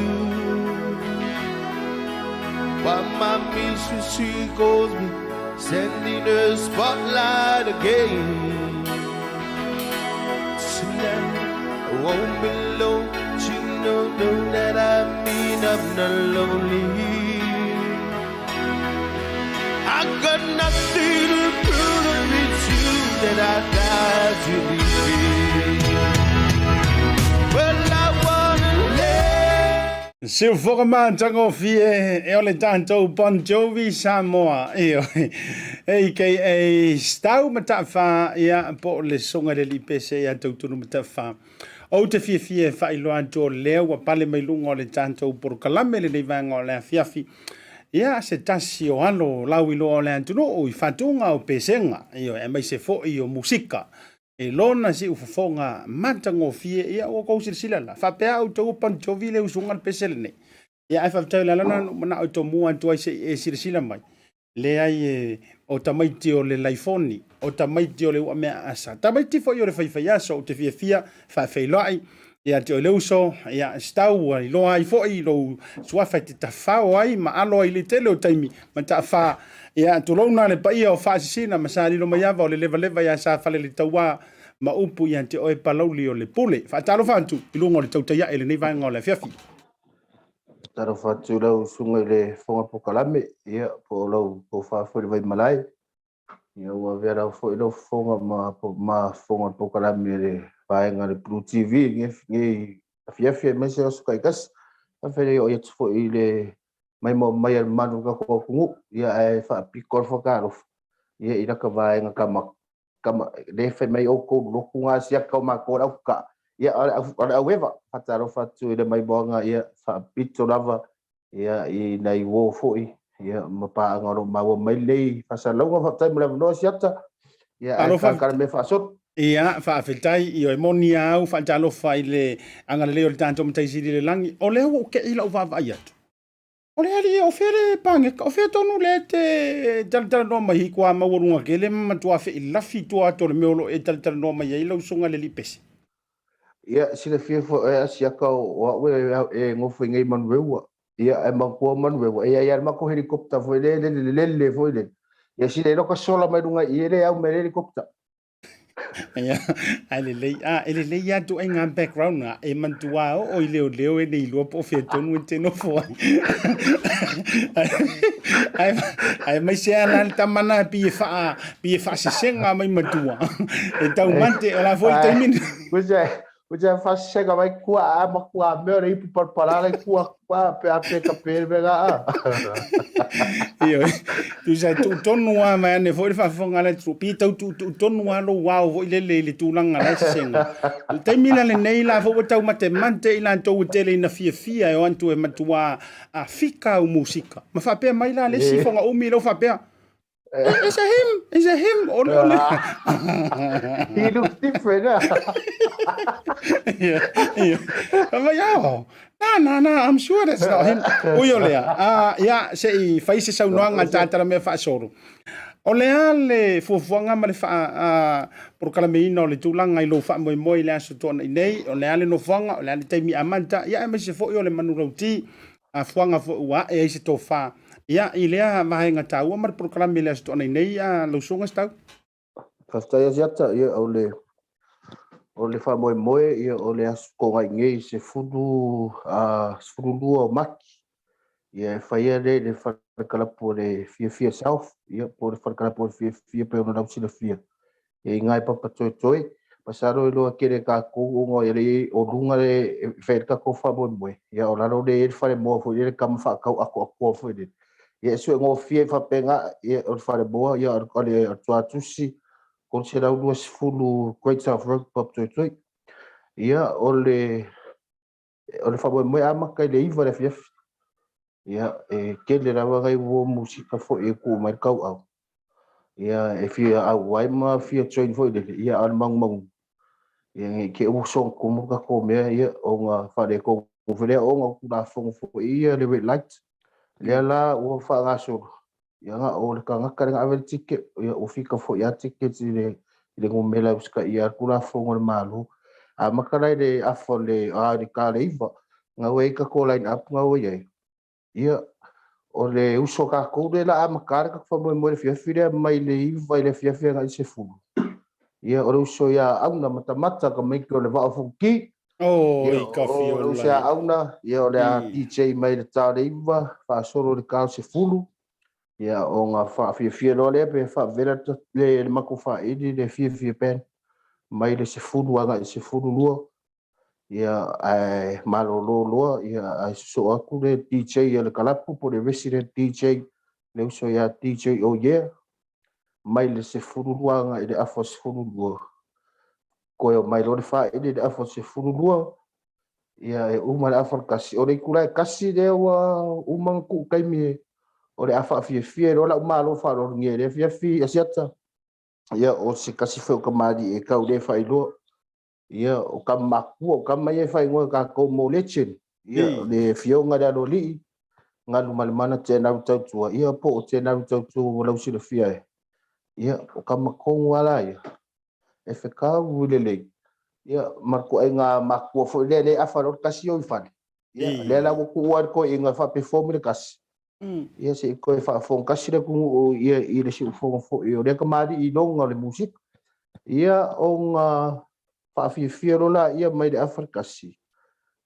While my mistress, she calls me, sending her spotlight again. Tonight, I won't be alone. You know, know that I mean I'm not lonely. I got nothing to prove to you that I died to be Well, I wanna live. Siufoga matagofie e o le tatou Bon Jovi Samoa, ioe, aka Stau Mata'afa, ia, po o le Susuga i le Alii Pese ia Tautunu Mata'afa. Ou te fiafia e faailoa atu o lea ua pale mai luga o le tatou polokalame lenei vaega o le afiafi, ia, se tasi o alo lauiloa o le atunuu i faatuga o pesega, ioe, aemaise foi o musika. I lona siufofoga matagofie, ia, ua tou silasila la, faapea outou o Bon Jovi le usuga le pese lenei. Ia, ae faafetai o le ala lena na ou manao i tomua atu ai se i e silasila mai. Leai e, o tamaiti o le laifoni, o tamaiti o le uamea asa, tamaiti foi o le faifaiaso, ou te fiafia faafeiloai ia te oe le uso, ia stau ua iloa ai foi lou suafa e te tafao ai ma alo ai le tele o taimi ma taafa. Ia tulouna le paia o Faasisina ma Sa Lilomaiava o le levaleva ia Sa Faleletaua ma upu ia te oe Palauli o le Pule. Faatalofa atu i luga o le tautai ae i lenei vaega o le afiafi. Talofa atu i lau susuga i le Fofoga Polokalame, ia, po o lau tofa foi i le Vaimalae. Ia, ua avea lava foi lau fofoga ma, ma fofoga o le polokalame a le vaega a le Blue TV lenei afiafi aemaise aso taitasi. Faafetai oi atu foi i le maimoa mai a le mamalu o le tatou atunuu, ia ae faapito alofa talofa, ia i lata vaega tama kama le fai mai outou lotu ngā siaka o mātou le auka ia o le o le aueva faatalofa atu i le maimoaga ia faapito lava ia i nai uo foi ia ma paaga o lo o maua mai lenei faasalalauga. Faafetai mo le avanoa Siata ia ae Alofa. kakala mea faasolo. Ia, faafetai, ioe moni a au, faatalofa i le agalelei o le tatou Matai Sili i le Lagi. O lea ua ou te'i lau vaavaai atu. O le alii, o fea le pageka, o fea tonu lea e te talatalanoa mai ai tua maualuga tele ma matua feilafi i tua atu o le mea o lo o e talatalanoa mai ai lau susuga i le alii pese? Ia, silafia foi e Asiata o au e nofo i nei Manueua. Ia, ae manatua Manueua, e i ai lava le matou helicopter foi lea e lele lele foi lele. Ia, sila iloa ka sola mai luga i i, e le au mai le helicopter. Ia, ae lelei, a, e lelei lava ituaiga background na, e manatua oo i leoleo e le iloa po o fea tonu e te nofo ai. Ae, aemaise lava la le tama na pei e faa, pei e faasesega mai matua. E taumate, o la foi le taimi. Kusa, Ua te faasesega mai kua a ma kua mea o le ipu palapala le kua kua pe a pe ka pe le ga a. Ioe, tusa e tuu tonu lava mai ane foi le faafofoga a le atunuu, pi tau tuutuu tonu lava lou ao foi lele i le tulaga la e sesega. O le taimi la lenei la foi ua taumatemate i latou e tele ina fiafia e o atu e matua fika au musika. Ma faapea mai la le isi foga umi lea ua faapea, It's a him, it's a him. Ole, ole. He looks different. ah. Yeah. I'm like, oh, na, I'm sure that's not him. Ui o lea, ia, se i fai se saunoaga a le tagata mea faasolo. O le a le fuafuaga ma le faa polokalameina o le tulaga i lou faamoemoe i le aso Toonai nei, o le a le nofoaga, o le a le taimi amata, ia aemaise foi o le manulauti fuaga foi ua ae ai se tofa ia i lea vaega taua ma le polokalame i le Aso Toonai nei a lau Susuga Stau. Faafetai Asiata, ia o le o le faamoemoe ia o le aso Toonai nei 10 a 12 o Mati ia e faia lea i le fale kalapu o le Fiafia South ia po o le fale kalapu o le Fiafia pei ona lausilafia E i ngai papa toetoe, masalo e loa tele tatou ona e le o luga le e fai ai le tatou faamoemoe, ia o lalo lea e i ai le falemoa foi lele tama faatau atoatoa foi lele. Ia e suegofie faapena, ia o le falemoa, ia o le tuatusi 320 Great South Road Papatoetoe. Ia o le o le faamoemoe amata i le 9 i le afiafi. Ia, e tele lava nai uo musika foi e tuu mai le tauau. Ia, e fia auai ma fia join foi lele, ia, a o le magumagu. Ia, nei te i ua soona tumu le tatou mea, ia, ona faaletonu foi lea, ona o Tulafono foi ia le red light. Lea la ua faagasolo, ia na o le tagata lea na ave le ticket, ia ua fika foi lava tickets i le, i le numera e usitaia ai le Tulafono a le Malo. Amata la i le afa o le, a, i le ta le 9, na ua i ai tatou line up na ua i ai. Ia, o le uso a tatou lea la amata le tatou faamoemoe i le afiafi lea mai le 9 i le afiafi agai i le 10. Ia, o le uso ia Auna Matamata tamaiti o le Vaa o Fonoti. Oi, Ia, ka o le uso ia Auna, ia o le a DJ mai le ta o le 9, faasolo i le ta o le 10. Ia, ona faafiafia loa lea pe faavela le matou faaili le Fiafia Band mai le 10 agai i le 12. Ia, ae malolo loa, ia, ae sosoo atu le DJ a le kalapu po o le resident DJ, le uso ia DJ Oh Yeah, mai le 12 agai i le afa 12. Toe omai loa le faaili i le afa 12, ia, e uma le afa le kasi. O le itula e kasi lea ua uma ona tuu taimi o le a faafiafia ai loa lau malo faaaloalogia i le afiafi Asiata. Ia, o se kasi foi o kamali'i e tau le faailoa. Ia, o tama matua, o tama ia e faaigoa e tatou mo legend. Ia, o le Afioga i le Aloalii, Galumalemana Tenaru Tautua, ia po o Tenaru Tautua ua lausilafia ai. Ia, o tama tonu lava la ia, e fekau lelei. Ia, ma le ituaiga matua foi lea, lea e afa loa le kasi o i fale. Ia, lea la ua tuua ai le toeaina e faa-perform i le kasi. Ia, se i toe faafofoga kasi le atunuu ia i le siufofoga foi o lea tamalii i lona o le musika. Ia, ona faafiafia loa laia mai le afa le kasi.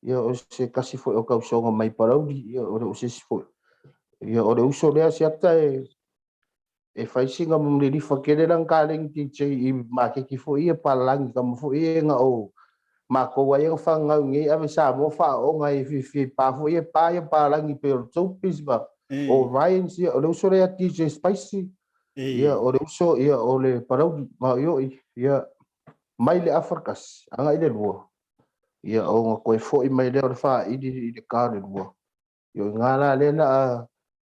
Ia, o se kasi foi o tausoga mai Palauli, ia, o le o se isi foi. Ia, o le uso lea Asiata e e fai sina lilifa tele lana taleni DJ i maketi foi ia palalagi kama foi ia na o makou ai na fanau nei ave Samoa faaoga e fiafia i pa foi ia pa ia palalagi pei o le Topis ma o Ryans ia o le uso lea DJ Spicy ia o le uso ia o le Palauli maoioi ia mai le afa le kasi agai le lua ia ona toe foi mai lea o le faili i le ta o le lua Io i ngā rā lea na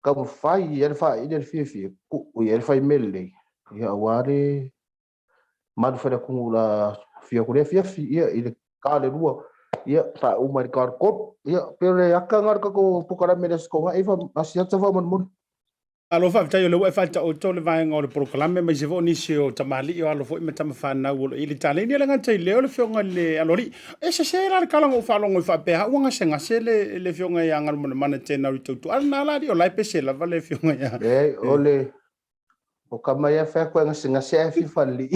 taumafai i ai le faaili a le fiafia, tuu i ai le fai mea lelei, ia aua le malu fai le atunuu la afio atu lea afiafi, ia i le ta le lua, ia faauma i le ta o le tolu. Ia pei o le aka lena o le tatou polokalame i le Aso Toonai, Asiata faamolemole. Malo faafetai o lea ua e faataoto le vaega o le polokalame aemaise foi o nisi o tamalii o alo foi ma tamafanau o lo o i le taleni. E le gata i lea o le afioga i le Aloalii. E sese la le tala na ou faalogo i faapea ua gasegase le le afioga ia Galumalemana Tena Ritoto. A lena la alii o la e pese lava le afioga ia. Leai, o le o tama ia fai atu e gasegase ae fia falelii.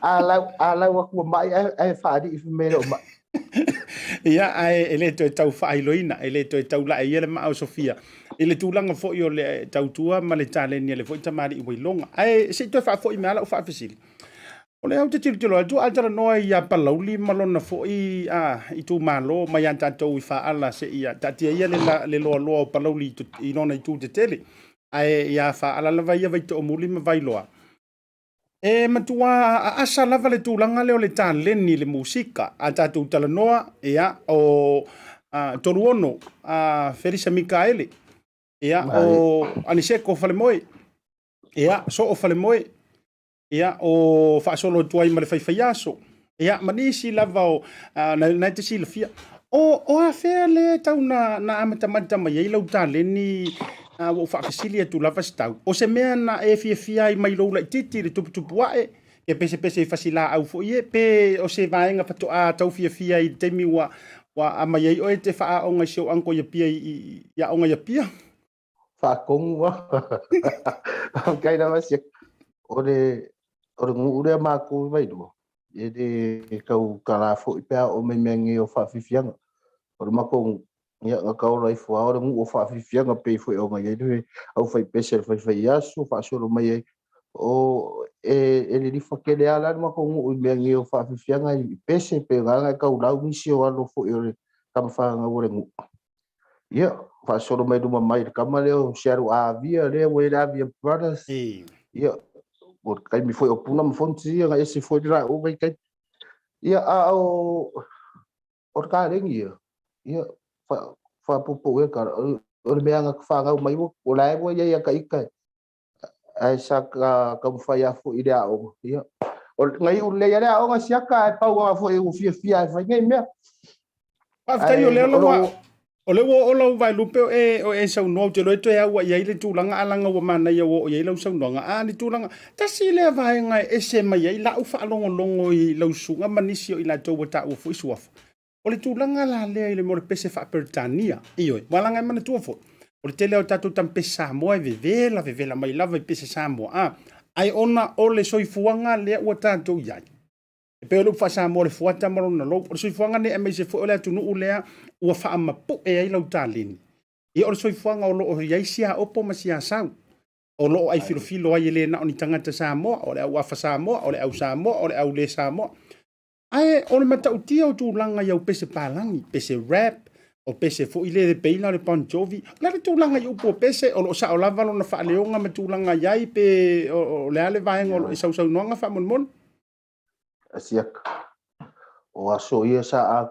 A lau, a lau atu ua mai ae, ae faalii fai mai e le o mai. Ia, ae e le toe tau faailoina, e le toe tau laeia le maa o Sofia i le tulaga foi o le tautua ma le taleni a le foi tamalii ua iloga. Ae se i toe faafoi mai lava lau faafesili. O lea ou te tilotilo atu a talanoa ia Palauli ma lona foi a itumalo mai ia tatou i Faala seia taatia ia le, la, le loaloa o Palauli i lona itu tetele ae ia Faala lava ia Vaitoomuli ma Vailoa. E matua aasa lava le tulaga lea o le taleni i le musika a tatou talanoa ia o a, Toluono a Felisa Mikaele ia o Aniseko Falemoe ia Soo Falemoe ia o faasolo atu ai ma le faifaiaso ia ma nisi lava o na, na te silafia o, o afea le tau na, na amatamata mai ai lau taleni ua ou faafesili atu lava se tau o se mea na e fiafia ai mai lou laititi le tuputupu ae ke pesepese i fasilaau foi e pe o se vaega faatoa tau fiafia i le taimi ua ua amai ai oe te faaaoga i si ou uncle i Apia i, i, i aoga i Apia. Faatonu a. Faafetai lava sia. O le, o le nuu lea matou i Vailua, e le tau tala foi pe a oo mai mea nei o faafiafiaga. O le matou nuu, ia na taola ifo lava o le nuu o faafiafiaga pei foi ona i ai le aufaipese a le faifaiaso faasolo mai ai. O, e, e lilifa tele lava la le matou nuu i mea nei o faafiafiaga i pese pe ona e taulau nisi o alo foi o le tama fanau o le nuu. Ia, faasolo mai luma mai le tama lea o Seattle Avia lea ua i le Avia Brothers. Ia, o le taimi foi o Puna ma Fonti ia, na ese foi le la o vaitaimi. Ia, a o, o le kalegi ia, ia, fa, faapuupuu ia tala, o le mea na fanau mai ua, o la e ua i ai ia ta ita ae sa taumafai lava foi i le aoga. Ia, o, na iu lelei lava le aoga siaka, ae pau lava foi ua fiafia e fai nei mea. Faafetai o lea ua o lea ua oo lau vaelupe o e, o e saunoa, ou te iloa e toe au i ai le tulaga a leaga ua manaia ua oo i ai lau saunoaga. A le tulaga, tasi lea vaega e ese mai ai lau faalogologo i lau susuga ma nisi o i latou ua taua foi suafa. O le tulaga la lea i le mea o le pese faa-Peretania, ioe, aua leaga e manatua foi, o le tele o tatou tama pese Samoa e vevela vevela mai lava i pese Samoa, a, ae ona o le soifuaga lea ua tatou i ai, e pei o le upu faa-Samoa o le fuata ma lona lou, o le soifuaga lenei aemaise foi o le atunuu lea ua faamapue ai lau taleni. Ia o le soifuaga o lo o i ai siaopo ma siasau, o lo o aifilofilo ai e le na o ni tagata Samoa, o le au afa Samoa, o le au Samoa, o le au le Samoa. Ae o le matautia o tulaga i au pese palagi, pese rap, o pese foi lele pei la o le Bon Jovi. O le a le tulaga i upu o pese, o lo o sao lava lona faaleoga ma tulaga i ai pe o le a le vaega o lo o i sausaunoaga faamolemole? Asiaka. O aso ia sa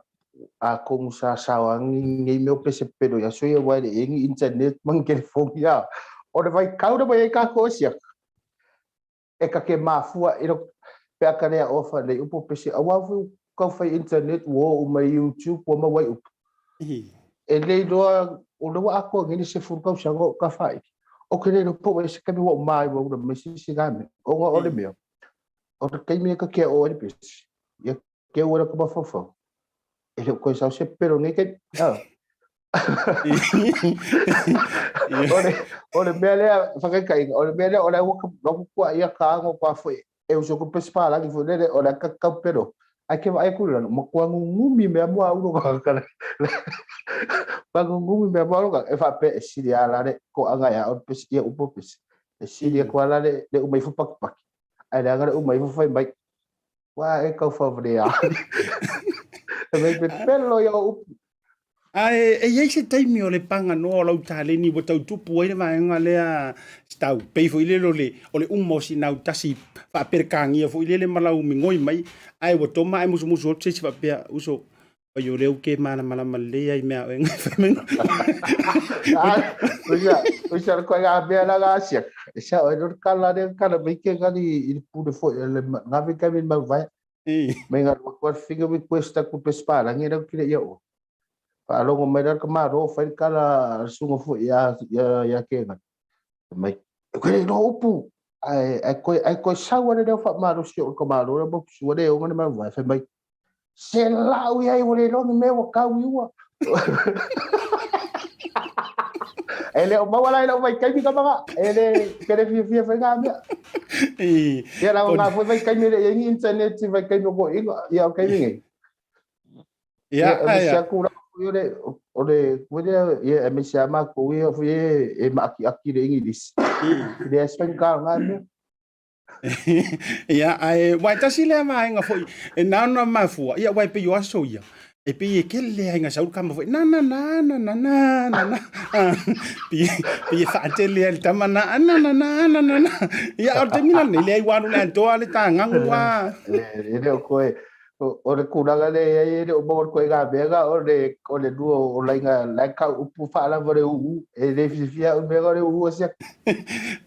atonu sa saoagi nei mea o pese pelo i aso ia aua e le i ai ni internet ma ni telefoni a. O le vaitau lava i ai tatou asiaka. E ka ke mafua i lo pe a ka lea ofa lei upu pese aua foi u kau fai internet ua oo uma i YouTube ua maua ai upu. E le iloa o le ua atoa nei le 10 tausaga o ka faili. O ke le iloa po o ai se taimi ua ou ma ua ula mai se isi la mea. Ona o le mea, o le taimi e ka kea o ai le pese, ia keu ai le ka mafaufau. E le o koe sau se pelo nei taimi. Ah. O le, o le mea lea, whakaikainga, o le mea lea, o le ua ka kua ia ka ango kua foi, e uso ku pesi pālangi foi lele, o le ka kau pelo. Ai ke vaai ku lano, ma kua ngungumi mea mua ulo ka ka ka ngungumi mea mua ulo ka, e whape e siri a lale, ko anga ia, o pesi, ia upo pesi. E siri a kua lale, le umai fu paki paki. Ai le anga le umai fu fai mai. Ua e kau whawarea. E mei pe pelo ia o upu. Ae e i ai se taimi o le paganoa o lau taleni ua tau tupu ai le vaega lea tau pei foi lele o le o le uma o sina autasi faaperekania foi lele ma lau migoi mai ae ua toma ae musumusu atu se isi faapea uso pai o lea u ke malamalama lelei ai mea oe ngai fai mai. Usa usa le koe mea la ga asia. E sa o le kala le kala mai ke ngani i le pule foi le ngawe kami mau vai. Mai ngā rua finger request aku pe sparangi rau kire ia o. Whaalogo mai rau ka maro, whai kala sunga fo ia, ia, ia ke ngā. Mai, e koe no upu, ai, ai koe, ai koe sau ale reo wha maro si o ka maro, reo mo sua reo ngane mau vai, whai mai, se lau ia i wale longi me wa kau i ua. E le o maua la i lau vaitaimi ka manga, e le kere fia fia whai ngā mea. Ia la ngā foi vaitaimi le i internet i vaitaimi o ko inga, ia o kaimi ngai. Ia, e misi aku la o le o le koe lea ia e misi a mākou ia foi e e maaki aki le Ingilisi. Le aspen ka ngā mea. Ia, ae aua e tasi lea vaega foi e na ona mafua, ia aua e pei o aso ia, e pei e tele lava ina sau le tama foi, na na na na na na na na, pei pei e faatele ai le tama na na na na na na na. Ia, a o le taimi la lenei, leai ua alu i le atoa le tagagu lava. E le o koe, o le tulaga lea e i ai e le o maua le ituaiga mea lena, o le o le lua o laiga la e tau upu faalava le uu, e le fiafia au i mea na o le uu o siaki.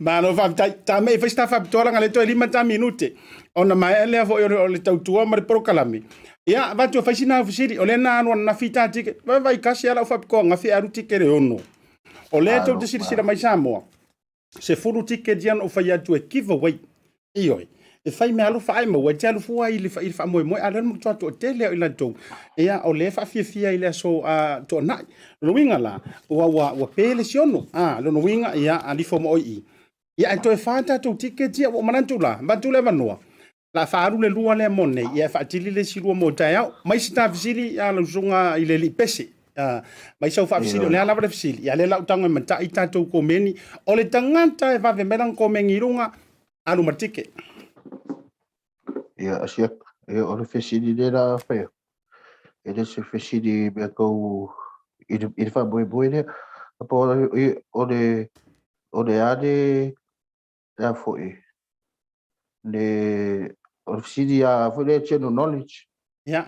Malo faafetai. Tame e fai se ta faapitoa leaga lea toe 5 ta minute ona maea lea foi o le tautua ma le polokalame. Ia, avatu e fai sina au fesili. O lea na alu ananafi ta ticket. Vaivai kasi lava lau faapitoa ananafi e alu ticket e 6. O lea tou te silasila mai Samoa, 10 ticket ia na ou fai atu e give away. Ioe, e fai mea alofa ae maua, e te alu fua i le faamoemoe, a o lea na matua toatele o i latou, ia, o lea e faafiafia i le aso Toonai. Lona uiga la, ua, ua, ua pe le siono, a, lona uiga, ia, alifo ma oe i i. Ia, ae toe fa tatou ticket ia, ua ou manatu la, avatu le avanoa, la faaalu le lua lea mo nei, ia, e faatili le isi lua mo taeao. Mai se ta fesili a lau susuga i le alii Pese. Mai sau faafesili, o le a lava le fesili, ia, lea la ou tago e matai tatou komeni. O le tagata e vave mai lana komeni i luga, alu ma le ticket. Ia, asia, ia, o le fesili lea la fai atu, e le se fesili mea tau i le, i le faamoemoe lea. Apa o le, o le, o le a le, le a foi, le, o le fesili a foi lea general knowledge. Ia.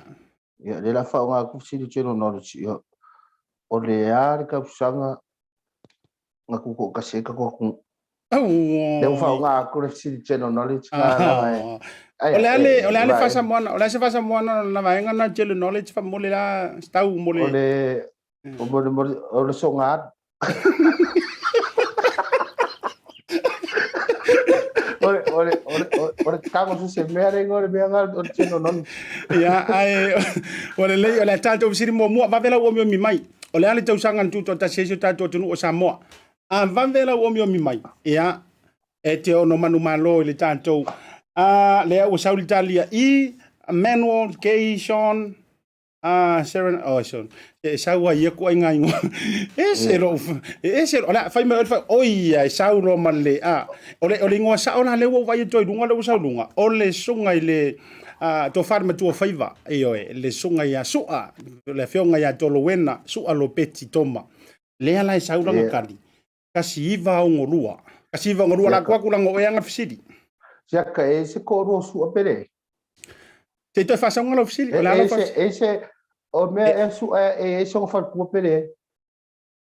Ia, lea la faaaoga atu fesili general knowledge, ia, o le a le tausaga na tutoatasi ai tatou atunuu. Lea ua faaaoga atu le fesili general knowledge na lava e. O le a le, o le a le faasamoana, o le a se faasamoana na vaega na general knowledge fa mo le la stau mo le. O le, o le, o le soga atu. O le, o le, o le, o le tago se se mea le o le mea nga o le general knowledge. Ia, ae, o le lei, o le a tatou fesili muamua, vave lau omiomi mai. O le a le tausaga na tutoatasi ai si o tatou atunuu o Samoa? A vave lau omiomi mai, ia, e te ono manumalo i le tatou. A, lea ua sau le tali a E, Manuel, K, Sean, a, Sharon, oh, Sean, e sau ai ia kuai ngai ingoa. E se lou, e se, o le a fai mai oe le fai, oi ia, e sau loa ma le, a, o le, o le ingoa sao la lea ua ou vaai atu ai i luga, lea ua sau i luga, o le susuga i le, Tofa le Matua Faiva, ioe, le susuga ia Sua, le afioga ia Tolowena, Sua Lopeti Toma. Lea la e sau lana tali, 1962. 1962 la atu atu laga o oe aga fesili. Siaka, e se toalua o Sua pe leai? Se i toe faasauga lau fesili. O le a lau faasauga? E se, o mea e Sua e i ai sona faletua pe leai?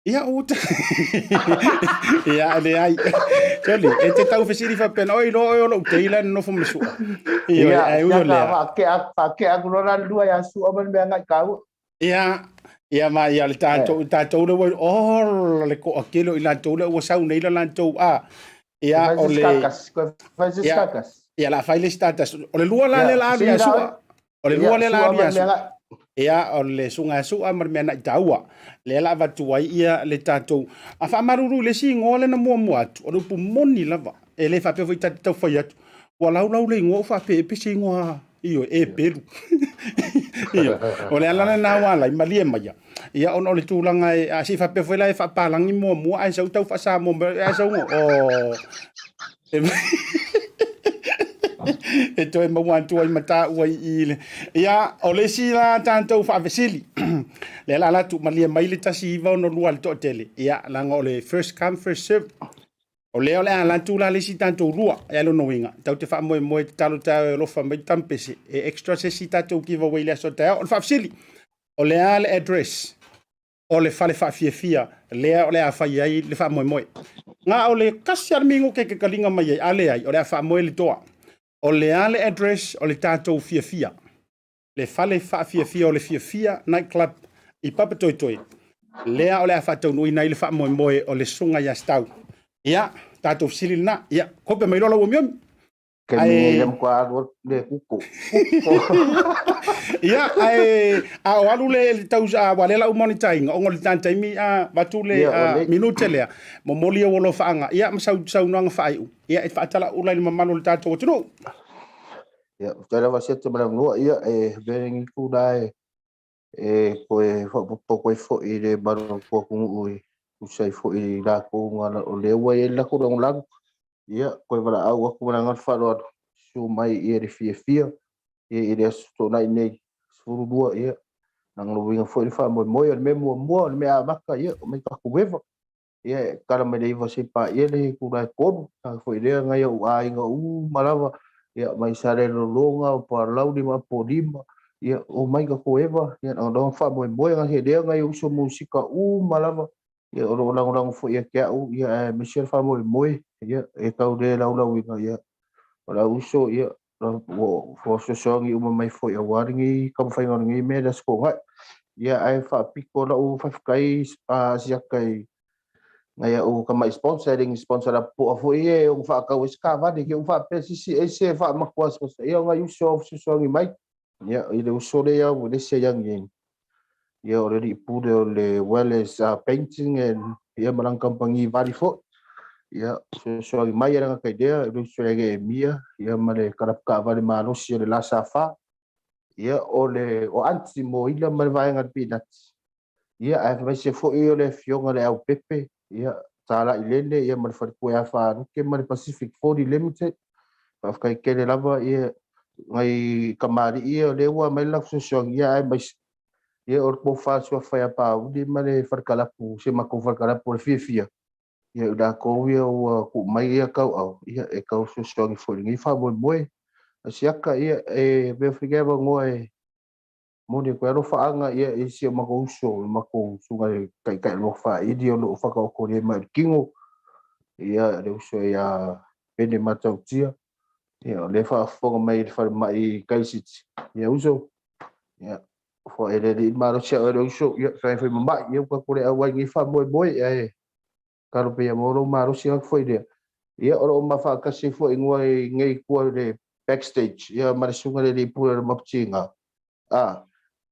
Ia, ua ta... Ia, leai. Sole, e te tau fesili faapena, oi loa oe o lou tei la e nonofo ma Sua. Ioe, Ia, ae ui o siaka, lea. faakea, faakea atu loa la le lua ia Sua ma le mea agai taua. Ia, ia ma ia le tatou, Eh. tatou le ua, oh, le toatele o i latou lea ua sau nei la latou, a. Ia, Fai o se le, status, koe fai se ia, status. ia, la fai le status. O le lua la Ia, lea la alu fesili ia la Sua. oe. O le Ia, lua lea la Sua alu ma ia le mea Sua. agai. Ia, o le susuga ia Sua ma le mea na i taua. Lea la avatu ai ia le tatou. A faamalulu i le isi igoa lea na muamua atu, o le upu moni lava. E le faapea foi ta te tau fai atu, ua laulau le igoa ua faapea e pese igoa ioe, e pelu. Ioe, o le ala lena ua ala ai, malie maia. Ia, ona o le tulaga e, a se i faapea foi la e faapalagi muamua ae sau tau faa-Samoa mai, ae sau, oh, e toe maua atu ai ma taua i i le. Ia, o le isi la tatou faafesili, lea la ala atu malie mai le 1962 a le toatele, ia, leaga o le first come, first serve. O lea o le a ala atu la le isi tatou lua, e a lona uiga, tatou te faamoemoe tatalo taeao e alofa mai tampese, e extra se isi tatou giveaway i le aso taeao. O le faafesili, o le a le address o le fale faafiafia lea o le a fai ai le faamoemoe. Na o le kasi lava le minute e te kaliga mai ai, a leai, o le a faamoe le toa. O le a le address o le tatou fiafia, le fale faafiafia o le Fiafia Night Club i Papatoetoe, lea o le a faataunuuina ai le faamoemoe o le susuga ia Stau. Ia, tatou fesili lena. Ia, kope mai loa lau omiomi. Taimi nei le matua alu atu le kuku. Ia, ae a o alu le tau a ua le lau monitor ina ona o le tan taimi a vatu le Ia, o le minute lea momoli ou alofaaga ia ma sau saunoaga faaiu ia e faatalaula i le mamalu o le tatou atunuu. Ia, faafetai lava Sete ma le avanoa. Ia, e avea lenei tula e e toe faaopoopo atu ai foi i le mamalu o le atunuu e tusa ai foi i latou na o lea ua i ai le latou lagolago. Ia, koe valaau atu ma le agaga faaaloalo, susu mai ia le fiafia ia i le Aso Toonai nei, 12, ia, lagolagoina foi le faamoemoe. O le mea muamua, o le mea amata, ia, omai tatou eva. Ia, e tatala mai le 9 seia paia le itula e 3. Taga foi lea nai ou aiga uma lava, ia, mai Salelologa, o Palauli ma Apolima, ia, omai tatou eva, ia, lagolago faamoemoe, gase lea nai ou uso musika uma lava, ia, o lo o lagolago foi ia te au, ia, aemaise le faamoemoe, ia, e tau le laulauina, ia, o lau uso, ia, ua fesoasoani uma mai foi aua lenei taumafaiga o lenei mea i le Aso Toonai. Ia, ae faapito lau faafetai a Asiata i nai au tamai sponsor, e le ni sponsor lapopoa foi ia e ono faatau ai se taavale, ke ua faapea se isi ese e faamatua sponsor, ia o nai uso au fesoasoani mai. Ia, i le uso lea ua lesi ai agi ia o le alii pule o le Wireless Painting and ia ma lana kamupani vali foi. Ia, fesoasoani mai ala kai lea, le uso e Emia, ia ma le kalapu taavale malosi o le Lasa 4. Ia, o le o Aunty Moila ma le vaega o le Pinati. Ia, ae aemaise foi o le afioga i le Aupepe, ia, Talai Lele, ia ma le faletua ia Faaluke ma le Pacific 40 Limited. Faafetai tele lava ia nai kamali'i ia o lea ua aumai le latou fesoasoani, ia aemaise ia o le tofa suafa ia Pauli ma le falekalapu, si o matou falekalapu o le fiafia, ia i latou ia ua tuu mai ia tauau, ia e tau fesoasoani foi i lenei faamoemoe. Asiata, ia e avea foi lenei avanoa e momoli atu ai alofaaga ia i si o matou uso, le matou susuga i le Taitai o le Loto Faili o lo o faataotolia mai i le tino, ia le uso ia Pene Matautia, ia o lea e faafofoga mai i le falemai i Kaisiti. Ia uso, ia faaeleelei le malosi ia oe le uso, ia feagai foi ma mai, ia ua tatou le auai i lenei faamoemoe, ae tatalo pea ia maua lou malosi atu foi lea. Ia o lo o ma faatasi foi i i nei i tua i le backstage, ia ma le susuga i le alii pule o le Maputiga. Ah,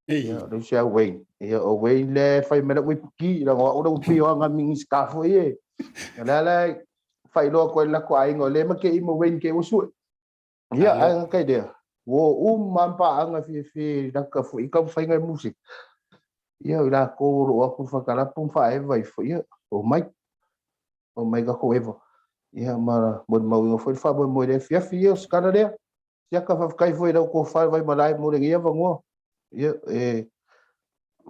ia, le uso ia Wayne. Ia, o Wayne lea e fai mai lau ipuki, leaga o au le upi o anga Minisita foi e. O le a la e faailoa atu ai le latou aiga, o lea ma te i ma Wayne ke ua sue. Ia, ae nga kai lea, ua uma lava paaga fiafia i laka foi i taumafaiga i musika. Ia, o i latou o lo o atu i Whakarapu ma faaeva ifo, ia, omai. Omai tatou eva. Ia, ma molimauina foi le faamoemoe i le afiafi, ia, o se tala lea. Siaka, faafetai foi i lau tofa i le Vaimalae mo lenei avanoa. Ia, e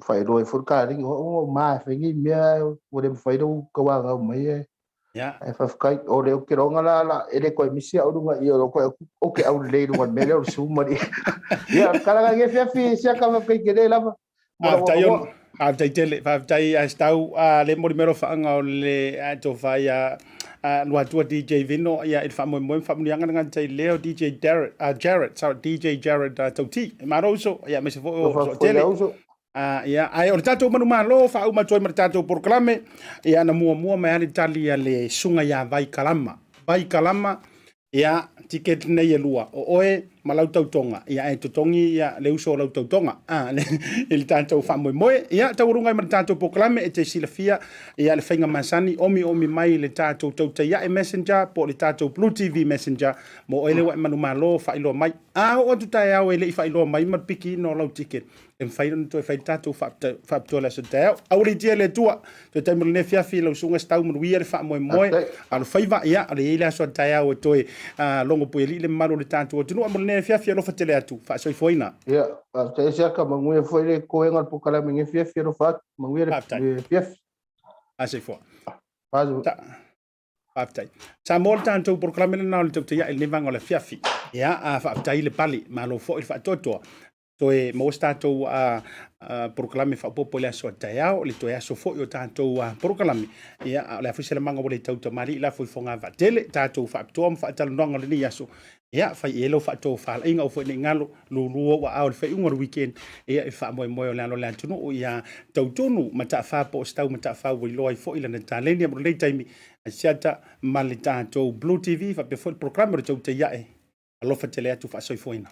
faailoa ai foi le kalegi, o au na ou ma e fai nei mea, ua le mafai lou tauanau mai e. Ae faafetai, o le ou te iloa la, la, e le toe misi au i luga i o, ou te aulelei i luga o le mea lea o le Zoom ma le... Ia, o le tala lena i lenei afiafi, Siaka, faafetai tele lava. Mo lou Faafetai avanoa. Faafetai tele, faafetai a Stau, a le moli mai alofaaga o le a tofa ia Luatua DJ Vino ia i le faamoemoe ma faamanuiaga le gata i lea o DJ Jarrett, Jarrett, sorry, DJ Jarrett Tauti. E malo uso, ia aemaise foi o Tofa foi Soatele. le uso. Ia, ae o le tatou manumalo faauma atu ai ma le tatou polokalame, ia na muamua mai lava le tali a le susuga ia Vai Kalama. Vai Kalama, Ia, ticket nei e lua, o oe ma lau tautoga, ia ae totogi ia le uso o lau tautoga, a, le, i le tatou faamoemoe. Ia, taualuga ai ma le tatou polokalame, e te silafia, ia, le faiga masani, omiomi mai le tatou Tautaiae Messenger po o le tatou Blue TV Messenger, mo oe lea ua e manumalo, faailoa mai. A oo atu taeao e le i faailoa mai ma le pikiina o lau ticket, e mafai ona toe fai le tatou faapitoa i le aso taeao. Aualiitia e le Atua, toe taimi o lenei afiafi, lau susuga Stau manuia le faamoemoe, alofaiva, ia, o le i ai le aso a taeao e toe logo puialii le mamalu o le tatou atunuu. Mo lenei afiafi, alofa tele atu, faasoifuaina. Ia, faafetai Asiata, manuia foi le toega o le polokalame i lenei afiafi, alofa atu, manuia le afiafi. Faasoifua. Faafetai. Samoa le tatou polokalame lena o le tautaia'i i lenei vaega o le afiafi. Ia, faafetai le pale, malo foi le faatoatoa. Toe maua se tatou polokalame faaopoopo i le aso a taeao, le toe aso foi o tatou polokalame. Ia, a o le a foi se lamaga ua le tau tamalii la foi fogavaatele, tatou faapitoa ma faatalanoaga o lenei aso. Ia, fai i ai lau faatofalaiga, aua foi ne i galo, lulu ou aao i le faaiuga o le weekend, ia, i le faamoemoe o le alo o le atunuu, ia tautonu Mataafa po o Stau Mataafa ua iloa ai foi lana taleni mo lenei taimi, Asiata ma le tatou Blue TV, faapea foi le polokalame o le Tautai Ae. Alofa tele atu, faasoifuaina.